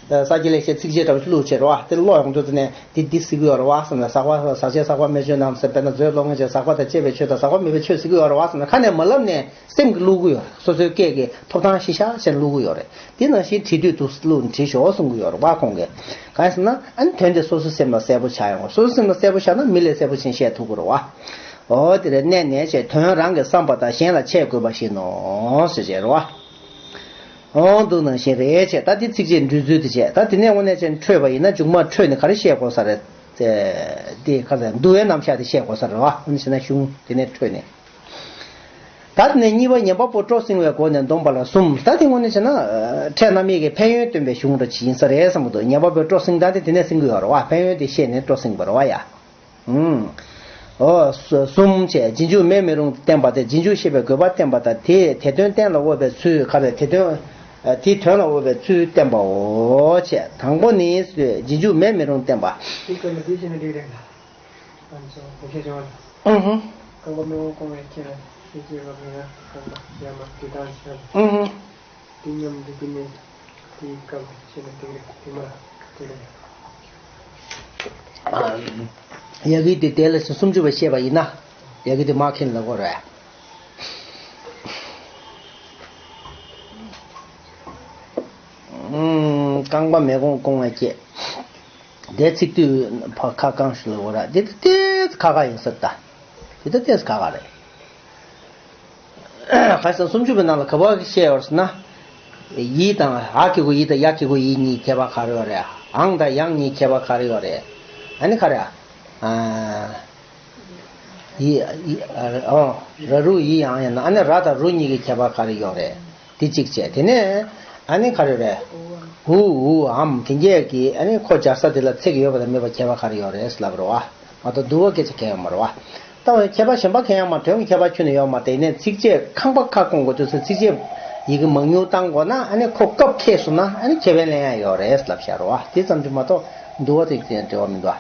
ས་སྐྱ་ལེགས་བཤད་ཚིགས་བཅད་འདྲ་བོ་ཞིག་བླུགས་བྱས་རེད་བ། དེ་ཀློག་ཡོང་དུས་དེ་ནས་འདི་འདི་ཟེར་གྱི་ཡོད་རེད་བ་བསམ་ནས། ཟག་པ་ཟག་བཅས་ཟག་པ་མེད་མཆོད་རྣམས་ཟེར། དཔེར་ན་མཛོད་ཀློག་མཁན་ཚོས་ཟག་པ་དང་བཅས་པའི་མཆོད་དང་ཟག་པ་མེད་པའི་མཆོད་ཟེར་གྱི་ཡོད་རེད་བ་བསམ་ནས་ཁ་ནས་མ་ལབ་ནས་སེམས་ཀྱིས་བླུག་གི་ཡོད་རེད། སོ་སོའི་སྐད་ཀྱི་ཐོབ་ཐང་ཤི་ཤ་བྱས་ནས་བླུག་གི་ཡོད་རེད། དེ་ནང་བཞིན་བྲིས་དུས་འདུག་བླུགས་ནས་བྲིས་ཤོག་གསུང་གི་ཡོད་རེད་བ་ཁོང་གིས། གང་ཡིན་ཟེར་ན་ཨ་ནི་དོན་དེ་སོ་སོའི་སེམས་ལ་གསལ་པོ་ཆགས་ཡོང་བ། སོ་སོའི་སེམས་ལ་གསལ་པོ་ཆགས་ན་མི་ལས་གསལ་པོ་ཕྱིན་བཤད་ཐུབ་ཀྱི་རེད་བ། འོ་དེ་རེད། བསྣན་ནས་ཞེས་དོན་རང་གི་བསམ་པ་དང་གཞན་ལ་འཆད་དགོས་པ་བཞིན་ནོ་ཟེར་བྱས་རེད་བ། འོང་འདུག་ནང་བཞིན་རེད་བྱས། ད་འདི་ཚིགས་བཅད་འགྲུལ་ཚུལ་དེ་བྱས། ད་དེ་ནས་དངོས་གནས་བྱས་ན་འཕྲོས་པ་ཡིན་ན་མཇུག་མ་འཕྲོས་ནས་ག་རེ་བཤད་དགོས་ས་རེད། དེ་ག་ཚད་འདུལ་བའི་རྣམ་གཞག་དེ་བཤད་དགོས་ས་རེད་བ། དངོས་གནས་བྱས་ན་གཞུང་དེ་ནས་འཕྲོས་ནས། ད་དེ་ནས་གཉིས་པ་ཉན་པ་པོ་སྤྲོ་གསེང་བའི་སྒོ་ནས་འདོམས་པ་ལ་གསུམ། ད་དེ་དངོས་གནས་བྱས་ན་ཨ་ཕྲད་རྣམ་དབྱེ་གི་ཕན་ཡོན་སྟོན་པའི་གཞུང་འདྲ་ཅིག་ཡིན་ས་རེད་བསམ་གྱི་འདུག་ཉན་པ་པོས་སྤྲོ་གསེང་ད་དེ་དེ་ནས་གསེང་གི་ཡོད་རེད་བ། ཕན་ཡོན་དེ་བཤད་ནས་སྤྲོ་གསེང་བ་རེད་བ་ཡ། ཨུམ། ཨོ། གསུམ་བྱས། རྗེས་འཇུག་མེད་མི་རུང་བསྟན་པ་དེ། རྗེས་འཇུག་ཤེས་པའི་དགོས་པ་བསྟན་པ་དང་། དེ་དེ་དོན་གཏན་ལ་དབབ་པའི་ཚུལ་ག་རེ། དེ་དོན། དེའི་དོན་ལ་དབབ་པའི་ཚུལ་བསྟན་པའོ་བྱས། དང་པོ་ནི་རྗེས་འཇུག་མེད་མི་རུང་བསྟན་པ། དེ་སྐབས་ལ་དེ་བྱས་ན་འགྲིག་རེད་ལ། ང་ཚོ་དགོངས་བཞེད་བྱུང་བ་ལ། ཨུ་ཧུ། རྐང་པ་མི་འོང་སྐོང་བའི་ཁྱེད་ལ་ཤེས་བྱེད་རབ་ཡོད་ན་རྐང་པ་ཡར་མར་དུས་དང་ཤར། ཨུ་ཧུ། འདི་སྙམ་འདི་འདི་ནི་དེའི་སྐབས་ཤེས་ན་འགྲིག་རེད། དེ་མ་དེ་རེད། ཡ་གི་དེ་དེ་ལ་སུམ་ཅུ་པ་བཤད་པ་ཡིན་ན། ཡ་གི་དེ་མ་མཁྱེན་ལ་གོ་རེད། རྐང་པ་མི་འོང་སྐོང་བའི་ཁྱེད། དེ་ཚིག་དུས་ཕ་ཁ་གང་ཞིག་ལ་གོ་རེད། དེ་དེ་ཁ་ཁ་ཡིན་ཟེར་ད། དེ་ད་ཏེས་ཁ་ཁ་རེད། ཁ་སང་སུམ་ཅུ་པའི་ནང་ལ་ག་པར་བཤད་ཡོད་ཟེར་ན། ཡི་དང་། འ་གི་གུ་ཡི་དང་ཡ་གི་གུ་ཡི་གཉིས་ཁྱད་པར་ག་རེ་ཡོད་རེད། ཨང་དང་ཡང་གཉིས་ཁྱད་པར་ག་རེ་ཡོད་རེད། ཨ་ནི་ག་རེ། ཨ། ཡི་ཡི་ཨ་ཨོ། ར་རུ་ཡི་ཡང་ཡིན་ན་ཨ་ནི་ར་དང་རུ་གཉིས་ཀྱི་ཁྱད་པར་ག་རེ་ཡོད་རེད། དེ་གཅིག་བྱས། དེ་ནས་ཨ་ནི་ག་རེ་རེད། འུ་འུ་འམ་དེ་གྱད་ཀྱི་ཨ་ནི་ཁོ་སྦྱར་ས་དེ་ལ་ཚེག་ཡོད་པ་དང་མེད་པ་ཁྱད་པར་ག་རེ་ཡོད་རེད་ལབ་རེད་བ། མ་གཏོགས་འདུལ་བ་སྐད་ཆ་གང་ཡང་མ་རེད་བ། ད་འོ་ཁྱད་པར་གཞན་པ་གང་ཡང་མ། དོན་གྱི་ཁྱད་པར་ཁྱོན་ནས་ཡོད་མ་རེད། ཡིན་ནའི་ཚིགས་བཅད་ཁང་པ་ཁ་སྐོང་དགོས་དུས་ཚོད་ཚིགས་བཅད་ཡི་གེ་མང་ཉུང་བཏང་དགོས་ན་ཨ་ནི་ཁོ་སྐབས་འཁེལ་སོང་ན་ཨ་ནི་ཁེ་ཕན་ལེན་ཡ་ཡོད་རེད་ལབ་བཞག་རེད་བ། དེ་ཙམ་གྱིས་མ་གཏོགས་འདུལ་བ་དེ་དེ་འབྲེལ་བ་མི་འདུག་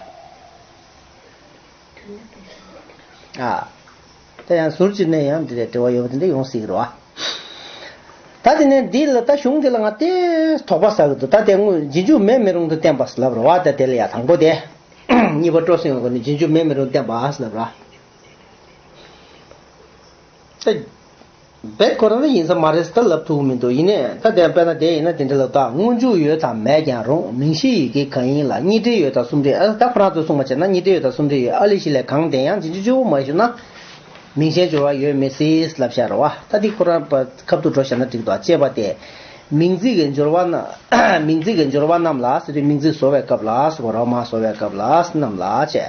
ཨ། ཨ། ད་ཡང་ཟུར་གཅིག་ནས་ཡང་འདི་འདྲའི་འབྲེལ་བ་ཡོད་པ་དེ་འདྲ་ཡོང་སྲིད་ཀྱི་རེད་བ། ད་དེ་ནས་འདི་ལ་ད་གཞུང་འདི་ལ་ང་ཏོག་ཙམ་དོགས་པ་ཟ་གི་འདུག་ད་དེ་དངོས་རྗེས་འཇུག་མེད་མི་རུང་དུ་བསྟན་པ་ལབ་རེད་བ། ད་དེ་ལ་ཡ་དང་པོ་དེ། གཉིས་པ་སྤྲོ་གསེང་བའི་སྒོ་ནས་རྗེས་འཇུག་མེད་མི་རུང་བསྟན་པ་ལབ་རེད་བ། ད། རྦད་ཁོ་རང་ལ་ཡིན་ས་མ་རེད་ཟེར་ད་ལབ་ཐུབ་ཀྱི་མི་འདུག་ཡིན་ནའི་ད་དེ་དཔེར་ན་དེ་ཡིན་ན་དེ་འདྲ་ལབ་ད། སྔོན་འཇུག་ཡོད་དང་མེད་ཀྱང་རུང་། མིང་གཞི་ཡི་གེ་གང་ཡིན་ལ། གཉིས་འབྲེལ་ཡོད་དང་གསུམ་འབྲེལ། ཨ་ད་ཁོ་རང་ཚོས་གསུངས་པ་བྱས་ན་གཉིས་འབྲེལ་ཡོད་དང་གསུམ་འབྲེལ་ཡོད། ཨ་ལེ་ཤི་ལས་གང་ལྡན་ཡང་རྗེས་འཇུག་གཅིག་པོ་མ་ཞུ་ན། མིང་གཞན་སྦྱོར་བ་ཡོད་མི་སྲིད་ལབ་བཞག་རེད་བ། ད་འདི་ཁོ་རང་ཁ་ཐུག་འགྲོ་བཞག་ན་འགྲིག་འདུག་ཅེས་པ་སྟེ། མིང་ཚིག་གི་སྦྱོར་བ་ན། མིང་ཚིག་གི་སྦྱོར་བ་རྣམས་ལ་ཟེར་དུས་མིང་ཚིག་བཟོ་བའི་སྐབས་ལ་ཟེར་གོ་རོ་མ་བཟོ་བའི་སྐབས་ལ་རྣམས་ལ་བྱས།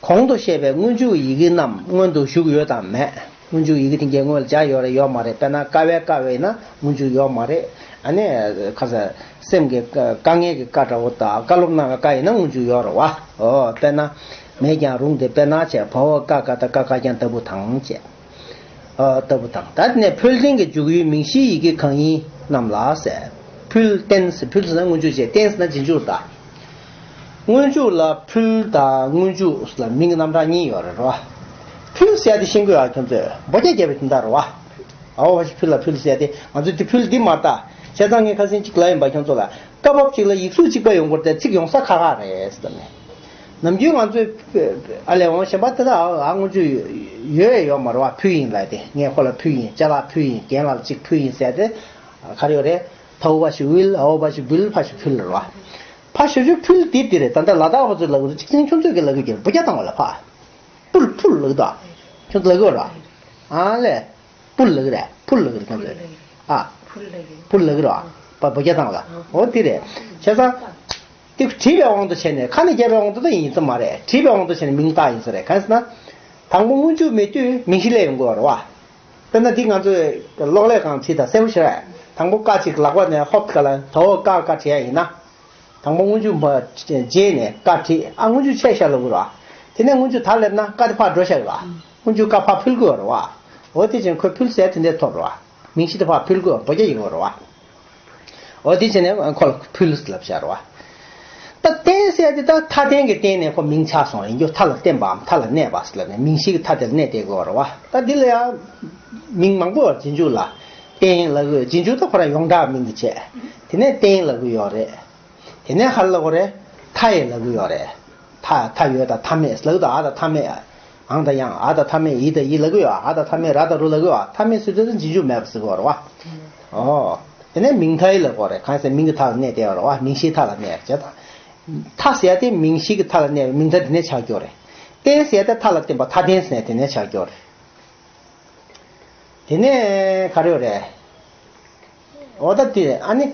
གོང་དུ་བཤད་པའི་སྔོན་འཇུག་ཡི་གེ་རྣམས་སྔོན་དུ་ཞུགས་ཡོད་དམ་མེད། སྔོན་འཇུག་ཡི་གེ་དེ་གའི་སྔོན་ལ་སྦྱར་ཡོད་རེད་ཡོད་མ་རེད། དཔེར་ན་ཀ་བའི་ཀ་བ་ཡིན་ན་སྔོན་འཇུག་ཡོད་མ་རེད། ཨ་ནི་ཁ་ས་སེམས་ཀྱི་དཀའ་ངལ་གྱི་དཀའ་འདྲ་བོ་དང་བཀའ་སློབ་གནང་བའི་བཀའ་ཡིན་ན་སྔོན་འཇུག་ཡོད་རེད་བ། ཨོ་དཔེར་ན་མེད་ཀྱང་རུང་སྟེ་དཔེར་ན་བྱས་བ་འོག་ཀ་དག་དང་ཀ་ཁ་ཀྱང་ལྟ་བུ་དང་བྱས། ཨ་ལྟ་བུ་དང་། ད་དེ་ནས་འཕུལ་རྟེན་གྱི་འཇུག་ཡུལ་མིང་གཞིའི་ཡི་གེ་གང་ཡིན་རྣམས་ལ་ཟེར། འཕུལ་རྟེན་ཟེར། འཕུལ་ཟེར་ན་སྔོན་འཇུག་བྱས། རྟེན་ཟེར་ན་རྗེས་འཇུག་ད། སྔོན་འཇུག་ལ་འཕུལ་དང་སྔོན་འཇུག་ལ་མིང་གི་རྣམ་གྲངས་གཉིས་ཡོད་རེད་རོ། འཕུལ་ཟེར་ཡ་དེ་ཤེས་དགོས་ཡ་ཁྱོད་ཚོས་བོད་རྒྱ་རྒྱབ་པའི་དོན་དག་རེད་བ། ཨའོ་བ་ཞིག་འཕུལ་ལ་འཕུལ་ཟེར་ཡ་དེ་ང་ཚོས་དེ་འཕུལ་འདི་མ་ལྟ། བྱས་ཙང་ངས་ཁ་སང་གཅིག་ལབ་ཡིན་པ་ཁྱོད་ཚོ་ལ། སྐབས་བབ་གཅིག་ལ་ཡིག་གཟུགས་གཅིག་པ་ཡོང་དགོས་ཏེ་ཚིག་ཡོང་ས་ཁག་ཁག་རེད་ཟེར་ནས། ནམ་རྒྱུན་ང་ཚོས་ཨ་ལས་འོང་གཞན་པ་དེ་དག་ཨ་སྔོན་འཇུག་ཡོད་ཡོད་མ་རེད་བ། ཕུལ་ཡིན་ལབ་དེ་ངས་ཁོ་ལ་ཕུལ་ཡིན། ཅ་ལག་ཕུལ་ཡིན། རྒན་ལགས་ལ་གཅིག་ཕུལ་ཡིན་ཟེར་དེ་ག་རེ་ཡོད་རེད། ཐའོ་བ་ཞིག་འབུལ། ཨའོ་བ་ཞིག་འབུལ། ཕ་ཞིག་ཕུལ་རེད་བ། ཕ་ཞབས་ཞུ་ཕུལ་དེ་དེ་རེད། ད་ལྟ་ལ་དྭགས་པ་ཚོས་ལབ་གི་རེད། གཅིག་ཅན་ཁྱོད་ཚོས་ཀྱི་ལབ་གི་རེད། བོད་རྒྱ་བཏང་བ་ལ་ཕ། ཕུལ་ཕུལ་ལབ་གི་འདུག་ཁྱོད་ཚོ་ལབ་གི་རེད། ཨ་ལས། ཕུལ་ལབ་གི་རེད། ཕུལ་ལབ་གི་རེད་ཁྱོད་ཚོས། ཨ། ཕུལ་ལབ་གི་རེད། ཕུལ་ལབ་གི་རེད་བ། བོད་རྒྱ་བཏང་བ་ལ། འོ་དེ་རེད། བྱས་ཙང་། དེ་བྲིས་པའི་དབང་དུ་བྱས་ནས་ཁ་ནས་བརྒྱབ་པའི་དབང་དུ་ད་ཡིན་ས་མ་རེད། བྲིས་པའི་དབང་དུ་བྱས་ནས་མིང་བཏགས་ཡིན་ས་རེད། གང་ཟེར་ན། དང་པོ་སྔོན་འཇུག་མེད་དུས་མིང་གཞི་སླེབས་ཡོང་གི་ཡོད་རེད་བ། དཔེར་ན་འདི་ང་ཚོས་གློག་ཀླད་སྒང་བྲིས་དང་གསལ་པོ་ཞེ་དྲག་དང་པོ་ཀ་གཅིག་ལག་པ་ནས་ཧོབ་ཀ་ལ་ད་འོ་ཀ་ཀ་བྲིས་ཡ་ཡིན་ན། དང་པོ་སྔོན་འཇུག་མ་རྗེས་ནས་ཀ་བྲིས། ཨ་སྔོན་འཇུག་ཆད་ཤག་ལབ་དགོས་རེད་བ། དེ་ནས་སྔོན་འཇུག་ད་སླེབས་ན་ཀ་དེ་ཕར་འགྲོ་ཤག་རེད་བ། སྔོན་འཇུག་ཀ་ཕར་ཕུལ་དགོས་རེད་བ། འོ་དེ་བཞིན་ཁོས་ཕུལ་ཟེར་དེ་འདྲས་ཐོབ་རེད་བ། མིང་གཞི་དེ་ཕར་ཕུལ་དགོས། བོད་རྒྱ་ཡིན་དགོས་རེད་བ། འོ་དེ་བྱས་ནས་ཁོ་ལ་ཕུལ་ལབ་བྱ་རེད་བ། ད་རྟེན་ཟེར་དེ་ད་མཐའ་རྟེན་གྱི་རྟེན་ནས་ཁོ་མིང་ཆགས་སོང་རེད། མཐའ་ལ་བརྟེན་པའམ་མཐའ་ལ་གནས་པ་ཟེར་ལབ་ནས་མིང་གཞི་གི་མཐའ་དེ་ལ་གནས་བསྡད་དགོས་རེད་བ། ད་འདི་ལ་ཡང་མིང་མང་པོ་ཡོད་རེད། རྗེས་འཇུག་ལ་རྟེན་ལབ་གི་ཡོད། རྗེས་འཇུག་ད་ཁོ་རང་ཡོངས་གྲགས་མིང་དུ་བྱས། དེ་ནས་རྟེན་ལབ་གི་ཡོད་རེད། དེ་ནས་ཧ་ལ་གོ་རེད། མཐའ་ཡས་ལབ་གི་ཡོད་རེད། མཐའ་མཐའ་ཡོད་དང་མཐའ་མེད་ལབ་གི་འདུག་ཨ་དང་མཐའ་མེད། ཨང་དང་ཡང་། ཨ་དང་མཐའ་མེད། ཡི་དང་ཡི་ལབ་གི་ཡོད། ཨ་དང་མཐའ་མེད། ར་དང་རུ་ལབ་གི་ཡོད། མཐའ་མེད་ཟེར་དུས་རྗེས་འཇུག་མེད་པ་ཟེར་གི་ཡོད་རེད་བ། ཨོ། དེ་ནས་མིང་མཐའ་ཡས་ལབ་གོ་རེད། གང་ཟེར་མིང་གི་མཐའ་ལ་གནས་བསྡད་ཡོད་རེད་བ། མིང་གཞིའི་མཐའ་ལ་གནས་བྱས་དང་། མཐའ་ཟེར་ཡ་དེ་མིང་གཞི་གི་མཐའ་ལ་གནས་པའི་མིང་མཐའ་དེ་ནས་ཆགས་ཀྱི་ཡོད་རེད། རྟེན་ཟེར་ཡ་དེ་མཐའ་ལ་བརྟེན་པ་མཐའ་རྟེན་ཟེར་ནས་དེ་ནས་ཆགས་ཀྱི་ཡོད་རེད། དེ་ནས་ག་རེ་ཡོད་རེད། འོ་ད་དེ་ཨ་ནི།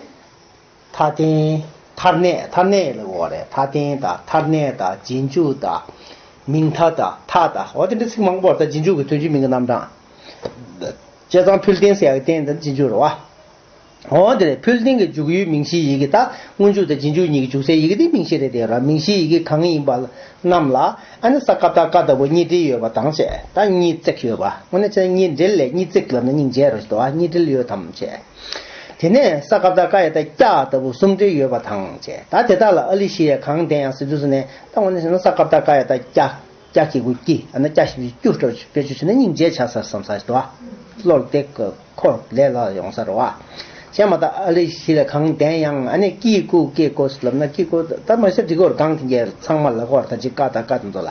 མཐའ་རྟེན། མཐར་གནས། མཐར་གནས་ལབ་དགོས་རེད། མཐའ་རྟེན་དང་མཐར་གནས་དང་རྗེས་འཇུག་དང་། མིང་མཐའ་དང་མཐའ་དང་། འོ་དེ་འདྲ་ཚིག་མང་པོ་ཡོད་རེད། ད་རྗེས་འཇུག་གི་དོན་སྤྱི་མིང་གི་རྣམ་གྲངས། བྱས་ཙང་འཕུལ་རྟེན་ཟེར་ཡག་གི་རྟེན་དེ་རྗེས་འཇུག་རེད་བ། འོ་དེ་རེད། འཕུལ་རྟེན་གྱི་འཇུག་ཡུལ་མིང་གཞིའི་ཡི་གེ། ད་སྔོན་འཇུག་དང་རྗེས་འཇུག་གཉིས་ཀྱི་འཇུག་སའི་ཡི་གེ་དེ་མིང་གཞི་རེད་དེ་ར། མིང་གཞིའི་ཡི་གེ་གང་ཡིན་པ་རྣམས་ལ་ཨ་ནི་ས་ཀ་བཏགས་སྐ་ལྟ་བུ་གཉིས་འབྲེལ་ཡོད་པ་དང་བཅས། ད་གཉིས་བརྩེགས་ཡོད་པ། དངོས་གནས་བྱས་ན་གཉིས་འབྲེལ་ལས་གཉིས་བརྩེགས་ལབ་ན་སྙིང་རྗེ་རུ་ཞིག་འདུག་ཨ་གཉིས་འབྲེལ་ཡོད་དམ་བཅས། དེ་ནས་ས་ཀ་བཏགས་སྐ་ཡ་བཏགས་སྐྱ་ལྟ་བུ་གསུམ་འབྲེལ་ཡོད་པ་དང་བཅས། ད་དེ་དག་ལ་ཨ་ལི་ཤི་ཡ་གང་ལྡན་ཡང་ཟེར་དུས་སུ་ནས་ད་དངོས་གནས་བྱས་ན་ས་ཀ་བཏགས་སྐ་ཡ་བཏགས་སྐྱ། སྐྱ་གི་གུ་སྐྱི། ཨ་ན་སྐྱ་ཞབས་ཀྱུ་སྐྱུ་སྤྲོ་བེད་སྤྱོད་བྱས་ན་སྙིང་རྗེ་ཆགས་ས་བསམ་ས་ཞིག་འདུག་ཨ། བློ་བདེ་ཁོ་ལས་སླ་ཡོང་ས་རེད་བ། བྱས་མ་ད་ཨ་ལི་ཤི་ལ་གང་ལྡན་ཡང་ཨ་ནི་སྐྱི་ཀུ་སྐྱེ་ཀོ་ལབ་ན་སྐྱི་ཀོ་ད་མ་ཤེས་འདི་གོར་གང་དེ་གའི་ཚང་མ་ལ་གོར་ད་ཅི་ཀ་ད་ཀ་དེ་ཚོ་ལ།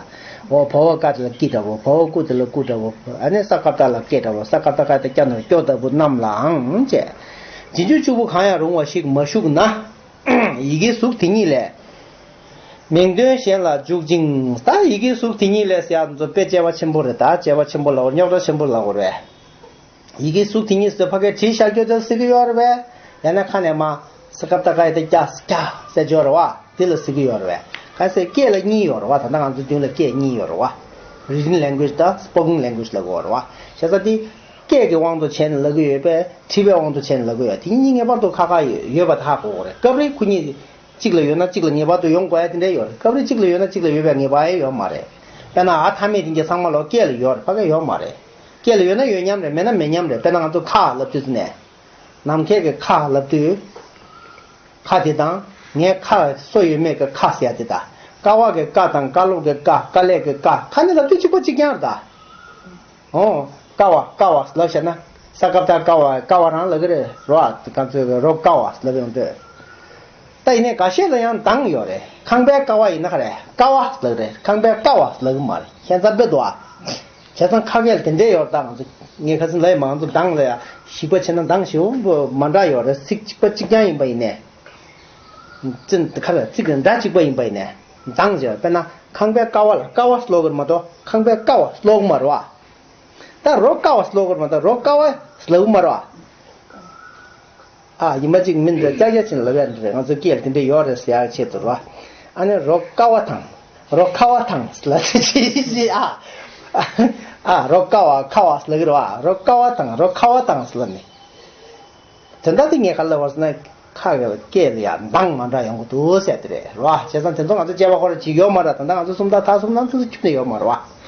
འོ་བ་བ་ཀ་དེ་ལ་སྐྱི་འདྲ་བོ། བ་བ་ཀུ་དེ་ལ་ཀུ་འདྲ་བོ། ཨ་ནི་ས་ཀ་བཏགས་ལ་སྐེ་འདྲ་བོ། ས་ཀ་བཏགས་སྐ་ཡ་བཏགས་སྐྱ་ན་སྐྱོ་ལྟ་བུ་རྣམས་ལའང་བྱས། རྗེས་འཇུག་གཅིག་པུ་གང་ཡང་རུང་བ་ཞིག་མ་ཞུགས་ན། ཡི་གེའི་གཟུགས་དེ་ཉིད་ལས། མིང་དོན་གཞན་ལ་འཇུག་ཅིང་། ད་ཡི་གེའི་གཟུགས་དེ་ཉིད་ལས་ཟེར་ཡག་ཚོ་དཔེ་གཅེས་པ་ཆེན་པོ་རེད། ད་གཅེས་པ་ཆེན་པོ་ལབ་དགོས། རྙོག་དྲ་ཆེན་པོ་ལབ་དགོས་རེད། ཡི་གེའི་གཟུགས་དེ་ཉིད་ཟེར་ཕ་གིར་བྲིས་བཞག་རྒྱུ་དེ་ཟེར་གི་ཡོད་རེད་པས། ཡང་ན་ཁ་ནས་མ་ས་ཀ་བཏགས་སྐ་ཡ་བཏགས་སྐྱ་སྐྱ་ཟེར་རྒྱུ་རེད་བ། དེ་ལ་ཟེར་གི་ཡོད་རེད་པས། ག་ཟེར་སྐད་ལ་གཉིས་ཡོད་རེད་བ། ད་ལྟ་ང་ཚོ་མདུན་ལ་སྐད་གཉིས་ཡོད་རེད་བ། Written language དང་spoken language ལབ་དགོས་རེད་བ། བྱས་ཙང་དེ་སྐད་ཀྱི་དབང་དུ་བྱས་ནས་ལབ་གི་ཡོད་པས། བྲིས་པའི་དབང་དུ་བྱས་ནས་ལབ་གི་ཡོད། དེ་གཉིས་ངེས་པར་དུ་ཁ་ཁ་ཡོད་པ་ཧ་གོ་དགོས་རེད། སྐབས་རེ་ཁོ་གཉིས་གཅིག་ལ་ཡོད་ན་གཅིག་ལ་ངེས་པར་དུ་ཡོང་དགོས་ཡ་དེ་འདྲ་ཡོད་རེད། སྐབས་རེ་གཅིག་ལ་ཡོད་ན་གཅིག་ལ་ཡོད་པའི་ངེས་པ་ཡང་ཡོད་མ་རེད། དཔེར་ན་ཨ་མཐའ་མེད་དེ་འདྲ་ཚང་མ་ལོ་སྐད་ལ་ཡོད་རེད། ཕ་གིར་ཡོད་མ་རེད། སྐད་ལ་ཡོད་ན་ཡོད་མཉམ་རེད། མེད་ན་མེད་མཉམ་རེད། དཔེར་ན་ང་ཚོ་ཁ་ལབ་དུས་ནས། ནམ་མཁའི་གི་མཁའ་ལབ་དུས། ཁ་དེ་དང་། ངའི་ཁ་སོ་ཡོད་མེད་ཀྱི་ཁ་ཟེར་ཡ་དེ་དང་། ཀ་བ་གི་ཀ་དང་། ཀ་སློབ་ཀྱི་ཀ། དཀའ་ལས་ཀྱི་དཀའ། ཁ་ནི་ལབ་དུས་གཅིག་པ་གཅིག་རྐྱང་རེད་ད། ཨོ། ཀ་བ་ཀ་བ་ལབ་བྱས་ན། ས་ཀ་བཏགས་སྐ་ཡ་བཏགས་སྐྱ་རང་ལབ་ཀྱི་རེད་རོ། ཨ་དེ་ག་ཚོད་ཀྱི་རོ་ཀ་བ་ལབ་ཡོང་དུས། ད་ཡིན་ནའི་འགའ་ཤས་ལ་ཡང་གདངས་ཡོད་རེད། ཁང་པའི་ཀ་བ་ཡིན་ན་ག་རེ་ཀ་བ་ལབ་ཀྱི་རེད། ཁང་པའི་ཀ་བ་ལབ་ཀྱི་མ་རེད། ཁྱད་མཚར་དཔེ་འདུག་ཨ། བྱས་ཙང་ཁ་སྐད་ལ་དེ་འདྲས་ཡོད་རེད། ད་ང་ཚོ་ངས་ཁ་སང་ལབ་ཡ་མང་ཚོ་གདངས་ལ་ཡ་ཞིབ་པ་བྱས་ན་གདངས་ཞེ་པོ་མ་འདྲ་ཡོད་རེད། ཚིག་གཅིག་པ་གཅིག་རྐྱང་ཡིན་པ་ཡིན་ནའི། ཙན་ཁ་ལ་ཚིག་གི་སྒྲ་གཅིག་པ་ཡིན་པ་ཡིན་ནའི། གདངས་བྱས་པ་དཔེར་ན་ཁང་པའི་ཀ་བ་ལ་ཀ་བ་ཟེར་ཀློག་གི་རེད་མ་གཏོགས་ཁང་པའི་ཀ་བ་ཟེར་ཀློག་གི་མ་རེད་བ། ད་རོ་ཀ་བ་ཟེར་ཀློག་གི་རེད་མ་གཏོགས་རོ་ཀ་བ་ཟེར་ལབ་གི་མ་རེད་བ། ཨ་ཡིན་པ་གཅིག་མིན་ད་ཀྱག་ཀྱག་ཕྱིན་ལབ་ཡ་འདི་རེད། ང་ཚོ་སྐད་ལ་དེ་འདྲ་ཡོད་རེད་ཟེར་ཡ་ཆེད་དུ་རོ། ཨ་ནི་རོ་ཀ་བ་དང་། རོ་ཁ་བ་དང་ལ་ཅི་ཅི་ཨ། ཨ་རོ་ཀ་བ་ཁ་བ་ལ་གི་རོ། ཨ་རོ་ཀ་བ་དང་རོ་ཁ་བ་དང་ལ་ནི། དོན་དག་དེ་ངས་ག་ལ་བར་སོང་ན་ཁ་གི་སྐད་ལ་ཡང་གདངས་མ་འདྲ་ཡོང་གི་འདུག་ཟེར་དེ་རེད་རོ། བྱས་ཙང་དེ་ཚོ་ང་ཚོ་དཔྱད་པ་ཁོ་ར་ཅིག་ཡོད་མ་རེད། ད་ལྟ་ང་ཚོ་སུམ་རྟགས་མཐའ་གསུམ་ནང་དུ་ཁྱོན་ནས་ཡོད་མ་རེད་བ།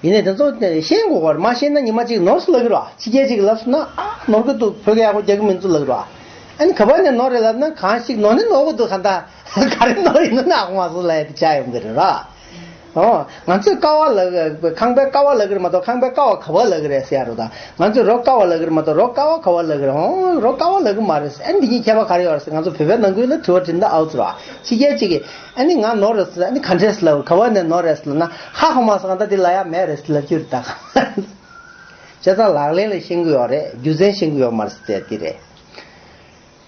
ཡིན་ནའི་དེ་ཚོ་ཤེས་དགོས་པར་མ་ཤེས་ན་ཉི་མ་གཅིག་ནོར་སུ་ལབ་ཀྱི་རོ། ཕྱི་རྒྱལ་གཅིག་ལབ་སོང་ན་ཨ་ནོར་གི་འདུག་བོད་སྐད་ཡག་པོ་རྒྱག་གི་མི་འདུག་ལབ་ཀྱི་རོ། ཨ་ནི་ག་པར་ནས་ནོར་རེད་ལབ་ན་གང་ཞིག་ནོར་ནི་ནོར་གི་འདུག་ག་ད་ག་རེ་ནོར་ཡིན་ན་ཨ་ཁུ་མ་སུ་ལབ་ཡ་དེ་ཆགས་ཡོང་གི་རེད་རོ། ཨོ། ང་ཚོས་ཀ་བ་ལབ་ཁང་པའི་ཀ་བ་ལབ་ཀྱི་རེད་མ་གཏོགས་ཁང་པའི་ཀ་བ་ག་བ་ལབ་ཀྱི་རེད་ཟེར་ཡ་རོ། ད་ང་ཚོས་རོ་ཀ་བ་ལབ་ཀྱི་རེད་མ་གཏོགས་རོ་ཀ་བ་ག་བ་ལབ་ཀྱི་རེད། ཨོ་རོ་ཀ་བ་ལབ་ཀྱི་མ་རེད་ཟེར། ཨ་ནི་འདི་གཉིས་ཁྱད་པར་ག་རེ་ཡོད་རེད་ཟེར། ང་ཚོ་བོད་པའི་ནང་ཁུལ་ལ་དྲི་བ་དྲིས་ན་ཨའུ་ཚོ་ར་ཕྱི་རྒྱལ་གཅིག་གིས་ཨ་ནི་ང་ནོར་རེད་ཟེར། ཨ་ནི་ག་འདྲས་ལབ་ག་བ་ནས་ནོར་རེད་ཟེར་ལབ་ན་ཧ་གོ་མ་སོང་། ད་འདི་ལབ་ཡ་མེད་རེད་ཟེར་ལབ་རྒྱུ་རེད་ད། བྱས་ཙང་ལག་ལེན་ལ་ཤེས་ཀྱི་ཡོད་རེད། རྒྱུ་མཚན་ཤེས་ཀྱི་ཡོད་མ་རེད་ཟེར་དེ་རེད།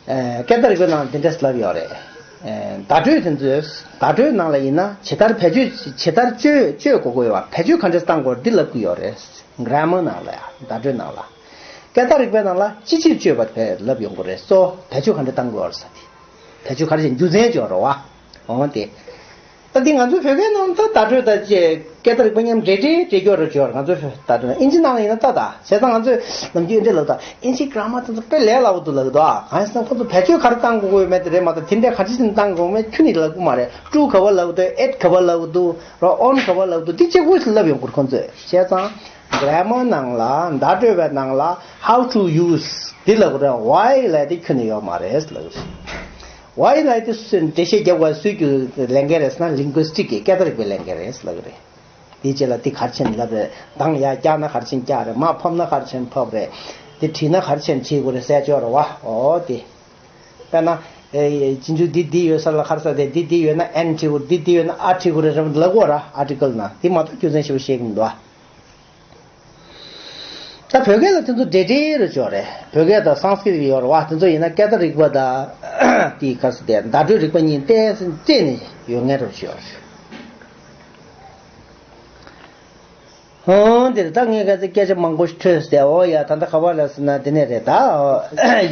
ཨ་སྐད་བརྡ་རིག་པའི་ནང་འདི་འདྲས་ལབ་ཡོད་རེད། ཨ་བརྡ་སྤྲོད་དེ་ཚོས་བརྡ་སྤྲོད་ནང་ལ་ཡིན་ན་ཇི་ལྟར་བེད་སྤྱོད་ཇི་ལྟར་སྤྱོད་སྤྱོད་དགོས་ཀྱི་ཡོད་པ། བེད་སྤྱོད་ག་འདྲས་བཏང་དགོས་འདི་ལབ་ཀྱི་ཡོད་རེད། གྷ་ར་མར་ནང་ལ་ཡ་བརྡ་སྤྲོད་ནང་ལ། སྐད་བརྡ་རིག་པའི་ནང་ལ་ཅི་ཕྱིར་སྤྱོད་པ་བེད་ལབ་ཡོང་གི་རེད། གཙོ་བོ་བེད་སྤྱོད་ག་འདྲས་བཏང་དགོས་རེད་ཟེར་དེ། བེད་སྤྱོད་ག་རེ་བྱས་རྒྱུ་མཚན་ཅིག་ཡོད་རེད་བ། འོ་དེ། ད་འདི་ང་ཚོའི་བོད་སྐད་ནང་ད་བརྡ་སྤྲོད་དང་བཅས་སྐད་བརྡ་རིག་པ་མཉམ་འདྲེས་འདྲེས་འདྲེས་སྐྱོར་རེ་སྦྱོར། ང་ཚོའི་བརྡ་སྤྲོད་ནང་ཨིན་ཇི་ནང་ལ་ཡིན་ན་ད་ད་བྱས་ཙང་ང་ཚོས་ནམ་རྒྱུན་ཨིན་ཇི་ལབ་ད་ཨིན་ཇི་གྷ་ར་མར་དེ་ཚོ་དཔེ་ལས་སླ་པོ་འདུག་ལབ་གི་འདུག་ཨ་གང་ཡིན་ཟེར་ན་ཁོ་ཚོ་བེད་སྤྱོད་ག་རེ་བཏང་དགོས་ཀྱི་ཡོད་མེད་དེ་རེད་མ་གཏོགས་དེ་འདྲའི་ག་ཅི་ཞིག་བཏང་དགོས་མེད་ཁྱོན་ནས་ལབ་གི་མ་རེད། ཀྲུ་ག་བ་ལབ་འདུག་ཨེད་ག་བ་ལབ་འདུག་རོ་ཨོན་ག་བ་ལབ་འདུག་འདི་གཅིག་པུ་ཞིག་ལབ་ཡོང་གི་རེད་ཁོ་ཚོས། བྱས་ཙང་གྷ་ར་མར་ནང་ལ་བརྡ་སྤྲོད་པའི་ནང་ལ་how to use འདི་ལབ་གི་རེད། why ལབ་དེ་ཁྱོན་ནས་ཡོད་མ་རེད་ལབ་གི་རེད། ཝའི་ལབ་དེ་སུས་འགྲེལ་བཤད་རྒྱབ་དགོས་སུས་ཀྱི་ལས་འགན་རེད་ཟེར་ན་ལིང་གུ་སི་ཊིག་གི་སྐད་བརྡ་རིག་པའི་ལས་འགན་རེད་ལབ་ཀྱི་རེད། དེའི་རྗེས་ལ་དེ་ག་རེ་བྱས་ནས་ལབ་རེད། གདངས་ཡར་བཀྱག་ན་ག་རེ་བྱས་ནས་བཀྱག་རེད། མར་ཕབ་ན་ག་རེ་བྱས་ནས་ཕབ་རེད། དེ་བྲིས་ན་ག་རེ་བྱས་ནས་བྲིས་དགོས་རེད་ཟེར་ཅོག་རེད་བ། འོ་དེ། དཔེར་ན། ཨེ་རྗེས་འཇུག་འདི་འདི་ཡོད་ས་ལ་ག་རེ་ཟེར་དེ་འདི་འདི་ཡོད་ན་ཨེན་བྲིས་དགོས་རེད། འདི་འདི་ཡོད་ན་ཨ་བྲིས་དགོས་རེད་རེད་ལབ་དགོས་ར་ཨར་ཊི་ཀལ་ནང་དེ་མ་གཏོགས་རྒྱུ་མཚན་ཞིབ་པོ་བཤད་ཀྱི་མི་འདུག་ཨ། ད་བོད་སྐད་ལ་དེ་ཚོ་འདྲེས་འདྲེས་རུ་ཅོག་རེད། བོད་སྐད་དང་སཾ་སྐྲྀཏ་ཡོད་རེད་བ། དེ་ཚོ་ཡིན་ན་སྐད་བརྡ་རིག་པ་དང་དེའི་ཁ་སུ་དེ་བརྡ་སྤྲོད་རིག་པ་གཉིས་ཏོག་ཙམ་འདྲེས་ནས་ཡོད་ངེས་རུ་ཅོག་རེད། ཧོ་འདིར་ད་ངས་ག་ཚོད་སྐད་ཆ་མང་པོ་ཞིག་ཐོས་ཏེ་འོ་ཡ་ད་ལྟ་ག་པར་ལ་ཟེར་ན་དེ་ནས་རེད་ད།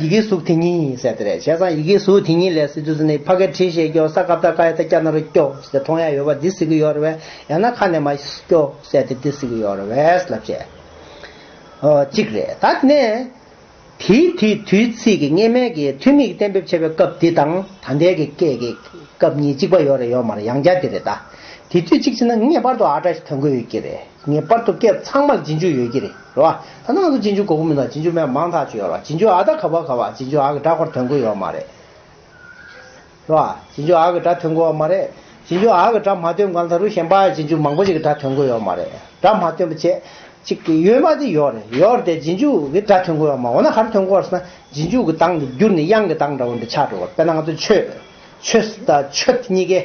ཡི་གེའི་གཟུགས་དེ་ཉིད་ཟེར་དེ་རེད། བྱས་ཙང་ཡི་གེའི་གཟུགས་དེ་ཉིད་ལས་ཟེར་དུས་ཟེར་ནས་ཕ་གིར་བྲིས་ཞེས་སྐྱོ་ས་ཀ་བཏགས་སྐ་ཡ་བཏགས་སྐྱ་ན་རོ་སྐྱོ་ཟེར་མཐོང་ཡ་ཡོད་པ་འདི་ཟེར་གི་ཡོད་རེད་བས། ཡང་ན་ཁ་ནས་མ་སྐྱོ་ཟེར་དེ་འདི་ཟེར་གི་ཡོད་རེད་བས་ལབ་བྱས། ཨོ་གཅིག་རེད། ད་དེ་ནས་དེའི་དུས་དུས་ཚིགས་ཀྱི་སྔས་མའི་གི་ཐོན་མིས་གཏན་འབེབས་བྱས་པའི་སྐབས་འདི་དང་ད་ལྟའི་གི་སྐད་ཀྱི་སྐབས་གཉིས་གཅིག་པ་ཡོད་རེད་ཡོད་མ་རེད་ཡང་བསྐྱར་དེ་རེད་ད། དེ་དུས་གཅིག་བྱས་ན་ངེས་པར་དུ་ཨ་སྒྲ་ཞིག་ཐོན་གི་ཡོད་ཀྱི་རེད། ངེས་པར་དུ་སྐད་ཚང་མར་རྗེས་འཇུག་ཡོད་ཀྱི་རེད་རེད་བ། ད་ནང་དུ་རྗེས་འཇུག་དགོས་ཀྱི་མི་འདུག་རྗེས་འཇུག་མེད་མང་ཐག་ཆོད་ཡོད་རེད་བ། རྗེས་འཇུག་ཨ་ད་ག་བ་ག་བ་རྗེས་འཇུག་ཨ་གི་སྒྲ་ཁོ་ར་ཐོན་གི་ཡོད་མ་རེད། རེད་བ། རྗེས་འཇུག་ཨ་གི་སྒྲ་ཐོན་གི་ཡོད་མ་རེད། རྗེས་འཇུག་ཨ་གི་སྒྲ་མ་ཐོན་གོང་ད་རུང་གཞན་པ་རྗེས་འཇུག་མང་པོ་ཞིག་གི་སྒྲ་ཐོན་གི་ཡོད་མ་རེད། སྒྲ་མ་ཐོན་པ་བྱས། གཅིག་གི་ཡོད་མ་དེ་ཡོད་རེད་ཡོད་རེད་དེ་རྗེས་འཇུག་གི་སྒྲ་ཐོན་གི་ཡོད་མ་འོ་ན་ག་རེ་ཐོན་གི་ཡོད་རེད་ཟེར་ན་རྗེས་འཇུག་གི་གདངས་དེ་བསྒྱུར་ནས་དབྱངས་ཀྱི་གདངས་འདྲ་བོ་འདི་ཆགས་འགྲོ་བ། དཔེར་ན་ང་ཚོ་ཆོས། ཆོས་དང་ཆོད་གཉིས་ཀའི།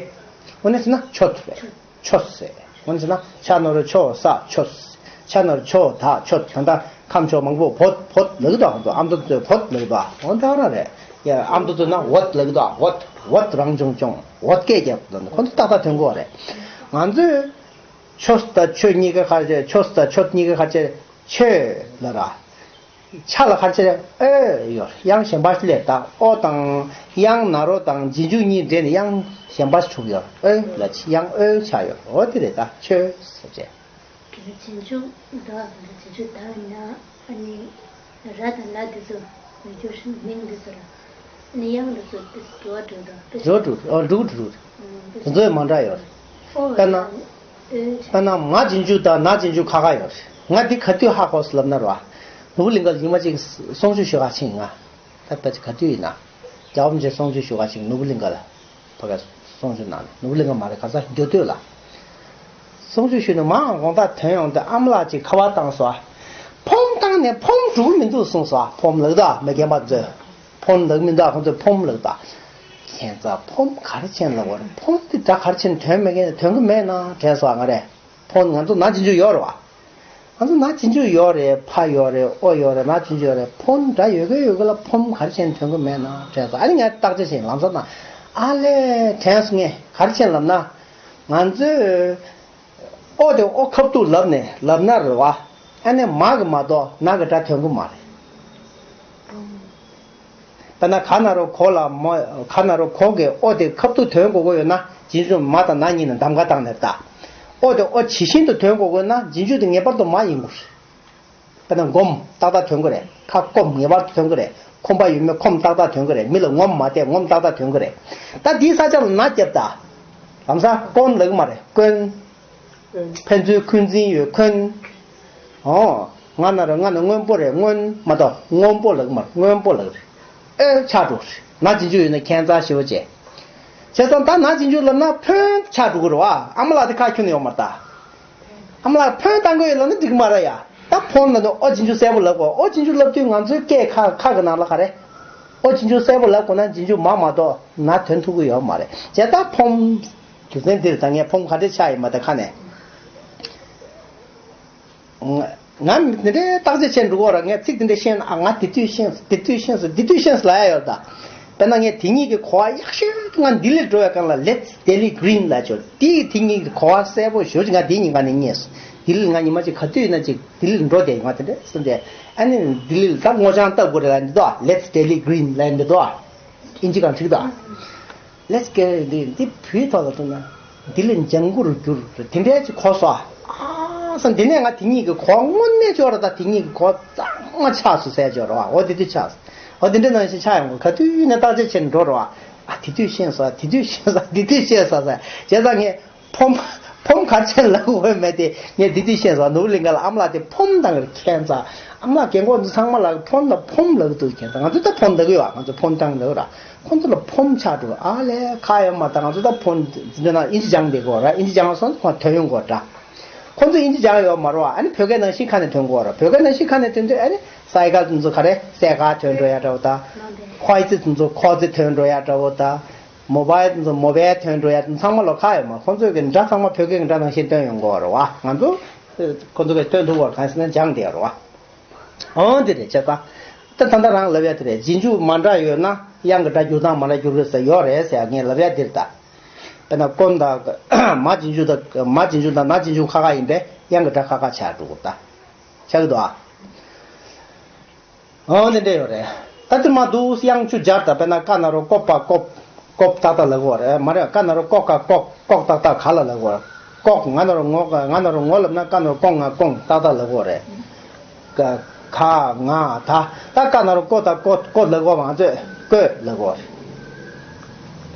འོ་ན་ཟེར་ན་ཆོད་རེད། ཆོས་ཟེར། འོ་ན་ཟེར་ན་ཆ་ནོར་ཆོ་ས་ཆོས། ཆ་ནོར་ཆོ་ད་ཆོད། ད་ལྟ་ཁམས་ཕྱོགས་མང་པོ་བོད་བོད་ལབ་ཀྱི་འདུག་ཨ་མདོ་ཚོས་བོད་ལབ་ཀྱི་འདུག་འོ་ད་རང་རེད། ཡ་ཨ་མདོ་ཚོས་ན་བོད་ལབ་ཀྱི་འདུག་བོད་བོད་རང་བྱུང་ལྗོངས་བོད་སྐད་རྒྱབ་ལབ་ནས་ཁོ་ཚོ་ཏག་ཏག་ཐོན་གོ་རེད། ང་ཚོས་ཆོས་དང་ཆོས་གཉིས་ཀ་ཁ་ཆེ་ཆོས་དང་ཆོས་གཉིས་ཀ་ཁ་ཆེ་ཆོས་ལ་ར། ཆ་ལ་ཁ་ཆེ་ཨོ་ཡོད་དབྱངས་གཞན་པ་ཞིག་སླེབས་ད་ཨོ་དང་དབྱངས་ན་རོ་དང་རྗེས་འཇུག་གཉིས་འདྲེས་ནས་དབྱངས་གཞན་པ་ཞིག་གྲུབ་ཡོད་ཨོ་ལ་ཆེ་དབྱངས་ཨོ་ཆགས་ཡོད་འོ་དེ་རེད་ད་ཆོས་ཟེར་བྱས། རྗེས་འཇུག་ད་རྗེས་འཇུག་ད་ཡིན་ན་ཨ་ནི་ར་དང་ལ་དེ་ཚོ་མི་འགྱུར་མིང་དེ་ཚོ་ལ་ཨ་ནི་དབྱངས་དེ་ཚོ་དེ་འགྲོ་བ་འགྲོ་དང་དེ་འགྲོ་འགྲོ་ཨ་འགྲོ་འགྲོ་འགྲོ་དེ་ཚོ་ཡང་མ་འདྲ་ཡོད་རེད། ཨོ་དཔེར་ན་ཨོ་དཔེར་ན་མ་རྗེས་འཇུག་དང་ན་རྗེས་འཇུག་ཁ་ཁ་ཡོད་རེད། ང་འདི་ག་དུས་ཧ་གོ་སོང་ལབ་ན་ར་ནོར་བུ་གླིང་ག་ལ་ཉི་མ་གཅིག་གསུང་ཆོས་ཞུ་ག་ཕྱིན་ང་། ད་ལྟ་ག་དུས་ཡིན་ན། རྒྱལ་བ་རིན་པོ་ཆེ་གསུང་ཆོས་ཞུ་ག་ཅིག་ནོར་བུ་གླིང་ག་ལ། ཕ་ག་གསུང་ཆོས་གནང་ནས་ནོར་བུ་གླིང་ག་མ་རེད་ག་ས་འགྱོ་དུས་ལ། གསུང་ཆོས་ཞུས་ནས་མར་དགོང་དག་ཐོན་ཡོང་དུས་ཨ་མ་ལགས་ཀྱིས་ཁ་པར་བཏང་སོང་ཨ། ཕོམ་བཏང་ནས་ཕོམ་འགྲོ་གི་མི་འདུག་གསུངས་སོང་ཨ། ཕོམ་ལབ་ད་མི་རྒན་པ་ཚོས། ཕོམ་ལབ་མི་འདུག་ཨ་ཁོང་ཚོས་ཕོམ་ལབ་ད། ཁྱེད་ཚོ་ཕོམ་ག་རེ་བྱས་ལབ་པ་རེད། ཕོམ་དེ་ད་ག་རེ་བྱས་ཐོན་མེད་མཁན་ཐོན་གི་མེད་ན་དྲན་སོང་ཨ་ང་རེད། ཕོམ་ང་ཚོ་ན་རྗེས་འཇུག་ཡོད་རེད་བ། ང་ཚོ་ན་རྗེས་འཇུག་ཡོད་རེད། ཕ་ཡོད་རེད། ཨོ་ཡོད་རེད། ན་རྗེས་འཇུག་ཡོད་རེད། ཕོམ་སྒྲ་ཡོད་གི་ཡོད་གི་ལ་ཕོམ་ག་རེ་བྱས་ཐོན་གི་མེད་ན་དྲན་སོང་། ཨ་ནི་ངས་བརྟག་དཔྱད་བྱས་ལམ་སང་ན་ཨ་ལས་དྲན་སོང་ངས་ག་རེ་བྱས་ལབ་ན། ང་ཚོས་ཨོ་དེ་ཨོ་ཁ་ཐུག་ལབ་ནས་ལབ་ན་རེད་བ། ཨ་ནི་མ་གི་མ་གཏོགས་ན་གི་སྒྲ་ཐོན་གི་མ་རེད། ད་ན་ག་ན་རོ་གོ་ལ་མ་ག་ན་རོ་གོ་གི་ཨོ་དེ་ཁ་ཐུག་དོན་གོ་གོ་ཡོད་ན་རྗེས་འཇུག་མ་དང་ན་གཉིས་ནི་གདམ་ག་བཏང་ནས་ད། ཨོ་དེ་ཨོ་ཇི་བཞིན་དུ་དོན་གོ་གོ་ན་རྗེས་འཇུག་དེ་ངེས་པར་དུ་མ་ཡིན་དགོས། དཔེར་ན་སྒོམ་ཏག་ཏག་ཐོན་གི་རེད། ཁ་སྐོམ་ངེས་པར་དུ་ཐོན་གི་རེད། ཁོམ་པ་ཡོད་མེད་ཁོམ་ཏག་ཏག་ཐོན་གི་རེད། མི་ལ་ངོམ་མ་བལྟས་ངོམ་ཏག་ཏག་ཐོན་གི་རེད། ད་དེའི་ས་ཆ་ལ་ན་རྒྱབ་ད། ལམ་སང་དཀོན་ལབ་གི་མ་རེད། དཀོན། ཕན་ཚུན་འཁོན་འཛིན་ཡོད་འཁོན། ཨོ། ང་ན་རོ་ང་ན་སྔོན་པོ་རེད། སྔོན་མ་གཏོགས་སྔོན་པོ་ལབ་གི་མ་རེད། སྔོན་པོ་ལབ་གི་རེད། ཨེ་ཆགས་འགྲོ་རེད། ན་རྗེས་འཇུག་ཡོད་ན་ཁྱད་མཚར་ཞེ་པོ་བྱས། བྱས་ཙང་ད་ན་རྗེས་འཇུག་ལབ་ན་ཕོན་ཆགས་འགྲོ་གི་རེད་བ། ཨ་མ་ལགས་དེ་ཁ་ཁྱོན་ནས་ཡོད་མ་རེད་ད། ཨ་མ་ལགས་ཕོན་བཏང་གི་ཡོད་ལབ་ན་འགྲིག་གི་མ་རེད་ཡ། ད་ཕོན་ལབ་ན་ཨོ་རྗེས་འཇུག་གསལ་པོ་ལབ་དགོས། ཨོ་རྗེས་འཇུག་ལབ་དུས་ང་ཚོའི་སྐད་ཁ་ཁ་གི་ནང་ལ་ག་རེ། ཨོ་རྗེས་འཇུག་གསལ་པོ་ལབ་དགོས་ན་རྗེས་འཇུག་མ་མ་གཏོགས་ན་ཐོན་ཐུབ་ཀྱི་ཡོད་མ་རེད། བྱས་ད་ཕོན། རྒྱུ་མཚན་འདིར་ད་ངས་ཕོན་ག་འདྲས་ཆགས་ཡིན་མ་ད་ཁ་ནས། ང་ང་འདི་འདྲའི་བརྟག་དཔྱད་བྱས་འགྲོ་གི་ར། ངས་ཚིག་འདི་འདྲ་ཤེས་ན་ཨ་ང་འདི་དུས་ཤེས་སོང་། འདི་དུས་ཤེས་སོང་། འདི་དུས་ཤེས་སོང་ལབ་ཡ་ཡོད་ད། དཔེར་ན་ངས་དེ་གཉིས་ཀྱི་གོ་བ་ཡག་ཤོས་ང་ལྡི་ལིར་འགྲོ་བའི་སྒང་ལ་Let's Delhi Green ལབ་ཆོག་དེའི་དེ་གཉིས་ཀྱི་གོ་བ་གསལ་པོ་ཞེ་པོ་ཅིག་ང་དེ་གཉིས་སྒང་ནས་རྙེད་སོང་། ལྡི་ལིར་ང་ཉི་མ་གཅིག་ག་དུས་ཡིན་ན་ཅིག་ལྡི་ལིར་འགྲོ་བསྡད་ཡོང་བ་དེ་འདྲ་སོང་སྟེ། ཨ་ནི་ལྡི་ལིར་ད་སྔོ་ལྗང་ལྟ་དགོས་རེད་ལབ་འདི་དོ། Let's Delhi Green ལབ་འདི་དོ། ཨིན་ཇི་སྒང་འགྲིག་དོ། Let's get it འདི་འདི་བོད་ཐོག་ལ་བཏང་ན་འདི་ལས་ལྗང་གུ་རུ་གྱུར་དེ་འདྲའི་ཅིག་གོ་སོང་། ཨ་སང་དེ་ནས་ང་དེ་གཉིས་ཀྱི་གོ་དངོས་གནས་ཅོག་ར་ད་དེ་གཉིས་ཀྱི་གོ་གཙང་མ་ཆགས་སོང་ཟེར་ཅོག་ར་བ། འོ་དེ་དུས་ཆགས་སོང་། འོ་དེ་འདྲ་ནང་བཞིན་ཆགས་ཡོང་གི། ག་དུས་ནས་བརྟག་དཔྱད་བྱས་ནས་འགྲོ་ར་བ། ཨ་དེ་དུས་ཤེས་སོང་། དེ་དུས་ཤེས་སོང་། དེ་དུས་ཤེས་སོང་ཟེར་བྱས་ཙང་ངས་ཕོམ་ཕོམ་གར་ཆེན་ལ་འོས་མེད་དེ་ངས་དེ་དུས་ཤེས་སོང་། ནོར་བུ་གླིང་ག་ལ་ཨ་མ་ལགས་དེ་ཕོམ་བཏང་གི་ཁྱད་མཚར། ཨ་མ་ལགས་རྒན་གོག་འདི་ཚང་མ་ལ་ཕོམ་ལ་ཕོམ་ལབ་འདུག་ཁྱད་མཚར། ང་ཚོ་ད་ཕོམ་ལབ་གི་ཡོད། ང་ཚོ་ཕོམ་བཏང་ལབ་ར། ཁོང་ཚོ་ལ་ཕོམ་ཆགས་འགྲོ། ཨ་ལས་ཁ་ཡོད་མ་ད། ང་ཚོ་ད་ཕོན་འདི་འདྲ་ན་ཨིན་ཇི་སྦྱང་བསྡད་དགོས་ར། ཨིན་ཇི་སྦྱང་སོང་ཁོང་ཐོན་ཡོང་དགོས་འདྲ། ཁོང་ཚོ་ཨིན་ཇི་སྦྱང་ཡོད་མ་རེད་བ། ཨ་ནི་བོད་སྐད་ནང་བཞིན་ཁ་ནས་ཐོན་དགོས་ར། བོད་སྐད་ནང་བཞིན་ཁ་ནས་ཐོན་དུས་ཨ་ནི་སའི་ཀལ་དེ་ཚོ་ག་རེ་སའི་ཀལ་ཐོན་འགྲོ་ཡ་འདྲ་བོ་ད། ཁོའི་ཙི་དེ་ཚོ་ཁོ་ཙི་ཐོན་འགྲོ་ཡ་འདྲ་བོ་ད། མོ་བའི་དེ་ཚོ་མོ་བའི་ཐོན་འགྲོ་ཡ་ཚང་མ་ལོ་ཁ་ཡོད་མ། ཁོང་ཚོས་གི་འདྲ་ཚང་མ་བོད་སྐད་གི་འདྲ་ནང་བཞིན་ཐོན་ཡོང་དགོས་ར་བ། ང་ཚོ་ཁོང་ཚོ་གི་ཐོན་ཐུབ་དགོས་ར། གང་ཟེར་ན་སྦྱང་བསྡད་ཡོད་ར་བ། འོ་འདི་རེད་བྱས་ཙང་། ད་ད་ལྟ་རང་ལབ་ཡ་དེ་རེད། རྗེས་འཇུག་མ་འདྲ་ཡོད་ན་དབྱངས་ཀྱི་སྒྲ་འགྱུར་སྟངས་མ་འདྲ་འགྱུར་གི་ཟེར་ཡོད་རེད་ཟེར་ཡ་ངས་ལབ་ཡ་འདིར་ད། དཔེར་ན་དཀོན་དང་མ་རྗེས་འཇུག་དང་མ་རྗེས་འཇུག་དང་ན་རྗེས་འཇུག་ཁ་ཁ་ཡིན་པས་དབྱངས་ཀྱི་སྒྲ་ཁ་ཁ་ཆགས་འགྲོ་གི་ད། ཆགས་ཀྱི་འདུག་ཨ། འོ་འདི་འདྲ་ཡོད་རེད། ད་དེ་མ་འདུག་དབྱངས་བཅུ་སྦྱར་ད། དཔེར་ན་ཀ་ན་རོ་ཀོ་པ་ཀོབ། ཀོབ་ཏག་ཏག་ལབ་དགོས་རེད་མ་རེད། ཀ་ན་རོ་ཀོ་ཀ་ཀོག། ཀོག་ཏག་ཏག་ག་ལ་ལབ་དགོས་རེད། ཀོག་ང་ན་རོ་ངོ་ག་ང་ན་རོ་ངོ་ལབ་ན་ཀ་ན་རོ་ཀོང་ང་ཀོང་ཏག་ཏག་ལབ་དགོས་རེད། ཀ་ག་ང་ད། ད་ཀ་ན་རོ་ཀོ་ད་ཀོ་ཀོ་ལབ་དགོས་པ། ང་ཚོས་ཀོས་ལབ་དགོས་རེད།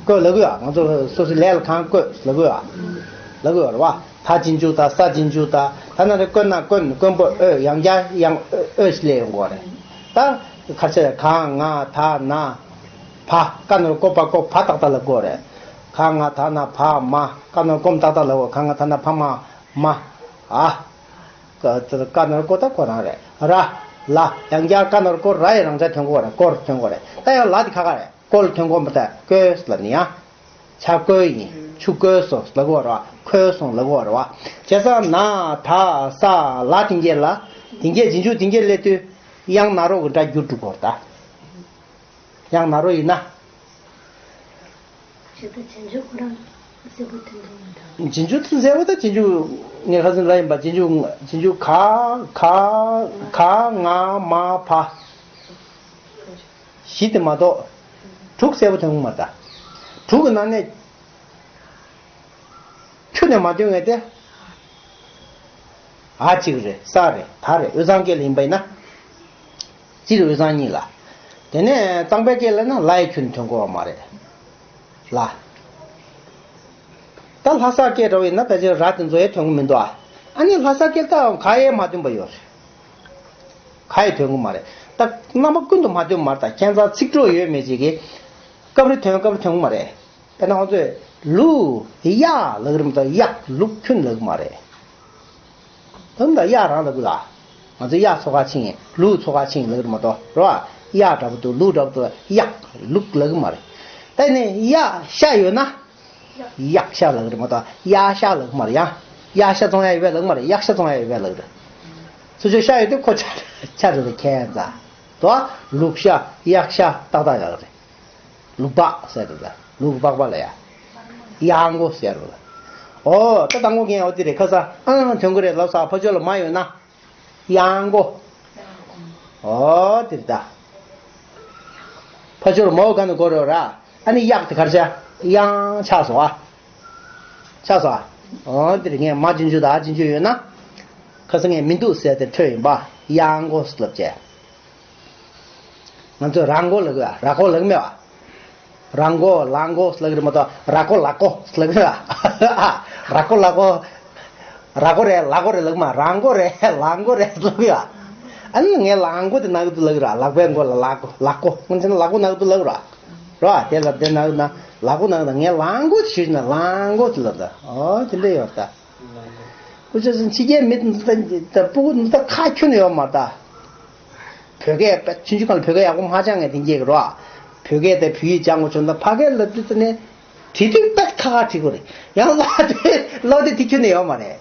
ཀོས་ལབ་དགོས་ཡ། ང་ཚོ་སོ་སོའི་ལས་ལ་གང་ཀོས་ལབ་དགོས་ཡ། ལབ་དགོས་རེད་བ། ད་རྗེས་འཇུག་ད་ས་རྗེས་འཇུག་ད། ད་ན་རེ་ཀོན་ན་ཀོན་ཀོན་པོ་ཨོ་ཡང་བསྐྱར་ཡང་ཨོ་ཨོ་ཞིག་སླེབས་ཡོང་དགོས་རེད། ད་ཁ་ཆེ་ག་ང་ད་ན། བ། ཀ་ནོར་ཀོ་པ་ཀོ་བ་ཏག་ཏག་ལབ་དགོས་རེད། ག་ང་ད་ན་བ་མ། ཀ་ནོར་ཀོམ་ཏག་ཏག་ལབ་དགོས། ག་ང་ད་ན་བ་མ་མ། ཨ། ཀ་ཀ་ནོར་ཀོ་ད་ཁོ་རང་རེད། ར། ལ། ཡང་བསྐྱར་ཀ་ནོར་ཀོ་ར་ཡི་རང་ཆ་ཐོན་དགོས་རེད། ཀོར་ཐོན་དགོས་རེད། ད་ཡང་ལ་དེ་ཁ་ཁ་རེད། ཀོལ་ཐོན་དགོས་མ་ད་ཀོས་ལབ་ནི་ཡང་། ཆ་ཀོས་ཡིན། ཆུ་ཀོས་སོ་ལབ་དགོས་རེད་བ། ཁོས་སོང་ལབ་དགོས་རེད་བ། བྱས་ཙང་ན་ད་ས་ལ་དེ་འགྱེད་ལ། དེ་འགྱེད་རྗེས་འཇུག་དེ་འགྱེད་སླེབས་དུས། དབྱངས་ན་རོ་གི་སྒྲ་འགྱུར་འགྲོ་གི་རེད་ད། དབྱངས་ན་རོ་ཡིན་ན། ཇི་ལྟར་རྗེས་འཇུག་ཁོ་རང་གསལ་པོ་ཐོན་ཐུབ་མི་འདུག་རྗེས་འཇུག་དེ་གསལ་པོ་ད་རྗེས་འཇུག་ངས་ཁ་སང་ལབ་ཡིན་པ། རྗེས་འཇུག་རྗེས་འཇུག་ག་ག་ག་ང་མ་བ། བཞི་དེ་མ་གཏོགས། དྲུག་གསལ་པོ་ཐོན་གི་མ་རེད་ད། དྲུག་གི་ནང་ནས། ཁྱོན་ནས་མ་ཐོན་ངེས་ཏེ། འ་གཅིག་རེད། ས་རེད། ད་རེད། དབུས་གཙང་སྐད་ལ་ཡིན་པ་ཡིན་ན། སྤྱིར་དབུས་གཙང་གཉིས་ལ། དེ་ནས་གཙང་པའི་སྐད་ལ་ན་ལ་ཡི་ཁྱོན་ཐོན་གོ་བ་མ་རེད། ལ། ད་ལྷ་ས་སྐད་འདྲ་བོ་ཡིན་ན་ཕལ་ཆེར་ར་དེ་ཚོ་ཡང་ཐོན་གི་མི་འདུག་ཨ། ཨ་ནི་ལྷ་ས་སྐད་ད་ག་ཡང་མ་ཐོན་པ་ཡོད་རེད། ག་ཡང་ཐོན་གི་མ་རེད། ད་རྣམ་པ་ཀུན་ཏུ་མ་ཐོན་མ་རེད། ད་ཁྱད་མཚར་ཚིག་གྲོགས་ཡོད་མེད་ཅིག་གིས། སྐབས་རེ་ཐོན་སྐབས་རེ་ཐོན་གི་མ་རེད། དཔེར་ན་ང་ཚོས་ལུ་གཡག་ལབ་ཀྱི་རེད་མ་གཏོགས་གཡག་ལུག་ཁྱོན་ལབ་ཀྱི་མ་རེད། དོན་དག་གཡག་རང་ལབ་ཀྱི་ལ། ང་ཚོས་གཡག་ཚོ་ག་ཕྱིན་ལུག་ཚོ་ག་ཕྱིན་ལབ་ཀྱི་རེད་མ་གཏོགས་རེད་བ། གཡག་འདྲ་པོ་འདུག་ལུག་འདྲ་པོ་འདུག་གཡག་ལུག་ལབ་ཀྱི་མ་རེད། ད་ནི་གཡག་ཤ་ཡོད་ན། གཡག་ཤ་ལབ་ཀྱི་རེད་མ་གཏོགས་གཡག་ཤ་ལབ་ཀྱི་མ་རེད་ཡ། གཡག་ཤ་བཙོང་ཡ་ཡོད་པས་ལབ་ཀྱི་མ་རེད། གཡག་ཤ་བཙོང་ཡ་ཡོད་པས་ལབ་ཀྱི་རེད། སུ་ཆོས་ཤ་ཡོད་དུས་ཁོ་ཆ་ཆ་རེད་ཁྱད་མཚར། དོ། ལུག་ཤ་གཡག་ཤ་ཏག་ཏག་ཡག་རེད། ལུག་པགས་ཟེར་རེད་ལ། ལུག་པགས་པ་ལ་ཡ། གཡག་མགོ་ཟེར་རེད་ལ། ཨོ་ད་དང་པོ་ངས་ཨོ་དེ་རེད་ཁ་ས་ཨང་ཐོན་གི་རེད་ལབ་ས་ཕ་ཆོས་ལ་མ་ཡོད་ན། གཡག་མགོ། ཨོ་དེ་རེད་ད། ཕ་ཆུར་མའོ་ག་ནས་གོ་རོ་ར། ཨ་ནི་གཡག་དེ་གར་ཆ་གཡང་ཆགས་སོ་ཨ། ཆགས་སོ་ཨ། འོ་འདིར་ངས་མ་ཆུང་ཆུང་དང་ཨ་ཆུང་ཆུང་ཡོད་ན། ཁ་སང་ངས་མི་འདུག་ཟེར་ཏེ་ཁྲོས་ཡིན་པ། གཡང་མགོ་ལབ་བྱས། ང་ཚོས་རང་མགོ་ལབ་གི་ར་མགོ་ལབ་མེད་བ། རང་མགོ་ལག་མགོ་ལབ་གི་རེད་མ་གཏོགས་ར་མགོ་ལག་མགོ་ལབ་གི་ར། ར་མགོ་ལག་མགོ། ར་མགོ་རེད་ལག་མགོ་རེད་ལབ་གི་མ། རང་མགོ་རེད་ལག་མགོ་རེད་ལབ་གི་ར། ཨ་ནི་ངས་ལག་མགོ་དེ་ན་གི་འདུག་ལབ་གི་ར། ལག་པའི་མགོ་ལ་ལག་མགོ་ལག་མགོ། སྔོན་ཆད་ན་ལག་མགོ་ན་གི་འདུག་ལབ་གི་ར། ར་དེ་ལ་དེ་ན་གི་ན་ལག་མགོ་ན་གི་ན་ངས་ལག་མགོ་དེ་ཞུས་ན་ལག་མགོ་དེ་ལབ་ད། ཨོ་དེ་འདྲ་ཡོད་ད། སྐུ་ཆ་སོང་ཕྱི་རྒྱལ་མི་ད་སྤུ་གུ་ད་ཁ་ཁྱོན་ཡོད་མ་ད། བོད་སྐད་པ་ཆུང་ཆུང་སྒང་ལ་བོད་སྐད་ཡག་པོ་མ་སྦྱང་མཁན་དེ་འདྲས་ཀྱི་རོ། བོད་སྐད་དང་བོད་ཡིག་སྦྱང་དགོས་བྱུང་ན་ཕ་སྐད་ལབ་དུས་ཙ་ནས་དེ་དུས་དཔེ་ཁག་ཁག་བྲིས་དགོས་རེད། ཡང་ཀློག་དུས་ཀློག་དུས་དེ་ཁྱོན་ནས་ཡོད་མ་རེད།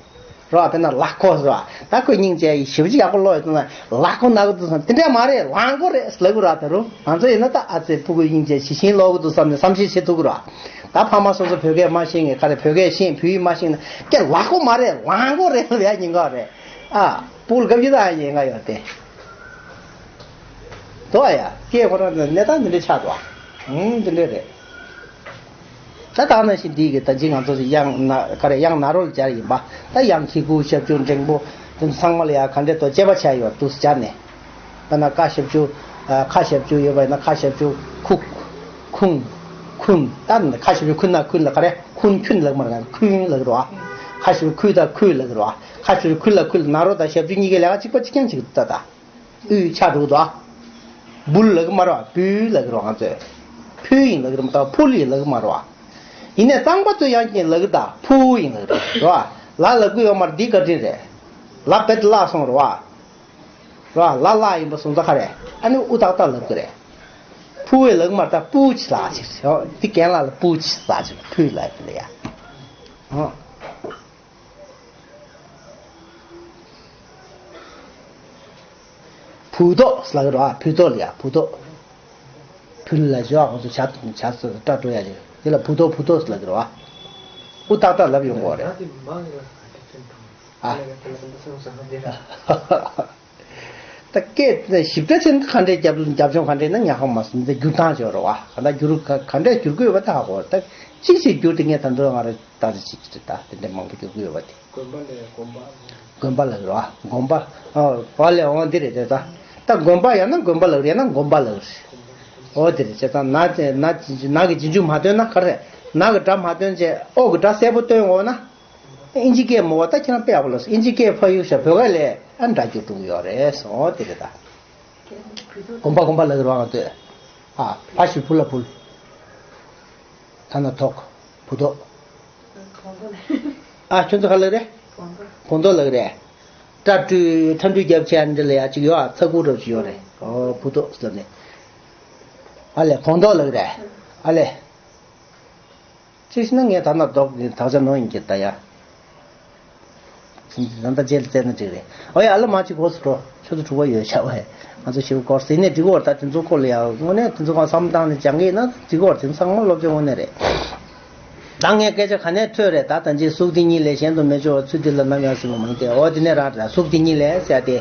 རོ་དཔེར་ན་ལག་མགོ་ཟེར་བ། ད་ཁོས་སྙིང་རྗེ་ཞེ་པོ་ཅིག་ཡག་པོ་ཀློག་ཡོད་ཙང་ལག་མགོ་ན་གི་འདུག་བསམ། དེ་འདྲས་མ་རེད། ལག་མགོ་རེད་ལབ་དགོས་ར། ད་རུང་ང་ཚོ་ཡིན་ན་ད་ཨ་ཙི་སྤུ་གུ་སྙིང་རྗེ་ཞེ་བཞིན་ཀློག་གི་འདུག་བསམ་ནས་བསམ་ཤེས་བྱེད་ཐུབ་ཀྱི་ར། ད་ཕ་མ་སོ་སོ་བོད་སྐད་མ་ཤེས་མཁན་ག་རེ། བོད་སྐད་ཤེས་བོད་ཡིག་མ་ཤེས་ན་ཀྱེ་ལག་མགོ་མ་རེད་ལག་མགོ་རེད་ལབ་ཡ་ཉེན་ཁ་རེད། ཨ། སྤུ་གུ་སྐབས་ཅིག་ད་ཡ་ཉེན་ཁ་ཡོད་དེ། དོ་ཡ། སྐད་ཁོ་རང་གི་གནས་སྟངས་འདི་འདྲ་ཆགས་འདུག་ཨང་། འདི་འདྲ་རེད། ད་ད་ནང་བཞིན་འདི་གི་ད་ཅི་ང་ཚོ་ཡང་ན་ག་རེ་ཡང་ན་རོ་ལ་སྦྱར་ཡིན་པ། ད་ཡང་གི་གུ་ཞབས་ཀྱུ་འགྲེང་པོ་དེ་ཚང་མ་ལ་ཡ་ག་འདྲས་དོ་དཔྱད་པ་བྱས་ཡོད་འདུག་སྦྱར་ནས། ད་ན་ཀ་ཞབས་ཀྱུ་ཨ། ཁ་ཞབས་ཀྱུ་ཡོད་པ་ཡིན་ན་ཁ་ཞབས་ཀྱུ་ཁུ། ཁུང་། ཁུན། ད་ནི་ཁ་ཞབས་ཀྱུ་ཁུན་ན་ཁུན་ལ་ག་རེ། ཁུན་ཁྱུན་ལབ་མ་རེད། ཁུན་ལབ་རོ། ཁ་ཞབས་ཀྱུ་ཁུ་ད་ཁུ་ལབ་རོ། ཁ་ཞབས་ཀྱུ་ཁུ་ལ་ཁུ་ལ་ན་རོ་ད་ཞབས་ཀྱུ་གཉིས་ཀའི་ལས་ཀ་གཅིག་པ་གཅིག་རྐྱང་གཅིག་ད་ད། ཨུ་ཆ་འགྲོ་དོ། བུལ་ལབ་གི་མ་རོ། བུལ་ལབ་གི་རོ། ང་ཚོས་ཕུལ་ཡིན་ལབ་གི་རོ་མ་གཏོགས་ཕུལ་ཡིན་ལབ་གི་མ་རོ། ཡིན་ནས་གཙང་པ་ཚོས་ཡང་ཀྱང་ལབ་གི་ད་ཕུ་ཡིན་ལབ་གི་རོ། ལ་ལབ་གི་ཡོད་མ་རེད། འདི་བཀའ་དྲིན་རེད། ལ་བེད་ལ་སོང་རོ། རོ། ལ་ལ་ཡིན་པ་སོང་ཙང་ག་རེ། ཨ་ནི་ཨུ་ཏག་ཏག་ལབ་གི་རེད། ཕུ་བས་ལབ་གི་མ་རེད། ད་པུ་ཆི་ལ་ཆི་རེད། འདི་རྒན་ལགས་ལ་པུ་ཆི་ལ་ཆི་རེད། ཕུ་ལ་ཡིན་ལ་ཡ། ཨོ། བུ་ཏོ་ཟེར་ལབ་ཀྱི་རེད་བ། བུ་ཏོ་ལ་ཡ་བུ་ཏོ། བུ་ལ་ཞོ་ཁོང་ཚོ་ཇ་ཇ་སྐྲ་བྲོ་ཡ་ཅིག་དེ་ལ་བུ་ཏོ་བུ་ཏོ་ཟེར་ལབ་ཀྱི་རེད་བ། ཨུ་ཏག་ཏག་ལབ་ཡོང་གི་རེད། ཨ། ད་སྐད་ཞིབ་ཕྲ་ཆེན་ག་འདྲས་རྒྱབ་རྒྱབ་ལྗོངས་ག་འདྲས་ན་ཉག་ཁ་མ་སོང་། འདི་འགྱུར་སྟངས་ཅིག་ཡོད་རེད་བ། ག་འདྲ་འགྱུར་ག་ག་འདྲས་འགྱུར་གྱི་ཡོད་པ་དེ་ཧ་གོ། ད་གཅིག་ཞིག་འགྱུར་དེ་ངས་ད་དུང་ང་རང་ལྟ་ཅི་ཅི་ཅི་ད་དེ་འདྲས་མང་པོ་འགྱུར་གྱི་ཡོད་པ་དེ། དགོན་པ་ལས་དགོན་པ། དགོན་པ་ལབ་རོ། དགོན་པ། ཨོ་ཨོ་ལས་འོང་འདི་རེད་དེ་ད། ད་དགོན་པ་ཡང་ན་དགོན་པ་ལབ་རེད། ཡང་ན་དགོན་པ་ལབ་རེད། ཨོ་དེ་རེད། བྱས་ཙང་ན་ན་ན་གི་རྗེས་འཇུག་མ་བཏོན་ན་ག་རེ། ན་གི་སྒྲ་མ་བཏོན་བྱས་ཨོ་གི་སྒྲ་གསལ་པོ་བཏོན་འོང་ན། ཨིན་ཇི་སྐད་མོ་བ་ད་ཁྱེད་རང་དཔེ་ཡག་པོ་ལབ་སོང་། ཨིན་ཇི་སྐད་ཕ་ཡུལ་ཤ་བོད་སྐད་ལས་ཨ་འདྲ་རྒྱུ་འགྲོ་གི་ཡོད་རེད་སོང་། ཨོ་དེ་རེད་ད། དགོན་པ་དགོན་པ་ལབ་རོགས་ང་ཚོས། ཨ་ཕ་ཞབས་ཀྱུ་ཕུ་ལ་ཕུལ། ཐ་ན་ཐོག་བུ་ཐོག་ཨ་ཁྱོད་ཚོ་ག་ལབ་རེད། བོང་ཐོག་ལབ་རེད། ཏ་ཏྲུ་ཁྲ་འགྲུལ་རྒྱབ་ཆ་འདི་ལ་ཡ་གཅིག་ཡོད་ཨ། ཚ་ཁུ་རབ་ཅིག་ཡོད་རེད། ཨོ་བུ་ཐོག་ཟེར་ནས། ཨ་ལས་བོང་ཐོག་ལབ་རེད། ཨ་ལས། ཅི་ཞིག་ན་ངས་ད་ན་རྡོག་གི་དག་ཆ་ནོར་ཡིན་གྱི་ད་ཡ། ད་ལྟ་རྗེས་ལ་བཙལ་ན་འགྲིག་རེད། ཨོ་ཡ་ཨ་ལ་མ་གཅིག་གོ་སུ་འགྲོ། ཆུ་ཚོད་དྲུག་པ་ཡོད་ཤག་བས། ང་ཚོ་ཞིབ་སྐོར་ཟིན་ནས་འགྲིག་གོ་ད་དེ་ཚོ་སྐོར་ལ་ཡ་དངོས་གནས་དེ་ཚོ་གང་བསམ་བཏང་ནས་སྦྱང་གི་ཡིན་ན་འགྲིག་གོ། དེ་ཚང་མ་སློབ་སྦྱོང་དངོས་གནས་རེད། ད་ངས་སྐད་ཆ་ག་ནས་འཕྲོས་རེད། ད་ད་ཅི་གཟུགས་འདི་ཉིད་ལས་གཞན་དུ་མི་འགྱུར་བ་ཚུལ་འདི་ལ་ནམ་ཡང་སྲིད་པ་མིན་ཏེ། ཨོ་དེ་ནས་རང་རེད། གཟུགས་འདི་ཉིད་ལས་ཟེར་ཏེ།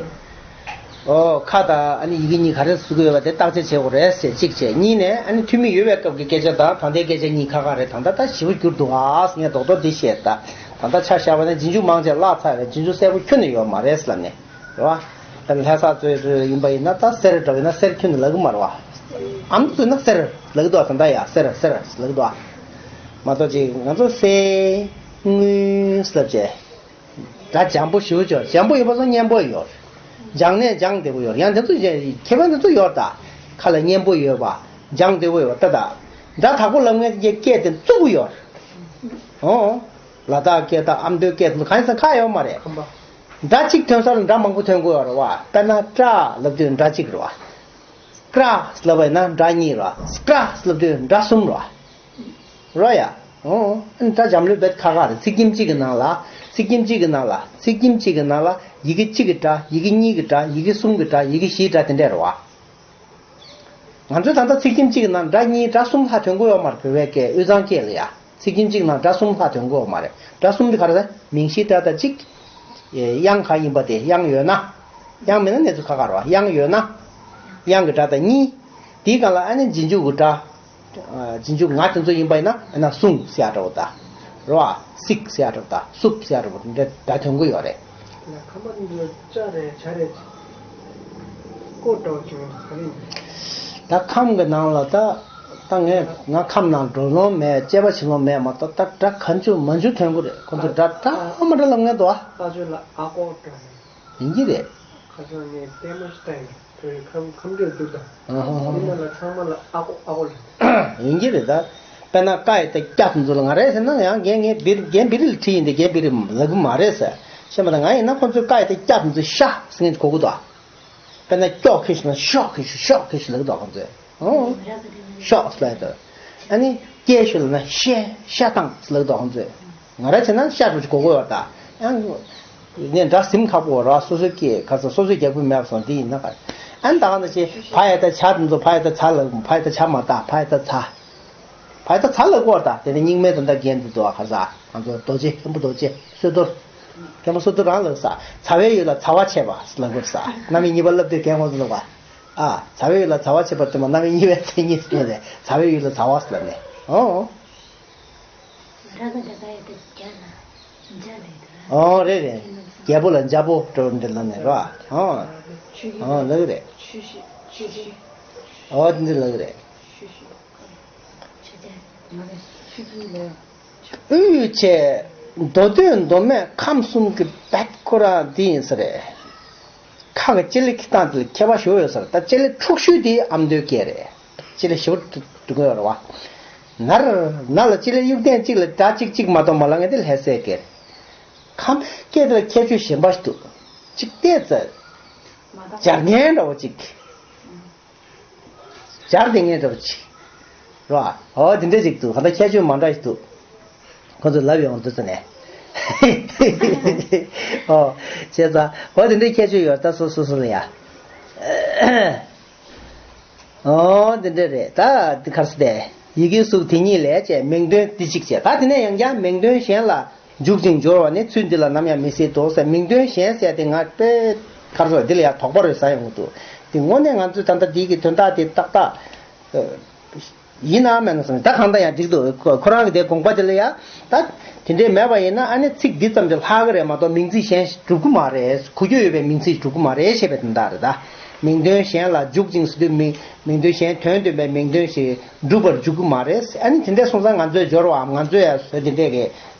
ཨོ་ཁ་དང་ཨ་ནི་ཡི་གེ་གཉིས་ག་རེ་བཟོ་གི་ཡོད་པ་དེ་བརྟག་དཔྱད་བྱེད་དགོས་རེད་ཟེར་གཅིག་བྱས། གཉིས་ནས་ཨ་ནི་ཐུན་མིན་ཡོད་པའི་སྐབས་ཀྱི་སྐད་ཆ་དང་ད་ལྟའི་སྐད་ཆ་གཉིས་ཁ་ཁ་རེད། ད་ལྟ་ད་ཞེ་པོ་འགྱུར་འདུག་ཨ་ངས་རྡོག་རྡོག་འདི་བཤད། ད་ད་ལྟ་ཆ་བཞག་པ་ན་རྗེས་འཇུག་མང་ཆེ་བརླག་ཚར་རེད། རྗེས་འཇུག་གསལ་པོ་ཁྱོན་ནས་ཡོད་མ་རེད་ཟེར་ལབ་ནས་རེད་བ། ད་ལྷ་ས་གཙོས་ཡིན་པ་ཡིན་ན་ད་གསེར་འདྲ་བོ་ཡིན་ན་གསེར་ཁྱོན་ནས་ལབ་གི་མ་རེད་བ། ཨ་མདོ་ཚོས་ན་གསེར་ལབ་གི་འདུག་བ། ད་ལྟ་ཡ་གསེར་གསེར་ལབ་གི་འདུག་བ། མ་གཏོགས་ཅིག་ང་ཚོ་གསེར་དངུལ་ཟེར་ལབ་བྱས། སྒྲ་འཇམ་པོ་ཞེ་པོ་ཅིག་འཇམ་པོ་ཡོད་པ་སོགས་སྙན་པོ་ཡོད། སྦྱངས་ནས་སྦྱངས་བདེ་པོ་ཡོད། ཡང་དེ་ཚོ་ཁྱད་པར་དེ་ཚོ་ཡོད་ད། ཁ་ལ་སྙན་པོ་ཡོད་པ། སྦྱངས་བདེ་པོ་ཡོད་པ་ད་ད། སྒྲ་དག་པོ་ལབ་མཁན་གྱི་སྐད་དེ་རྩུབ་པོ་ཡོད། ཨོ། ལ་དྭགས་སྐད་དང་ཨ་མདོའི་སྐད་དེ་ཚོ་གང་ཡིན་ཟེར་ཁ་ཡོད་མ་རེད། སྒྲ་གཅིག་ཐོན་ས་ལ་སྒྲ་མང་པོ་ཐོན་དགོས་ཡོད་རེད་བ། དཔེར་ན་ཀྲ་ལབ་དུས་སྒྲ་གཅིག་རེད་བ། ཀྲ་ལབ་པ་ཡིན་ན་སྒྲ་གཉིས་རེད་བ། ཀྲ་ལབ་དུས་སྒྲ་གསུམ་རེད་བ། རོ་ཡ། ཨོ། ཨ་ནི་སྒྲ་འཇམ་ལོས་བེད་ཁ་ཁ་རེད། ཚིག་རྒྱན་གཅིག་གི་ནང་ལ། ཚིག་རྒྱན་གཅིག་གི་ནང་ལ། ཚིག་རྒྱན་གཅིག་གི་ནང་ལ། ཡི་གེ་གཅིག་གི་སྒྲ། ཡི་གེ་གཉིས་ཀྱི་སྒྲ། ཡི་གེ་གསུམ་གྱི་སྒྲ། ཡི་གེ་བཞིའི་སྒྲ་དེ་འདྲས་རེད་བ། ང་ཚོས་ད་ལྟ་ཚིག་རྒྱན་གཅིག་གི་ནང་སྒྲ་གཉིས་སྒྲ་གསུམ་ལྷག་ཐོན་གྱི་ཡོད་མ་རེད། བོད་པའི་སྐད་དབུས་གཙང་སྐད་ལ་ཡ། ཚིག་རྒྱན་གཅིག་ནང་སྒྲ་གསུམ་ལྷག་ཐོན་གྱི་ཡོད་མ་རེད། སྒྲ་གསུམ་དེ་ག་རེ་རེད། མིང་གཞིའི་སྒྲ་དང་གཅིག་དབྱངས་གང་ཡིན་པ་དེ། དབྱངས་ཡོད་ན། དབྱངས་མེད་ན་གནས་ཚུལ་ཁག་ཁག་རེད་བ། དབྱངས་ཡོད་ན། དབྱངས་ཀྱི་སྒྲ་དང་གཉིས། དེའི་སྒང་ལ་ཨ་ནི་རྗེས་འཇུག་གི་སྒྲ། རྗེས་འཇུག་ང་དེ་ཚོ་ཡིན་པ་ཡིན་ན་ཨ་ན་སྲུང་ཟེར་ཡ་འདྲ་བོ་དང་། རེད་བ། སིག་ཟེར་ཡ་འདྲ་བོ་དང་སུབ་ཟེར་ཡ་འདྲ་བོ་འདི་འདྲ་སྒྲ་ཐོན་གི་ཡོད་རེད། ཁམས་པ་འདི་ལ་ལྕགས་རེད་བྱ་རེད། ཀོ་འདྲ་བོ་བྱུང་བ་ག་རེ་ཡིན། ད་ཁམས་ཀྱི་ནང་ལ་ད། ད་ངས་ང་ཁམས་ནང་འགྲོ་ལོང་མེད། སྐྱེས་པ་བྱེད་ལོང་མེད་མ་གཏོགས། ད་སྒྲ་གང་བྱུང་མང་བྱུང་ཐོན་གི་རེད། ཁོ་ཚོ་སྒྲ་ད་མ་འདྲ་ལབ་མཁན་འདུག་ཨ། ད་ཚོད་ལ་ཨ་ཀོ་འདྲ་རེད། ཡིན་གྱི་རེད། ཁ་སང་ངས་ལྟད་མོ་ཞིག་ལྟ་ཡིན། བོད་ཁམས་ཁམས་འདྲེ་འདུག་ད། ཨ་ཧ་ཧ། འདི་ནང་ལ་ཚང་མ་ལ་ཨ་ཀོ་ཨ་ཀོ་ལབ། ཡིན་གྱི་རེད་ད། དཔེར་ན་ཀ་ཡི་ད་སྐྱ་ཚོ་ཚོ་ལ། ང་རེད་ཟེར་ན་ཡང་རྒན་ངས་བིར་རྒན་བིར་ལ་ཁྲིད་ཡིན་ཏེ་རྒན་བིར་ལབ་གི་མ་རེད་ཟེར། ཤེས་མ་ད་ང་ཡིན་ན་ཁོ་ཚོས་ཀ་ཡི་ད་སྐྱ་ཚོ་ཚོ་ཤ་ཟེར་མཁན་གོ་གི་འདུག་དཔེར་ན་སྐྱོག་ཁེ་ཤི་ན་ཤོག་ཁེ་ཤི་ཤོག་ཁེ་ཤི་ལབ་གི་འདུག་ཁོ་ཚོས། ཨོ། ཤོག་ཟེར་ལབ་ཡོད་དོ། ཨ་ནི་སྐྱེ་ཤོད་ལབ་ན་ཤེ་ཤ་ཐང་ཟེར་ལབ་གི་འདུག་ཁོ་ཚོས། ང་ར་བྱས་ན་ཤ་འགྲོ་ཅིག་གོ་གོ་ཡོད་ད། ཡང་། ངས་འདྲ་ཟིམ་ཁག་པོ་ར། སོ་སོའི་སྐད་ག་ཚོད་སོ་སོའི་རྒྱག་པོ་མེད་པ་སོང་དེ་ཡིན་ན་ག། ཨ་ནི་ད་ག་ནང་བཞིན་བ་ཡ་ད་བྱ་དེ་ཚོ་བ་ཡ་ད་བྱ་ལབ། བ་ཡ་ད་བྱ་མ་ད་བ་ཡ་ད་ཚ། བ་ཡ་ད་ཚ་ལབ་གོ་ད། དེ་ནས་རྙིང་མའི་ད་ད་རྒན་དེ་ཚོ་ག་ས་ང་ཚོ་རྡོ་རྗེ་མཁན་པོ་རྡོ་རྗེ་བསོད་རྡོར། མཁན་པོ་བསོད་རྡོར་རང་ལབ་ས། ཚ་བའི་ཡུལ་ལ་ཚ་བ་ཆད་པ་ལབ་གོ་ས། རྣམ་དབྱེ་གཉིས་པ་ལབ་དུས་རྒན་ཁོང་ཚོ་ལབ་པ། ཨ། ཚ་བའི་ཡུལ་ལ་ཚ་བ་ཆད་པ་དེ་མ་རྣམ་དབྱེ་གཉིས་པའི་མཚན་ཉིད་ཟེར་ནས་ཚ་བའི་ཡུལ་ལ་ཚ་བ་ལབ་ནས། ཨོ། ར་ག་ད་ག་ཡ་ད་རྒྱ་ལ་འཇའ་ལས་དུ་ར། ཨོ་རེད་རེད། རྒྱལ་པོ་ལ་འཇའ་པོ་འགྲོ་འདི་ལ་ནས་ར། ཨོ། ཆུ་ཤི། ཨོ་ལགས་རེད། ཆུ་ཤི་ཆུ་ཤི། ཨོ་འདི་ལགས་རེད། ཆུ་ཤི། ཆུ་ཤི་ལ། དབུས་ཆེ། མདོ་སྟོད་མདོ་སྨད་ཁམས་གསུམ་གྱི་བེད་ཁོ་རང་འདི་ཡིན་ས་རེད། ཁ་གི་སྤྱི་ལེ་ཁྱི་སྟངས་དེ་ལ་ཁྱད་པར་ཞུ་ཡོད་ས་རེད། ད་སྤྱི་ལེ་འཁྲུག་ཤོས་དེ་ཨ་མདོའི་སྐད་རེད། སྤྱི་ལེ་ཞེ་པོ་འགྲོ་གི་ཡོད་རེད་བ། ནར། ན་ལ་སྤྱི་ལེ་དབྱུག་ལྡན་གཅིག་ལ་སྒྲ་གཅིག་གཅིག་མ་གཏོགས་མ་ལབ་མཁན་དེ་ལྷ་སའི་སྐད་རེད། ཁམས་པའི་སྐད་དེ་ལ་ཁྱད་ཆོས་གཞན་པ་ཞིག་འདུག་གཅིག་བལྟས་ཙང་། སྦྱར་མཁན་འདྲ་བོ་གཅིག་སྦྱར་བསྡད་མཁན་འདྲ་བོ་གཅིག་རོ། ཨོ་དེ་འདྲ་ཅིག་འདུག་ག་ད་ཁྱད་ཆོས་མ་འདྲ་ཞིག་འདུག་ཁོ་ཚོས་ལབ་ཡོང་དུས་ཙ་ནས། ཨོ། བྱས་ཙང་ཨོ་དེ་འདྲའི་ཁྱད་ཆོས་ཡོད་ད་སོ་སོ་སོ་ལ་ཡ། ཨོ་དེ་འདྲ་རེད་ད། འདི་གར་སི་ཏེ། ཡི་གེའི་གཟུགས་དེ་ཉིད་ལས་བྱས་མིང་དོན་འདི་གཅིག་བྱས། ད་དེ་ནས་ཡང་བསྐྱར་མིང་དོན་གཞན་ལ་འཇུག་ཅིང་སྦྱོར་བ་ནི་ཚུལ་འདི་ལ་ནམ་ཡང་མི་སྲིད་དོ་ཟེར། མིང་དོན་གཞན་ཟེར་དེ་ང་དཔེ་གར་སོ་འདི་ལ་ཡང་དོགས་པ་རེ་ཟ་ཡོང་གི་འདུག་དེ་དངོས་གནས་ང་ཚོས་ད་ལྟ་འདི་གི་དོན་དག་དེ་ཏག་ཏག་ཡིན་ནམ་མེད་ན་བསམ། ད་གང་ལྟར་ཡང་འགྲིག་འདུག་ཁོ་ཁོ་རང་གི་དེ་དགོངས་པ་དེ་ལ་ཡ། ད་དེ་འདྲས་མེད་པ་ཡིན་ན་ཨ་ནི་ཚིག་འདི་ཙམ་གྱིས་ལྷག་གི་རེད་མ་གཏོགས་མིང་ཚིག་གཞན་ཞིག་འགྲུབ་ཀྱི་མ་རེད། གོ་རྒྱུ་ཡོད་པའི་མིང་ཚིག་འགྲུབ་ཀྱི་མ་རེད་ཞེས་པའི་དོན་དག་རེད་ད། མིང་དོན་གཞན་ལ་འཇུག་ཅིང་ཟེར་དུས་མིང་མིང་དོན་གཞན་དོན་སྟོན་པའི་མིང་དོན་ཞིག་འགྲུབ་པར་འཇུག་གི་མ་རེད། ཨ་ནི་དེ་འདྲས་སོང་ཙང་ང་ཚོས་སྦྱོར་བའམ་ང་ཚོས་ཡ་བཟོ་དེ་འདྲས་ཀྱི་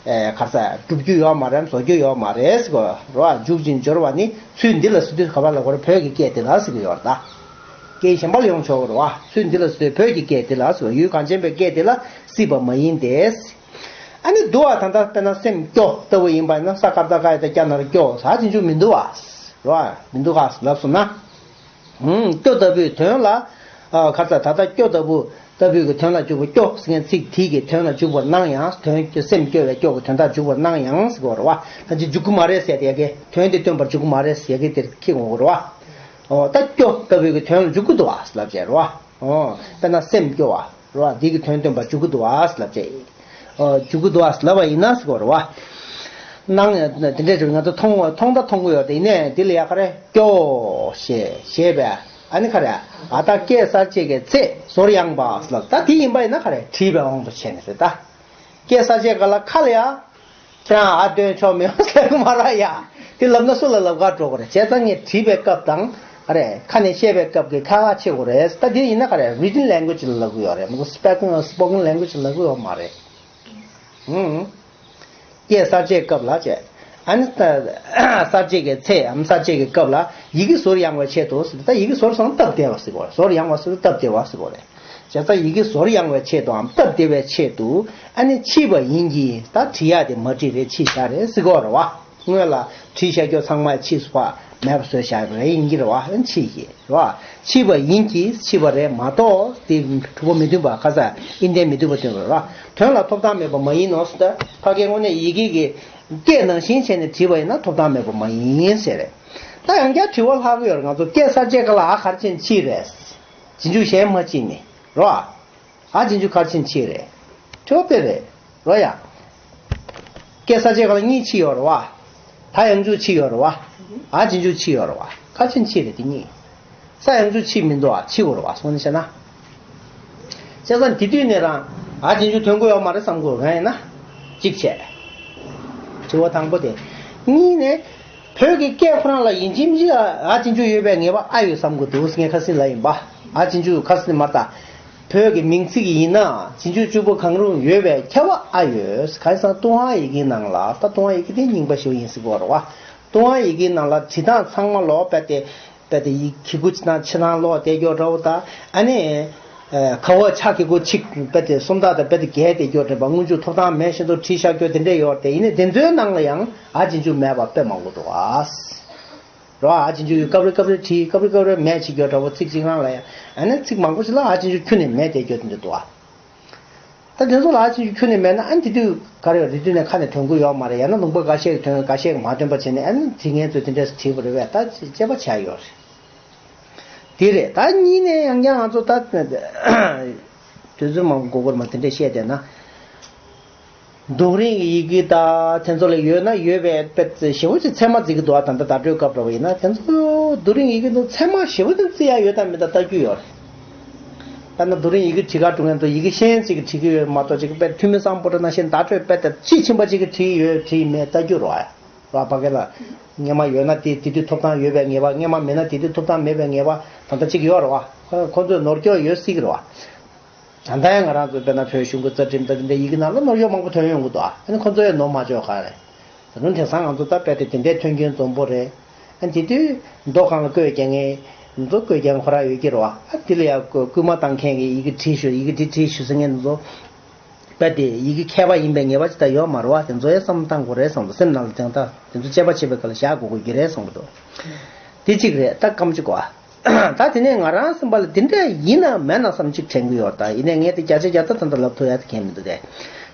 གར་ས་འགྲུབ་རྒྱུ་ཡོད་མ་རེད། བཟོ་རྒྱུ་ཡོད་མ་རེད་ཟེར་གོ་རོ། འཇུག་ཅིང་སྦྱོར་བ་ནི་ཚུལ་འདི་ལ་ཟེར་དུས་ག་པར་ལ་གོ་རེ་བོད་ཀྱི་སྐད་དེ་ལ་ཟེར་གི་ཡོད་རེད་ད། སྐད་གཞན་པ་ལ་ཡོང་ཆོག་གི་རེད་བ། ཚུལ་འདི་ལ་ཟེར་བོད་ཀྱི་སྐད་དེ་ལ་ཟེར་བ། ཡུལ་གངས་ཅན་པའི་སྐད་དེ་ལ་སྲིད་པ་མ་ཡིན་ཏེ། ཨ་ནི་འདུག་བ། ད་ལྟ་དཔེར་ན་སེམས་སྐྱོ་ལྟ་བུ་ཡིན་པ་ཡིན་ན་ས་ཀ་ཏ་ཀ་ཡ་ད་སྐྱ་ན་རོ་སྐྱོ་ཟེར་ཅིག་འཇུག་མི་འདུག་བ། རེད་བ། མི་འདུག་ག་ལབ་སོང་ན། ཧུམ། སྐྱོ་ལྟ་བུའི་དོན་ལ། ཨ་ཁ་ས་ད་ལྟ་སྐྱོ་ལྟ་བུ་ལྟ་བུའི་གི་དོན་ལ་འཇུག་པ། སྐྱོ་ཟེར་མཁན་ཚིག་དེའི་གི་དོན་ལ་འཇུག་པར་སྣང་ཡང་། དོན་སྐྱོ་སེམས་སྐྱོ་བའི་སྐྱོ་གི་དོན་དག་འཇུག་པར་སྣང་ཡང་ཟེར་གོ་རེད་བ། ད་ཅི་འཇུག་གི་མ་རེད་ཟེར་ཏེ་ཡ་གི་དོན་དེ་སྟོན་པར་འཇུག་གི་མ་རེད་ཟེར་ཡ་གི་དེར་ཁྱེད་ངོ་གོ་རེད་བ། ཨོ་ད་སྐྱོ་ལྟ་བུའི་གི་དོན་ལ་འཇུག་གི་འདུག་བ་ལབ་བྱས་རེད་བ། ཨོ་དཔེར་ན་སེམས་སྐྱོ་བ་རེད་བ། འདི་གི་དོན་སྟོན་པར་འཇུག་གི་འདུག་བ་ལབ་བྱས། ཨོ་འཇུག་གི་འདུག་བ་ལབ་པ་ཡིན་ན་ཟེར་གོ་རེད་བ། སྣང་དེ་འདྲས་རེད། ང་ཚོ་མཐོང་མཐོང་ད་མཐོང་གི་ཡོད་དེ། ཡིན་ནའི་འདི་ལ་ཡ་ག་རེ་སྐྱོ་ཞེས་ཞེས་པས། ཨ་ནི་ག་རེ། ཨ་ད་སྐད་གསར་བཅད་ཀྱི་ཚེ་ཟོར་ཡང་བ་ལབ། ད་དེ་ཡིན་པ་ཡིན་ན་ག་རེ་བྲིས་པའི་དབང་དུ་བྱས་ནས་རེད་ད། སྐད་གསར་བཅད་སྒང་ལ་ཁ་ལ་ཡ། ཁྱེད་རང་ཨ་འདོན་ཆོག་མེད་པ་ཟེར་གི་མ་རེད་ཡ། དེ་ལབ་ན་སུ་ལ་ལབ་ག་འགྲོ་གི་རེད། བྱས་ཙང་ངས་བྲིས་པའི་སྐབས་དང་། ཨ་རེ། ཁ་ནས་བཤད་པའི་སྐབས་ཀྱི་ཁ་ཁ་ཕྱེ་དགོས་རེད། ད་དེ་ཡིན་ན་ག་རེ། Written language ལ་ལབ་གི་ཡོད་རེད། མ་གཏོགས་སྤོ་ཀེན་སྤོ་ཀེན་ལེང་གུ་ཨེཇ་ལ་ལབ་གི་ཡོད་མ་རེད། ཧུམ། སྐད་གསར་བཅད་སྐབས་ལ་བྱས། ཨ་ནི་ད་གསར་བཅད་ཀྱི་ཚེ་འམ་གསར་བཅད་ཀྱི་སྐབས་ལ་ཡི་གེ་ཟོར་ཡང་བའི་ཆེད་དུ་ཟེར། ད་ཡི་གེ་ཟོར་སོང་སྟབས་བདེ་བ་ཟེར་གོ་རེད། ཟོར་ཡང་བ་ཟེར་སྟབས་བདེ་བ་ཟེར་གོ་རེད། བྱས་ཙང་ཡི་གེ་ཟོར་ཡང་བའི་ཆེད་དུའམ་སྟབས་བདེ་བའི་ཆེད་དུ། ཨ་ནི་ཕྱིས་པ་ཡིན་གྱི་ད་བྲིས་ཡག་དེ་མ་བྲིས་རེད། ཕྱིས་བཞག་རེད་ཟེར་གོ་རེད་བ། སྔོན་ལ་བྲིས་བཞག་རྒྱུ་ཚང་མ་ཕྱིས་སུ་ཕར་མེད་པ་བཟོས་བཞག་རེད་ཡིན་གྱི་རེད་བ། ཨ་ནི་ཕྱིས་ཀྱི་རེད་བ། ཕྱིས་པ་ཡིན་གྱི་ཕྱིས་པ་རེད་མ་གཏོགས་དེ་དྲུག་པོ་མི་མཐུན་པ། ཁ་ས་ཨིན་ཏེ་མི་མཐུན་པ་སྟོན་པ་རེད་བ། དོན་ལ་ཐོབ་ཐང་མེད་པ་མ་ཡིན་ནོ་ཟེར། ད་ཕ་གིའི་དངོས་གནས་ཡི་གེ་གི་སྐད་ནང་བཞིན་བྱས་ནས་བྲིས་པ་ཡིན་ན་ཐོབ་ཐང་མེད་པ་མ་ཡིན་ཟེར་རེད། ད་ཡང་བསྐྱར་དྲི་བ་ལྷག་གི་ཡོད་རེད། ང་ཚོ་སྐད་གསར་བཅད་སྒང་ལ་ཨ་ག་རེ་བྱས་ནས་ཕྱིས་རེད། རྗེས་འཇུག་གཞན་མ་ཕྱིས་ནས་རོ། ཨ་རྗེས་འཇུག་ག་རེ་བྱས་ནས་ཕྱིས་རེད། དྲི་བ་དཔེ་རེད་རོ་ཡ། སྐད་གསར་བཅད་སྒང་ལ་གཉིས་ཕྱིས་ཡོད་རེད་བ། ད་ཡང་འཇུག་ཕྱིས་ཡོད་རེད་བ། ཨ་རྗེས་འཇུག་ཕྱིས་ཡོད་རེད་བ། ག་རེ་བྱས་ནས་ཕྱིས་རེད་དེ་གཉིས། ས་ཡང་འཇུག་ཕྱིས་མི་འདུག་ཨ། ཕྱིས་དགོས་རེད་བ། སོང་ནས་བཤད་ན། བྱས་ཙང་དེ་དུས་ནས་རང་ཨ་རྗེས་འཇུག་ཐོན་གྱི་ཡོད་མ་རེད་བསམ་གྱི་ཡོད། གང་ཡིན་ན་གཅིག་བྱས། དྲི་བ་དང་པོ་དེ། གཉིས་ནས། བོད་ཀྱི་སྐད་ཁོ་རང་ལ་ཡིན་གཅིག་མིན་གཅིག་ཨ་རྗེས་འཇུག་ཡོད་པའི་ངེས་པ་ཨ་ཡོད་བསམ་གྱི་འདུག་ངས་ཁ་སང་ལབ་ཡིན་པ། ཨ་རྗེས་འཇུག་ཁ་སང་མ་རེད་ད། བོད་ཀྱི་མིང་ཚིག་ཡིན་ན་རྗེས་འཇུག་གཅིག་པུ་གང་རུང་ཡོད་པའི་ཁྱབ་པ་ཨ་ཡོད། གང་ཡིན་ཟེར་ན་ཏུན་ཧོང་ཡི་གེའི་ནང་ལ། ད་ཏུན་ཧོང་ཡི་གེ་དེ་རྙིང་པ་ཞིག་ཡིན་སྲིད་པ་རེད་བ། ཏུན་ཧོང་ཡི་གེའི་ནང་ལ་བྲིས་སྟངས་ཚང་མ་ལོག་པ་དེ། དཔེ་དེ་ཡི་གེ་གུ་ཅི་དང་ཕྱི་ནང་ལོག་བསྡད་རྒྱུ་འདྲ་བོ་དང་། ཨ་ནི། ཨ། ཁ་འོག་ཕྱག་གི་གུ་གཅིག་དཔེ་དེ་སུམ་རྟགས་དང་དཔེ་དེ་བརྒྱད་དེ་རྒྱུ་འདྲ་བ། སྔོན་འཇུག་ཐོབ་ཐང་མེད་བཞིན་དུ་བྲིས་བཞག་རྒྱུ་དེ་འདྲས་ཡོད་དེ། ཡིན་ནའི་དེ་ཚོའི་ནང་ལ་ཡང་ཨ་རྗེས་འཇུག་མེད་པ་དཔེ་མང་པོ་འདུག་ཨ། རོ། ཨ་རྗེས་འཇུག་ཡོད་སྐབས་རེ་སྐབས་རེ་བྲིས། སྐབས་རེ་སྐབས་རེ་མེད་བྱེད་རྒྱུ་འདྲ་བོ། ཚིག་གཅིག་རང་ལ་ཡང་ཨ་ནི་ཚིག་མང་པོ་ཞིག་ལ་ཨ་རྗེས་འཇུག་ཁྱོན་ནས་མེད་དེ་རྒྱུ་དེ་འདྲ་འདུག་ཨ། ད་དེ་ཚོ་ལ་ཨ་རྗེས་འཇུག་ཁྱོན་ནས་མེད་ན། ཨ་ནི་དེ་དུས་ག་རེ་ཡོད། དེ་དུས་ནས་ཁ་ནས་ཐོན་གྱི་ཡོད་མ་རེད། ཡང་ན་ལུང་པ་འགའ་ཤས་ཀྱིས་ཐོན། འགའ་ཤས་ཀྱིས་མ་ཐོན་པ་བྱས་ནས། ཨ་ནི་བྲིས་མཁན་ཚོས་དེ་འདྲས་བྲིས་པ་རེད་པས། ད་དཔྱད་པ་བྱས་ཡོད་རེད། དེ་རེད། ད་གཉིས་ནས་ཡང་བསྐྱར་ང་ཚོ་ད་དུས་ཚོད་མང་པོ་འགོར་གྱི་རེད་མ། དེ་འདྲས་བཤད་བསྡད་ན། རྡོ་རིང་གི་ཡི་གེ་དང་དེ་ཚོ་ལ་ཡོད་ན་ཡོད་པའི་དཔེ་ཞེ་པོ་ཅིག་ཚད་མ་བརྩི་གི་འདུག་ཨ། ད་ལྟ་བརྡ་སྤྲོད་སྐབས་འདྲ་བོ་ཡིན་ན། དེ་ཚོ་རྡོ་རིང་ཡི་གེ་འདི་ཚད་མ་ཞེ་པོ་ཅིག་བརྩི་ཡ་ཡོད་དམ་མེད་དམ་ལྟ་རྒྱུ་ཡོད་རེད། ད་ནི་རྡོ་རིང་ཡི་གེ་བྲིས་ཁ་འགྲོ་མཁན་ཚོ་ཡི་གེ་གཞན་ཅིག་གིས་བྲིས་ཀྱི་ཡོད་མ་གཏོགས། ཅིག་དཔེ་ཐུ་མི་སམ་བྷོ་ཊ་ནང་བཞིན་བརྡ་སྤྲོད་དཔེ་དེ་དཔྱིས་ཕྱིན་པ་ཅིག་གིས་བྲིས་ཡོད་བྲིས་མེད་ལྟ་རྒྱུ་རེད་བ། ར། ཕ་གི་ལ། སྔོན་མ་ཡོད་ན་དེ་དེ་དུས་ཐོབ་ཐང་ཡོད་པའི་ངེས་པ། སྔོན་མ་མེད་ན་དེ་དུས་ཐོབ་ཐང་མེད་པའི་ངེས་པ་ད་ལྟ་གཅིག་ཡོད་རེད་བ། ཁོ་ཚོས་ནོར་སྐྱོན་ཡོད་སྲིད་ཀྱི་རེད་བ། ད་ལྟ་ཡང་ང་རང་ཚོ་དཔེར་ན་བོད་གཞུང་གི་རྩ་ཁྲིམས་དང་དེ་འདྲའི་ཡི་གེ་ནང་ལ་ནོར་སྐྱོན་མང་པོ་ཐོན་ཡོང་གི་འདུག་ཨ། ཨ་ནི་ཁོ་ཚོ་ཡང་ནོར་མ་འཇོག་ག་རེད། ད་དུང་དེང་སང་ང་ཚོ་ད་དཔེ་དེ་དེ་འདྲའི་མཐུན་རྐྱེན་འཛོམས་པོ་རེད། ཨ། དེ་དུས་མདོ་ཁང་ལ་བཀོད་རྒྱག་མཁན་ཚོ་བཀོད་རྒྱག་མཁན་ཁོ་རང་ཡོད་ཀྱི་རེད་བ། ཨ། དེ་ལ་ཡང་སྐུལ་མ་བཏང་མཁན་གྱིས་ཡི་གེ་བྲིས་ཞུ། ཡི་གེ་འདི་བྲིས་ཞུ་ཟེར་མཁན་ཚོ། དཔེ་དེ་ཡི་གེ་མཁས་པ་ཡིན་པའི་ངེས་པ་ཅིག་ད་ཡོད་མ་རེད་བ། དེ་ཚོ་ཡང་བསམ་བློ་བཏང་དགོས་རེད་བསམ་འདུག། སེམས་ནང་ལ་དེང་ད་དེ་ཚོ་དཔྱད་པ་བྱེད་པའི་སྐབས་ལ་བཞག་དགོས་དགོས་ཀྱི་རེད་བསམ་གྱི་འདུག། དེ་གཅིག་རེད། ད་སྐར་མ་གཅིག་གོ། ད་དེ་ནས་ང་རང་སེམས་པ་ལ་དེ་འདྲ་ཡིན་ན་མེད་ན་བསམ་གཅིག་དྲན་གྱི་ཡོད། ད་ཡིན་ནའི་ངས་དེ་བརྒྱ་ཆ་བརྒྱ་ད་ད་ལྟ་ལབ་ཐུབ་ཡ་དེ་གང་ཡང་མི་འདུག་སྟེ།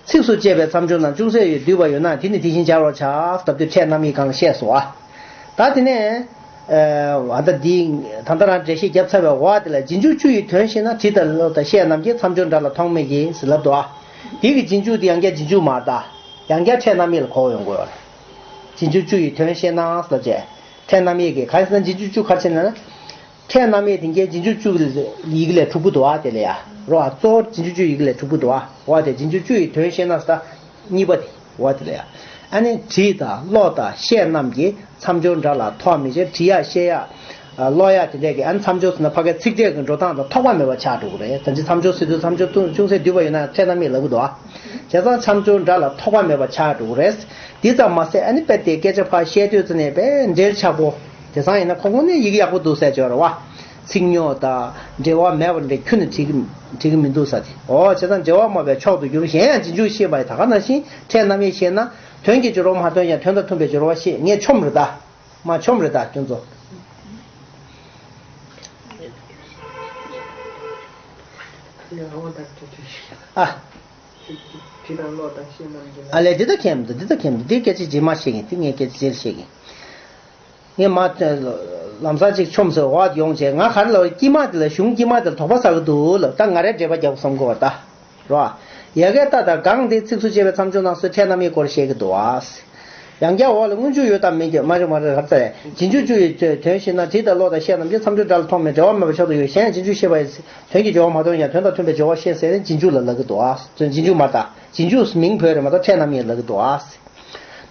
ཚིགས་སུ་བཅད་པའི་མཚམས་སྦྱོར་རྣམས་ཅུང་ཟད་ཡོད་བསྡུས་པ་ཡོད་ན། དེ་ནི་དེ་བཞིན་སྦྱར་བར་བྱ་ལབ་དུས་འཕྲད་རྣམ་དབྱེའི་སྒང་ལ་བཤད་སོང་བ། ད་དེ་ནས། ཨ། ད་འདི་ད་ལྟ་རང་འགྲེལ་བཤད་བརྒྱབ་ཚར་བའི་འོག་དེ་ལ་རྗེས་འཇུག་བཅུ་ཡི་དོན་ཤེས་ན། བྲིས་དང་ཀློག་དང་བཤད་རྣམས་ཀྱི་མཚམས་སྦྱོར་འདྲ་ལ་ཐོགས་མེད་ཀྱི་ཟེར་ལབ་འདུག་ཨ། དེ་གི་རྗེས་འཇུག་དེ་ཡང་བསྐྱར་རྗེས་འཇུག་མ་རེད་ད། ཡང་བསྐྱར་འཕྲད་རྣམ་དབྱེ་ལ་གོ་ཡོང་དགོས་པ་རེད། རྗེས་འཇུག་བཅུ་ཡི་དོན་ཤེས་ན་ཟེར་ལབ་བྱས། འཕྲད་རྣམ་དབྱེ་གི། གང་ཡིན་ཟེར་ན་རྗེས་འཇུག་བཅུ་ག་རེ་བྱས་ན། འཕྲད་རྣམ་དབྱེ་དེ་གའི་རྗེས་འཇུག་བཅུ་ཡི་གེ་ལས་གྲུབ་ཀྱི་འདུག་ཨ། དེ་ལ་ཡ་རོ། ཨ། གཙོ་བོ་རྗེས་འཇུག་བཅུ་ཡི་གེ་ལས་གྲུབ་ཀྱི་འདུག་ཨ། འོ་དེ་རྗེས་འཇུག་བཅུ་ཡི་དོན་ཤེས་ན་ཟེར་ད། གཉིས་པ་དེ། འོ་དེ་ལ་ཡ། ཨ་ནི་བྲིས་དང་ཀློག་དང་བཤད་རྣམས་ཀྱི་མཚམས་སྦྱོར་འདྲ་ལ་ཐོགས་མེད་ཅེས། བྲིས་ཡག་བཤད་ཡག་ཀློག་ཡག་དེ་འདྲས་ཀྱི། ཨ་ནི་མཚམས་སྦྱོར་ཟེར་ན་ཕ་གའི་ཚིག་ཕྲད་ཀྱི་འགྲོ་སྟངས་དང་ཐོགས་པ་མེད་པ་ཆགས་འགྲོ་གི་རེད། ད་ཅི་མཚམས་སྦྱོར་ཟེར་དུས་མཚམས་སྦྱོར་ཅུང་ཟད་བསྡུས་པ་ཡོད་ན་འཕྲད་རྣམ་དབྱེ་ལབ་ཀྱི་འདུག་ཨ། བྱས་ཙང་མཚམས་སྦྱོར་འདྲ་ལ་ཐོགས་པ་མེད་པ་ཆགས་འགྲོ་གི་རེད། དེ་ཙམ་མ་ཟད། ཨ་ནི་དཔེ་དེ་སྐད་ཆ་ཕར་བཤད་དུས་ཙམ་ནས་དཔེ་འགྲེལ་ཆགས་པོ། དེང་སང་ཡིན་ན་ཁོ་དངོས་གནས་ཡི་གེ་ཡག་པོ་འདུག་ཟེར་གྱི་ཡོད་རེད་བ། ཚིག་ཉོག་དང་འགྲེལ་བ་མེད་པ་འདྲ་ཁྱོན་ནས་བྲིས་ཀྱི་བྲིས་ཀྱི་མི་འདུག་ཟེར་ཏེ། འོ། བྱས་ཙང་འགྲེལ་བ་མ་བས་མཆོག་ཏུ་གྱུར། གཞན་ཡང་རྗེས་འཇུག་ཤེས་པ་ཡི། ད་ག་ནང་བཞིན་འཕྲད་རྣམ་དབྱེ་ཤེས་ན། དོན་གྱི་སྦྱོར་བ་མ་ཐོན་ཀྱང་། དོན་དང་མཐུན་པའི་སྦྱོར་བ་ཤེས། ངས་ཆོམ་རེད་ད། མ་ཆོམ་རེད་ད་ཁྱོད་ཚོ། ཨ། ཨ་ལས། འདི་ལྟ་མཁན་མི་འདུག། འདི་ལྟ་མཁན་མི་འདུག། འདི་སྐད་ཆ་རྗེས་མ་བཤད་ཀྱིན། འདི་ངས་སྐད་ཆ་རྗེས་ལ་བཤད་ཀྱིན། ངས་མ་ལམ་སང་ཅིག་ཆོམ་ཟེར་འོག་ཡོང་བྱས། ང་ག་རེ་ལབ། དཀྱིལ་མ་དེ་ལ། གཞུང་དཀྱིལ་མ་དེ་ལ་དོགས་པ་ཟ་གི་འདུག་ལབ། ད་ང་རས་འགྲེལ་པ་རྒྱབ་བསམ་གི་ཡོད་རེད་ད། རོ། ཡ་གིའི་ལྟ་དང་གང་དེ་ཚིགས་སུ་བཅད་པའི་མཚམས་སྦྱོར་རྣམས་སུ་འཕྲད་རྣམ་དབྱེའི་སྐོར་བཤད་ཀྱི་འདུག་ཨ། ཡང་བསྐྱར་འོག་ལ་སྔོན་འཇུག་ཡོད་དམ་མེད་ཀྱང་། མ་རེད་མ་རེད། ག་རེ་ཟེར། རྗེས་འཇུག་བཅུ་ཡི་དོན་ཤེས་ན། བྲིས་དང་ཀློག་དང་བཤད་རྣམས་ཀྱི་མཚམས་སྦྱོར་འདྲ་ལ་ཐོགས་མེད། འགྲེལ་བ་མེད་པ་མཆོག་ཏུ་གྱུར། གཞན་ཡང་རྗེས་འཇུག་ཤེས་པ་ཡི། དོན་གྱི་སྦྱོར་བ་མ་ཐོན་ཀྱང་། དོན་དང་མཐུན་པའི་སྦྱོར་བ་ཤེས་ཟེར་ནས་རྗེས་འཇུག་ལ་ལབ་ཀྱི་འདུག་ཨ། རྗེས་འཇུག་མིང་བོས་རེད་མ་གཏོགས་འཕྲད་རྣམ་དབྱེ་ལབ་ཀྱི་འདུག་ཨ།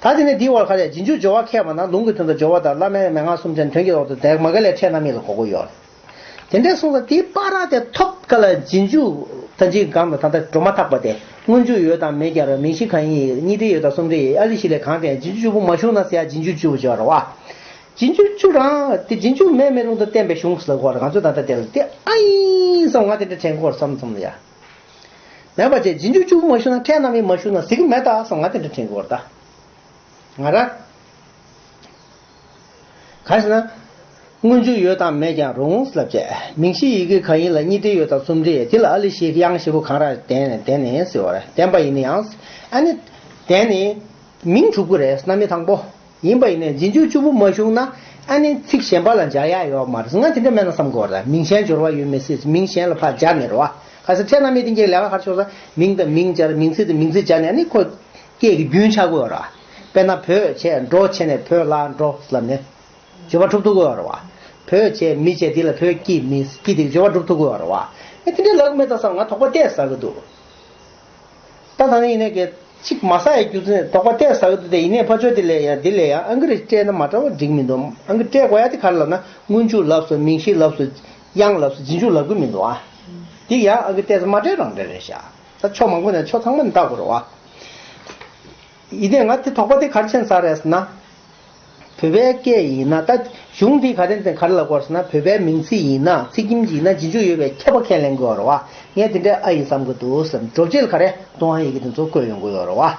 ད་དེ་ནས་འདིའི་བར་ཁ་ལས། རྗེས་འཇུག་སྦྱོར་བ་མཁས་པ་ན། ལུང་གི་དོན་དང་སྦྱོར་བ་དང་། བླ་མའི་མན་ངག་གསུམ་ཅན། དོན་གྱི་ལྡོག་ཕྱོགས་དེ་མ་ག་ལས་འཕྲད་རྣམ་དབྱེ་ལ་གོ་གི་ཡོད། དེ་འདྲའི་སོང་ཙང་དེའི་བར་དེ་ཐོབ་ག་ལ་རྗེས་འཇུག་ད་ཅི་གང་དང་ད་ལྟ་འགྲོ་མ་ཐག་པ་དེ། སྔོན་འཇུག་ཡོད་དང་མེད་ཀྱང་རུང་། མིང་གཞི་གང་ཡིན་ཡིན། གཉིས་འབྲེལ་ཡོད་དང་གསུམ་འབྲེལ་ཡིན། ཨ་ལི་ཤི་ལས་གང་དྲན། རྗེས་འཇུག་བཅུ་པོ་མ་ཞུགས་ན་ཟེར་ཡ། རྗེས་འཇུག་བཅུ་པོ་སྦྱོར་བ། རྗེས་འཇུག་བཅུ་རང་དེ་རྗེས་འཇུག་མེད་མེད་རུང་དུ་བསྟན་པའི་གཞུང་ཟེར་གོ་ར། ང་ཚོས་ད་ལྟ་དེ་ལ་དེ་ཨ་ཡིན་བསམ། ང་དེ་འདྲ་དྲན་གོ་ར་བསམ་བསམ་ལ་ཡ། མེད་པ་བྱས། རྗེས་འཇུག་བཅུ་པོ་མ་ཞུགས་ན། འཕྲད་རྣམ་དབྱེ་མ་ཞུགས་ན་ཟེར་གི་མེད་ད་བསམ། ང་དེ་འདྲ་དྲན་གོ་ར་ད། ང་ར། གང་ཞེ་ན། སྔོན་འཇུག་ཡོད་དང་མེད་ཀྱང་རུང་ལབ་བྱས། མིང་གཞི་ཡི་གེ་གང་ཡིན་ལ། གཉིས་འབྲེལ་ཡོད་དང་གསུམ་འབྲེལ་ཡོད། དེ་ལ་ཨ་ལི་ཤི་དབྱངས་བཞི་པོ་གང་ར་ལྡན་ནས་ལྡན་ནས་ཟེར་བ་རེད། ལྡན་པ་ཡིན་ན་ཡང་། ཨ་ནི། ལྡན་ནས། མིང་གྲུབ་ཀྱི་རེད། རྣམ་དབྱེ་དང་པོ། ཡིན་པ་ཡིན་ནའི་རྗེས་འཇུག་བཅུ་པོ་མ་ཞུགས་ན། ཨ་ནི་ཚིག་གཞན་པ་ལ་སྦྱར་ཡག་ཡོད་མ་རེད། ང་དེ་འདྲ་མེད་ན་བསམ་གྱི་ཡོད་རེད། མིང་གཞན་སྦྱོར་བ་ཡོད་མི་སྲིད། མིང་གཞན་ལ་ཕར་སྦྱར་ནས་རེད་བ། ག་ས་འཕྲད་རྣམ་དབྱེ་དེ་གའི་ལས་ཀ་ག་རེ་ཆོག་ས། མིང་དང་མིང་སྦྱར། མིང་ཚིག་དང་མིང་ཚིག་སྦྱར་ནས། ཨ་ནི་ཁོ་སྐད་ཀྱི་རྒྱུན་ཆགས་ཀྱི་ཡོད་རེད་བ། དཔེར་ན་བོད་བྱས་འགྲོ་བྱས་ནས་བོད་ལ་འགྲོ་ལབ་ནས། སྦྱོར་བ་གྲུབ་ཐུབ་ཀྱི་ཡོད་རེད་བ། བོད་བྱས་མི་བྱས་དེ་ལ་བོད་ཀྱི་མི། ཀྱི་དེ་སྦྱོར་བ་གྲུབ་ཐུབ་ཀྱི་ཡོད་རེད་བ། ཨེ་དེ་འདྲའི་ལབ་མེད་ད་བསམ། ང་དོགས་པ་བལྟས་ཟ་གི་འདུག་ད་ད་ནི་ཡིན་ནའི་གི་གཅིག་མ་ཟ་ཡའི་རྒྱུ་མཚན་དོགས་པ་བལྟས་ཟ་གི་འདུག་དེ་ཡིན་ནའི་ཕ་ཆོས་དེ་ལས་ཡ་འདི་ལས་ཡ་ཨང་ཀི་རེ་སྤྲད་ན་མ་འདྲ་བ་འགྲིག་མི་འདུག་ཨང་ཀི་སྤྲད་དགོས་ཡ་དེ་ག་རེ་ལབ་ན། སྔོན་འཇུག་ལབ་སོང་། མིང་གཞི་ལབ་སོང་། དབྱངས་ལབ་སོང་། རྗེས་འཇུག་ལབ་གི་མི་འདུག་ཨ། འདི་ཡ་ཨང་ཀི་བལྟས་ས་མ་འདྲ་རང་འདྲ་རེད་ཤག་ད་ཕྱོགས་མང་པོ་ནས་ཕྱོགས་ཚང་མ་ནས་བལྟ་དགོས་རེད་བ། ཡིན་ནའི་ང་དེ་དོགས་པ་དེ་ག་རེ་བྱས་ནས་ཟ་རེད་ཟེར་ན། བོད་པའི་སྐད་ཡིན་ན། ད་གཞུང་འདི་ག་རེ་ནས་ག་རེ་ལབ་དགོས་ཟེར་ན། བོད་པའི་མིང་ཚིག་ཡིན་ན་ཚིག་ཁྱིམ་ཡིན་ན་རྗེས་འཇུག་ཡོད་པའི་ཁྱད་པར་ཁས་ལེན་དགོས་རེད་བ། ངས་དེ་འདྲའི་ཨ་ཡིན་བསམ་གི་འདུག་ཟེར། སྒྲུབ་བྱེད་ལ་ག་རེ་ཏུན་ཧོང་ཡི་གེ་དེ་ཚོ་བཀོད་ཡོང་གི་ཡོད་རེད་བ།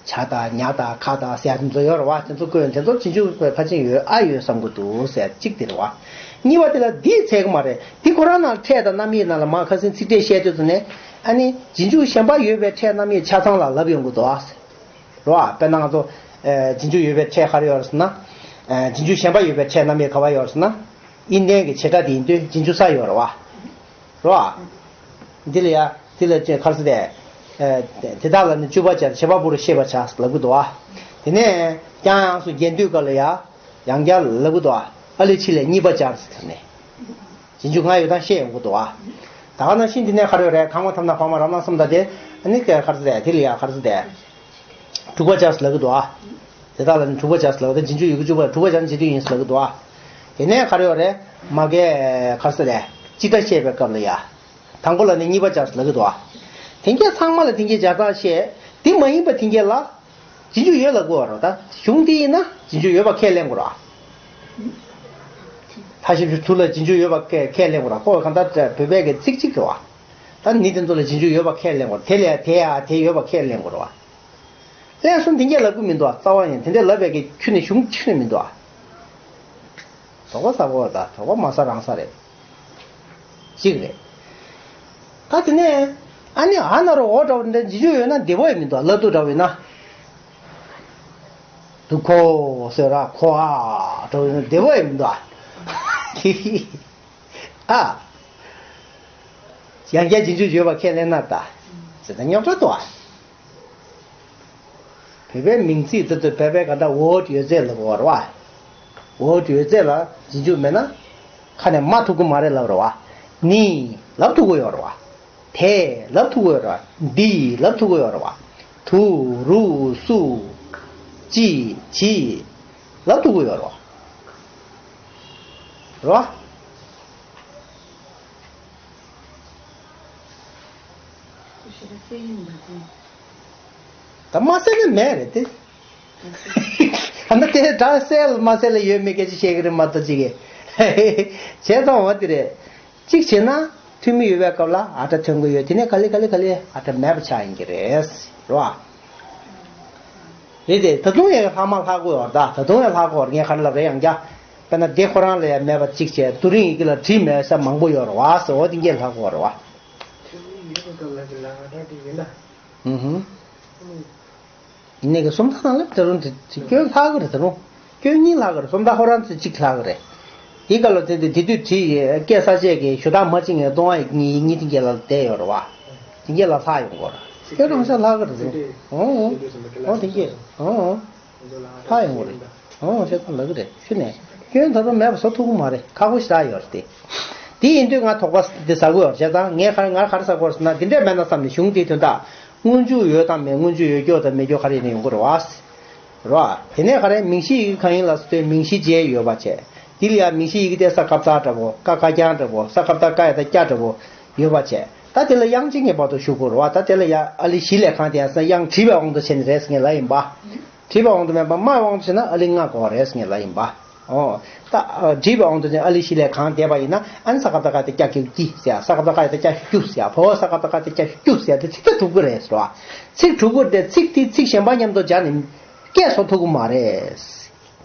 ཇ་དང་ཉ་དང་ཁ་དང་ཟེར་ཡ་དེ་ཚོ་ཡོད་རེད་བ། དེ་ཚོ་བཀོད་ཡོང་དེ་ཚོ་རྗེས་འཇུག་ཕལ་ཆེར་ཡོད་ཨ་ཡོད་བསམ་གི་འདུག་ཟེར་གཅིག་དེ་རེད་བ། གཉིས་པ་དེ་ལ་འདིས་འཚལ་གི་མ་རེད། འདི་ཁོ་རང་ནང་ཕྲད་དང་རྣམ་དབྱེ་ནང་ལ་མར་ཁ་སང་ཚིག་ཕྲད་བཤད་དུས་ཙམ་ནས་ཨ་ནི་རྗེས་འཇུག་གཞན་པ་ཡོད་པའི་ཕྲད་རྣམ་དབྱེ་ཆ་ཚང་ལ་ལབ་ཡོང་གི་འདུག་ཨ། རོ། དཔེར་ན་ང་ཚོ་ཨ་རྗེས་འཇུག་ཡོད་པའི་ཕྲད་ག་རེ་ཡོད་རེད་ཟེར་ན། ཨ་རྗེས་འཇུག་གཞན་པ་ཡོད་པའི་ཕྲད་རྣམ་དབྱེ་ག་པར་ཡོད་རེད་ཟེར་ན། ཨིན་ལྡན་གྱི་བྱེད་སྒྲ་དེ་ཡིན་དུས་རྗེས་འཇུག་ས་ཡོད་རེད་བ། རོ། འདི་ལ་ཡ་འདི་ལ་ཅེས་ག་རེ་ཟེར་ཏེ། ཨ་དེ་དག་ལ་ནི་བཅུ་པ་སྦྱར། བྱེད་པ་པོ་རུ་ཤེས་པར་བྱ་ལབ་གི་འདུག་བ། དེ་ནས་ཀྱང་ཡང་སུ་རྒྱན་སྡུད་སྐབས་ལ་ཡ་ཡང་བསྐྱར་ལབ་གི་འདུག་བ། ཨ་ལས་ཕྱི་ལས་གཉིས་པ་སྦྱར་ཟེར་ནས། རྗེས་འཇུག་ལྔ་ཡོད་སྟངས་ཤེས་ཡོང་གི་འདུག་བ། ད་ག་ནང་བཞིན་འདི་ནས་ག་རེ་ཡོད་རེད། གང་བ་ཐ་མ་ན་བར་མ་རང་སྣང་གསུམ་དང་དེ། ཨ་ནི་ག་རེ་ཟེར་ཏེ། དེ་ལ་ཡ་ག་རེ་ཟེར་ཏེ། དྲུག་པ་སྦྱར་ཟེར་ལབ་གི་འདུག་ཨ། དེ་དག་ལ་ནི་དྲུག་པ་སྦྱར་ཟེར་ལབ་གི་འདུག་རྗེས་འཇུག་ཡི་གེ་བཅུ་པ་དྲུག་པ་སྦྱར་ན་རྗེས་མཐུན་ཡིན་ཟེར་ལབ་གི་འདུག་ཨ། དེ་ནས་ག་རེ་ཡོད་རེད། མ་གི་ག་རེ་ཟེར་ཏེ། སྤྱི་སྒྲ་བཤད་པའི་སྐབས་ལ་ཡ། དང་པོ་ལ་ནི་གཉིས་པ་སྦྱར་ཟེར་ལབ་གི་འདུག་ཨ། དེ་གྱད་ཚང་མ་ལ་དེ་གྱད་སྦྱར་སྟངས་བཤད། དེ་མ་ཡིན་པ་དེ་གྱད་ལ་རྗེས་འཇུག་ཡོད་ལབ་དགོས་པ་རེད། ད་གཞུང་དེ་ཡིན་ན་རྗེས་འཇུག་ཡོད་པ་ཁས་ལེན་དགོས་རེད། མཐའ་བཞི་པའི་དྲུག་ལ་རྗེས་འཇུག་ཡོད་པ་ཁས་ཁས་ལེན་དགོས་རེད། ཁོ་གང་ལྟར་བོད་པའི་གི་ཚིག་གཅིག་རེད་བ། ད་ནི་དེ་ཚོ་ལ་རྗེས་འཇུག་ཡོད་པ་ཁས་ལེན་དགོས་རེད། དེ་ལས་དེ་ཡ་དེ་ཡོད་པ་ཁས་ལེན་དགོས་རེད་བ། ལན་གསུམ་དེ་གྱད་ལབ་གི་མི་འདུག་ཨ། རྩ་བ་ཡིན་དེ་འདྲ་ལབ་པའི་གི་ཁྱོན་ནས་གཞུང་ཁྱོན་ནས་མི་འདུག་ཨ། དོགས་པ་ཟ་དགོས་ད། དོགས་པ་མ་ཟ་རང་ཟ་རེད། གཅིག་རེད། ད་དེ་ནས་ཨ་ནི་ཨ་ན་རོ་འོ་འདྲ་བོ་འདྲ་རྗེས་འཇུག་ཡོད་ན་བདེ་པོ་ཡང་མི་འདུག་ཨ། ལ་དུ་འདྲ་བོ་ཡིན་ན། དུ་ཁོ་ཟེར་ར་ཁོ་ཨ་འདྲ་བོ་ཡིན་ན་བདེ་པོ་ཡང་མི་འདུག་ཨ། ཨ། ཡང་བསྐྱར་རྗེས་འཇུག་ཡོད་པ་ཁས་ལེན་ན་ད། ཟེར་ད་རྙོག་དྲ་འདུག་ཨ། བོད་པའི་མིང་ཚིག་དེ་ཚོ་བོད་པའི་ག་འདྲ་འོ་ཡོད་ཚད་ལབ་དགོས་རེད་བ། འོ་ཡོད་ཚད་ལ་རྗེས་འཇུག་མེད་ན་ཁ་ནས་མ་ཐུག་གི་མ་རེད་ལབ་རེད་བ། ནི་ལབ་ཐུབ་ཀྱི་ཡོད་རེད་བ། དེ་ལབ་ཐུབ་ཀྱི་ཡོད་རེད་བ། འདི་ལབ་ཐུབ་ཀྱི་ཡོད་རེད་བ། དུ་རུ་སུ། ཅི་ཇི་ལབ་ཐུབ་ཀྱི་ཡོད་རེད་བ། རེད་བ། ད་མ་གསལ་ན་མེད་རེད་དེ། ད་ནི་དེ་དག་གསལ་མ་གསལ་ལ་ཡོད་མེད་སྐད་ཆ་བཤད་ཀྱི་རེད་མ་གཏོགས་ཅིག་གིས། བྱས་ཙང་འོ་དེ་རེད། གཅིག་བྱས་ན་ཐུན་མིན་ཡོད་པའི་སྐབས་ལ་ཨ་སྒྲ་ཐོན་གྱི་ཡོད། དེ་ནས་ག་ལེ་ག་ལེ་ག་ལེ་ཨ་སྒྲ་མེད་པ་ཆགས་ཡིན་གྱི་རེད། རེད་བ། རེད་དེ། ད་དུང་ཡང་ལྷག་མ་ལྷག་དགོས་ཡོད་རེད། ད་ད་དུང་ཡང་ལྷག་དགོས་རེད། ངས་ག་རེ་ལབ་རེད། ཡང་བསྐྱར། དཔེར་ན་དེ་ཁོ་རང་ལ་ཡང་མེད་པ་གཅིག་བྱས། དུ་རིང་ཡི་གེ་ལ་བྲིས་མེད་ས་མང་པོ་ཡོད་རེད་བ་ཟེར། འོ་དེ་འགས་ལྷག་དགོས་རེད་བ། ཐུན་མིན་ཡོད་པའི་སྐབས་ལ་ཅི་ལ་ཨ་སྒྲ་དེ་ཡིན་ན། ཨུ་ཧུམ། ཡིན་ནའི་གི་སུམ་རྟགས་ནང་ལ་ད་རུང་དེ་དེ་སྐྱོན་ལྷག་གི་རེད། ད་རུང་སྐྱོན་གཉིས་ལྷག་གི་རེད། སུམ་རྟགས་ཁོ་རང་ཚོས་གཅིག་ལྷག་གི་རེད། དེའི་སྐབས་ལ་དེ་དེ་དེ་དུས་བྲིས་སྐད་གསར་བཅད་ཀྱི་ཞུ་དག་མ་བྱེད་ངེས་གཏོང་བ་ཡི་གཉིས་གཉིས་དེ་འགས་ལ་བསྡད་ཡོད་རེད་བ། དེ་འགས་ལ་ལྷག་ཡོང་གི་རེད། སྐྱོན་རང་ཤ་ལྷག་གི་རེད། ཨོ་ཨོ་ཨོ་དེ་འགས་ཨོ་ཨོ། ཧ་ཡོང་གི་རེད། ཨོ་བཤད་སྟངས་ལབ་ཀྱི་རེད། ཤུ་ནས་སྐྱོན་ད་དུང་མེད་པ་བཟོ་ཐུབ་ཀྱི་མ་རེད། ཁག་པོ་ཞེ་དྲག་ཡོད་རེད་དེ། དེ་ཡིན་དུས་ང་དོགས་པ་འདི་ཟ་གི་ཡོད་རེད། བྱས་ཙང་ངས་ག་རེ་ང་ག་རེ་ཟ་གི་ཡོད་རེད་ཟེར་ན། འདི་འདྲས་མེད་ན་བསམ་ནས་གཞུང་དེའི་དོན་དག་སྔོན་འཇུག་ཡོད་དང་མེད། སྔོན་འཇུག་ཡོད་རྒྱུ་དང་མེད་རྒྱུ་ག་རེ་ཡིན་ན་ཡོང་གི་རེད་བ། རེད་བ། དེ་ནས་ག་རེ་མིང་གཞི་ཡི་གེ་གང་ཡིན་ལ་ཟེར་དུས་མིང་གཞི་བྱས་ཡོད་པ་བྱས། དེ་ལ་ཡང་མིང་གཞི་ཡི་གེ་དེ་ས་ཀ་བཏགས་སྒྲ་པོ། ཀ་ཁ་རྐྱང་སྒྲ་པོ། ས་ཀ་བཏགས་སྐ་ཡ་བཏགས་སྐྱ་སྒྲ་པོ་ཡོད་པ་བྱས། ད་དེ་ལ་དབྱངས་ཅན་གྱི་བར་དུ་ཞུགས་དགོས་རེད་བ། ད་དེ་ལ་ཡང་ཨ་ལི་བཞི་ལས་གང་དེ་ཡང་ས་དབྱངས་བྲིས་པའི་དབང་དུ་བྱས་ནས་རེད་ཟེར་ངས་ལབ་ཡིན་པ། བྲིས་པའི་དབང་དུ་མེད་པ་སྨྲ་བའི་དབང་དུ་བྱས་ན་ཨ་ལི་ལྔ་དགོས་པ་རེད་ཟེར་ངས་ལབ་ཡིན་པ། ཨོ། ད་བྲིས་པའི་དབང་དུ་བྱས་ན་ཨ་ལི་བཞི་ལས་གང་འདས་པ་ཡིན་ན། ཨ་ནི་ས་ཀ་བཏགས་སྐ་ཡ་བཏགས་སྐྱ་གི་ཀྱི་ཟེར་ཡ། ས་ཀ་བཏགས་སྐ་ཡ་བཏགས་སྐྱ་ཞབས་ཀྱུ་ཟེར་ཡ། བ་འོག་ས་ཀ་བཏགས་སྐ་ཡ་བཏགས་སྐྱ་ཞབས་ཀྱུ་ཟེར་ཡ་དེ་ཚིག་ད་གྲུབ་ཀྱི་རེད་ཟེར་བ། ཚིག་གྲུབ་ཀྱི་རེད་དེ། ཚིག་དེ་ཚིག་གཞན་པ་མཉམ་དུ་སྦྱར་ནས་སྐད་བཟོ་ཐུབ་ཀྱི་མ་རེད།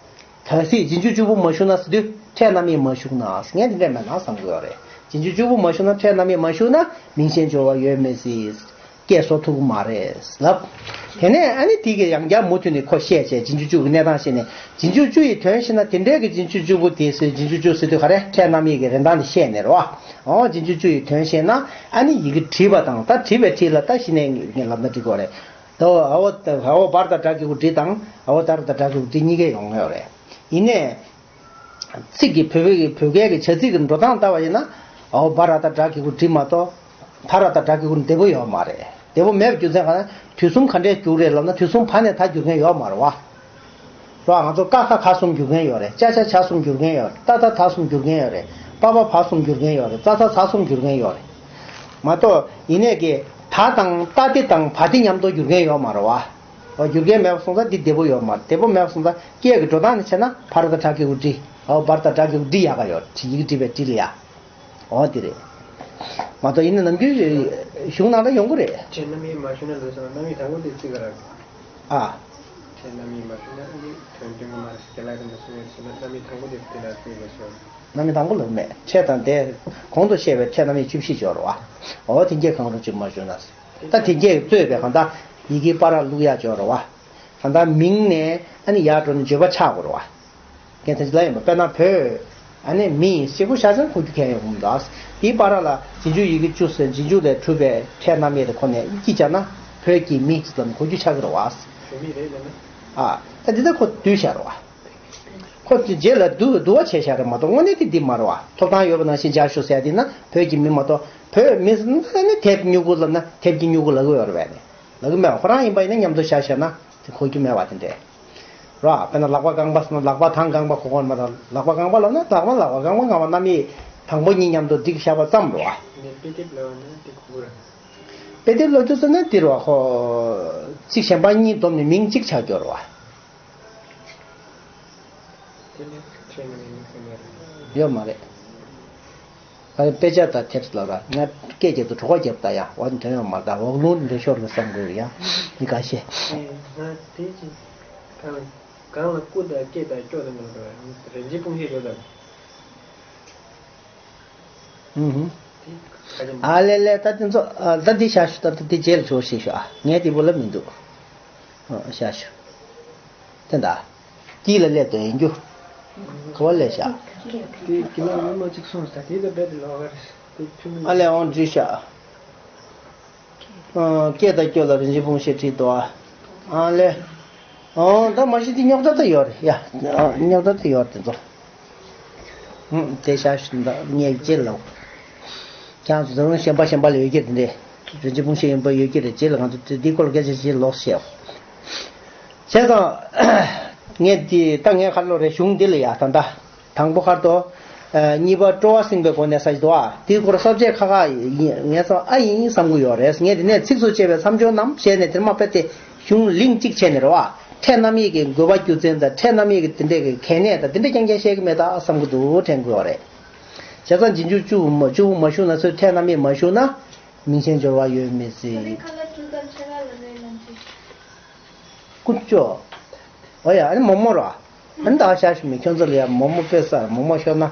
གལ་སྲིད་རྗེས་འཇུག་བཅུ་པོ་མ་ཞུགས་ན་ཟེར་དུས་ཕྲད་རྣམ་དབྱེ་མ་ཞུགས་ན་ཟེར། ངས་འདི་འདྲས་མེད་ན་བསམ་གྱི་ཡོད་རེད། རྗེས་འཇུག་བཅུ་པོ་མ་ཞུགས་ན། ཕྲད་རྣམ་དབྱེ་མ་ཞུགས་ན་མིང་གཞན་སྦྱོར་བ་ཡོད་མི་སྲིད། སྐད་བཟོ་ཐུབ་ཀྱི་མ་རེད་ལབ། དེ་ནས་ཨ་ནི་དེ་གི་ཡང་བསྐྱར་མུ་མཐུད་ནས་ཁོ་བཤད་བྱས། རྗེས་འཇུག་བཅུ་གི་གནས་སྟངས་བཤད་ནས། རྗེས་འཇུག་བཅུ་ཡི་དོན་ཤེས་ན། དེ་འདྲའི་གི་རྗེས་འཇུག་བཅུ་པོ་དེ་ཟེར། རྗེས་འཇུག་བཅུ་ཟེར་དུས་ག་རེ། ཕྲད་རྣམ་དབྱེ་གི་རིན་ཐང་དེ་བཤད་ནས་རེད་བ། འོ། རྗེས་འཇུག་བཅུ་ཡི་དོན་ཤེས་ན། ཨ་ནི་ཡི་གེ་བྲིས་པ་དང་། ད་བྲིས་པའི་བྲིས་ལ་ད་གཞི་ནས་ངས་ལབ་ན་འགྲིག་གི་རེད། ད་འ་འོ་འ་འོ་བར་དང་སྦྲ་གི་གུ་འབྲི་དང་། འ་འོ་ད་ར་དང་སྦྲ་གི་གུ་འབྲི་གཉིས་ཀ་ཡོང་གི་ཡོད་རེད། ཡིན་ནའི། ཚིག་གི་བོད་པའི་བོད་སྐད་ཀྱི་བྱ་ཚིག་གི་འགྲོ་སྟངས་ལྟ་བ་ཡིན་ན། ཨའོ་བ་ར་ཏ་དྲ་གི་གུ་འབྲི་མ་གཏོགས། ཐ་ར་ཏ་དྲ་གི་གུ་བདེ་པོ་ཡོད་མ་རེད། བདེ་པོ་མེད་པའི་རྒྱུ་མཚན་གང་ན་དུས་གསུམ་ག་འདྲས་བསྒྱུར་རེད་ལབ་ན་དུས་གསུམ་བ་ནས་ད་བསྒྱུར་མཁན་ཡོད་མ་རེད་བ། རོ། ང་ཚོ་ཀ་ཁ་ག་གསུམ་བསྒྱུར་མཁན་ཡོད་རེད། ཅ་ཆ་ཇ་གསུམ་བསྒྱུར་མཁན་ཡོད་རེད། ཏ་ཐ་ཐ་གསུམ་བསྒྱུར་མཁན་ཡོད་རེད། པ་བ་བ་གསུམ་བསྒྱུར་མཁན་ཡོད་རེད། ཙ་ཚ་ཛ་གསུམ་བསྒྱུར་མཁན་ཡོད་རེད། མ་གཏོགས་ཡིན་ནས་ཀྱི་ད་དང་ཏ་ཏི་དང་བ་ཏི་མཉམ་དུ་བསྒྱུར་མཁན་ཡོད་མ་རེད་བ། འོ་བསྒྱུར་མཁན་མེད་པ་སོང་ཙང་འདི་བདེ་པོ་ཡོད་མ་རེད། བདེ་པོ་མེད་པ་སོང་ཙང་སྐད་ཀྱི་འགྲོ་སྟངས་ནས་བྱས་ན་བ་ར་ཏ་དྲ་གི་གུ་འབྲི། འོ་བ་ར་ཏ་དྲ་གི་གུ་འབྲི་ཡག་ག་ཡོད། ཡི་གེ་འབྲི་བའི་འབྲི་ལ་ཡ། འོ་དེ་རེད། མ་གཏོགས་ཡིན་ན་ནམ་རྒྱུན་གཞུང་ནང་ལ་ཡོང་གི་རེད། ཁྱེད་རྣམ་དབྱེ་མ་ཞུ་ན་ལོས་སོང་རྣམ་དབྱེ་དང་པོ་དེ་བརྩི་ག་ར། ཨ། ཁྱེད་རྣམ་དབྱེ་མ་ཞུ་ན་ཨ་ནི་དོན་སྟོན་གི་མ་རེད། སྐད་ལ་རིམ་པ་གསུང་ཡས་བྱས་ན་རྣམ་དབྱེ་དང་པོ་དེ་དེ་ལ་བརྩི་དགོས་ཤོག་རྣམ་དབྱེ་དང་པོ་ལབ་མེད། ཕྲད་དང་དེ་གོང་དུ་བཤད་པའི་ཕྲད་རྣམ་དབྱེ་བཅུ་བཞི་སྦྱོར་བ། འོ་དེ་འགྱེད་གང་རུང་གཅིག་མ་ཞུ་ན། ད་དེ་འགྱེད་གཙོས་པའི་གང་ལྟར་ཡི་གེ་པ་ར་བླུག་ཡག་སྦྱོར་བ། གང་ལྟར་མིང་ནས་ཨ་ནི་ཡར་འགྲོ་ནས་བརྗོད་པ་ཆགས་དགོས་རེད་བ། རྒན་ཐེངས་ཅིག་ལ་ཡིན་པ་དཔེར་ན་བོད། ཨ་ནི་མི་ཡིན་གཅིག་པུ་ཤ་ཚན་གོ་རྒྱུ་གལ་ཡོང་གི་མི་འདུག་དེའི་བར་ལ་རྗེས་འཇུག་ཡི་གེ་བཅུ་ཟེར་རྗེས་འཇུག་ལས་གྲུབ་པའི་ཕྲད་རྣམ་དབྱེ་དེ་ཁོ་ནས་དཀྱིལ་བཅག་ན་བོད་ཀྱི་མི་ཟེར་ལབ་ནས་གོ་རྒྱུ་ཆགས་ཀྱི་རེད་བ། བོད་མི་རེད་ལབ་ན། ཨ། ད་འདི་ལྟར་ཁོ་བསྡུས་བཞག་རེད་བ། ཁོ་དེ་རྗེས་ལ་བསྡུ་བསྡུ་བ་བྱས་བཞག་རེད་མ་གཏོགས་དངོས་གནས་དེ་འདི་མ་རེད་བ། ཐོབ་ཐང་ཡོད་པ་ནང་བཞིན་བྱ་ཞུ་ཟེར་ཡ་དེ་ན་བོད་ཀྱི་མི་མ་གཏོགས་བོད་མི་ཟེར་ན་ནི་དེབ་སྨྱུ་གུ་ལབ་ན་དེབ་ཀྱི་སྨྱུ་གུ་ལབ་ཀྱི་ཡོད་རེད་བས་ནི། ལབ་ཀྱི་མེད་བ། ཁོ་རང་ཡིན་པ་ཡིན་ན་མཉམ་དུ་བཞག་བཞག་ན་དེ་གོ་རྒྱུ་མེད་བ་དེ་འདྲས། རོ། དཔེར་ན་ལག་པ་རྐང་པ་ཟེར་ན་ལག་པ་དང་རྐང་པ་གོ་གོ་མ་དང་ལག་པ་རྐང་པ་ལབ་ན་ལག་པ་ལག་པ་རྐང་པ་རྐང་པ་རྣམ་དབྱེ་དང་པོ་གཉིས་མཉམ་དུ་འགྲིག་བཞག་པ་ཙམ་རོ། ནས་དཔེ་དེབ་ལབ་ན་དེ་གོ་གི་རེད། དཔེ་དེབ་ལབ་དུས་ཙམ་ན་འདི་རོ། ཁོ་ཚིག་གཞན་པ་གཉིས་བསྡོམས་ནས་མིང་གཅིག་ཆགས་ཀྱི་རོ། དེ་ནས་ཁྱེད་ནས་མིང་ཟེར་ནས་རེད། ཡོད་མ་རེད། ཨ་ནི་དཔེ་ཆ་དང་དེབ་ལ་ར་ང་སྐད་རྒྱབ་ཏུ་གྲོགས་པ་རྒྱབ་ད་ཡ་འོ་དོན་ཡོད་མ་རེད། ད་འོག་རླུང་འདྲེ་ཤོར་ནས་བསམ་དགོས་རེད་ཡ། མི་ཁ་ཤས། ཨེ་ང་དེ་ཅི་གང་གང་ལ་སྐུ་དང་སྐེ་དང་སྐྱོ་དང་མི་འགྲོ་རིན་ཆེན་སྤུངས་ཤེས་འགྲོ་དང་། ཨུ་ཧུ། དེ་ཁ་ཅིག་ཨ་ལེ་ལེ། ད་དེ་ཚོ་ཨ་ད་འདི་བཞག་ཞུ། ད་ད་འདི་རྗེས་ལ་ཚོར་ཤེས་ཞུ་ཨ། ངས་དེ་བོ་ལབ་མི་འདུག་ཨ་བཞག་ཞུ། དེ་འདྲ། དཀྱིལ་ལ་སླེབས་དོན་ཡིན་རྒྱུ། ག་བ་སླེབས་ཤག་དེ་དཀྱིལ་ལ་ངོ་མ་གཅིག་སོང་ས་དེ་ད་རྦད་དེ་ལོག་ག་རེད། དེ་ཐུན་མིན། ཨ་ལས་འོང་འདྲི་ཤག་ཨ། སྐད་དང་སྐྱོ་ལ་རིན་ཆེན་སྤུངས་ཤེས་བྲིས་འདུག་ཨ། ཨ་ལས། ཨོ་ད་མ་གཞི་དེ་རྙོག་དྲ་ད་ཡོད་རེད་ཡ། ཨ་རྙོག་དྲ་ད་ཡོད་རེད་དེ་ཚོ། ཧུམ། དེ་བཞག་ཞུ་ད་ངས་རྗེས་ལ། ཁྱེད་ཚོ་ད་རུང་གཞན་པ་གཞན་པ་ལ་ཡོད་ཀྱི་རེད་དེ། རིན་ཆེན་སྤུངས་ཤེས་ཡོན་པ་ཡོད་ཀྱི་རེད། རྗེས་ལ་ང་ཚོ་དེ་འདིའི་སྐོར་སྐད་ཆ་བྱེད་ལོག་བཤད། བྱས་ཙང་། ངས་འདི་ད་ངས་ག་རེ་ལབ་རེད། གཞུང་འདི་ལ་ཡ་ད་ལྟ། དང་པོ་ཁར་དོ། ཨ་གཉིས་པ་སྤྲོ་བ་སྲིང་བའི་སྒོ་ནས་ས་ཅི་དོ་ཨ། དེའི་སྐོར་ས་བཅད་ཁ་ཁ་ཡིན་ངས་ཚོ་ཨ་ཡིན་བསམ་གི་ཡོད་རེད། ངས་དེ་ནས་ཚིགས་སུ་བཅད་པའི་མཚམས་སྦྱོར་རྣམས་བྱས་ནས་དེར་མ་དཔེ་དེ་གཞུང་ལིང་གཅིག་བྱས་ནས་རེད་བ། ཕྲད་རྣམ་དབྱེ་གི་དགོས་པ་རྒྱུ་མཚན་དང་ཕྲད་རྣམ་དབྱེ་གི་དེ་འདྲས་ཀྱི་གལ་གནད་དང་དེ་འདྲས་རྐྱང་རྐྱང་བཤད་གི་མེད་ད་བསམ་གི་འདུག་དྲན་གི་ཡོད་རེད། བྱས་ཙང་རྗེས་འཇུག་བཅུ་དབུ་མ་བཅུ་དབུ་མ་ཞུགས་ན་ཚོས་ཕྲད་རྣམ་དབྱེ་མ་ཞུགས་ན། མིང་ཅན་སྦྱོར་བ་ཡོད་མི་སྲིད། ཁ་ལག་ཁྱུང་དཀར་ཆེ་ཁ་ལ་རེད་ལ་འདི། ཀུན་སྤྱོད། འོ་ཡ། ཨ་ནི་མོག་མོག་ར། ཨ་ནི་ད་ཤ་ཞུ་མི་ཁྱོད་ཚོ་ལ་ཡ་མོག་མོག་དཔེ་ས་མོག་མོག་ཤོར་ན།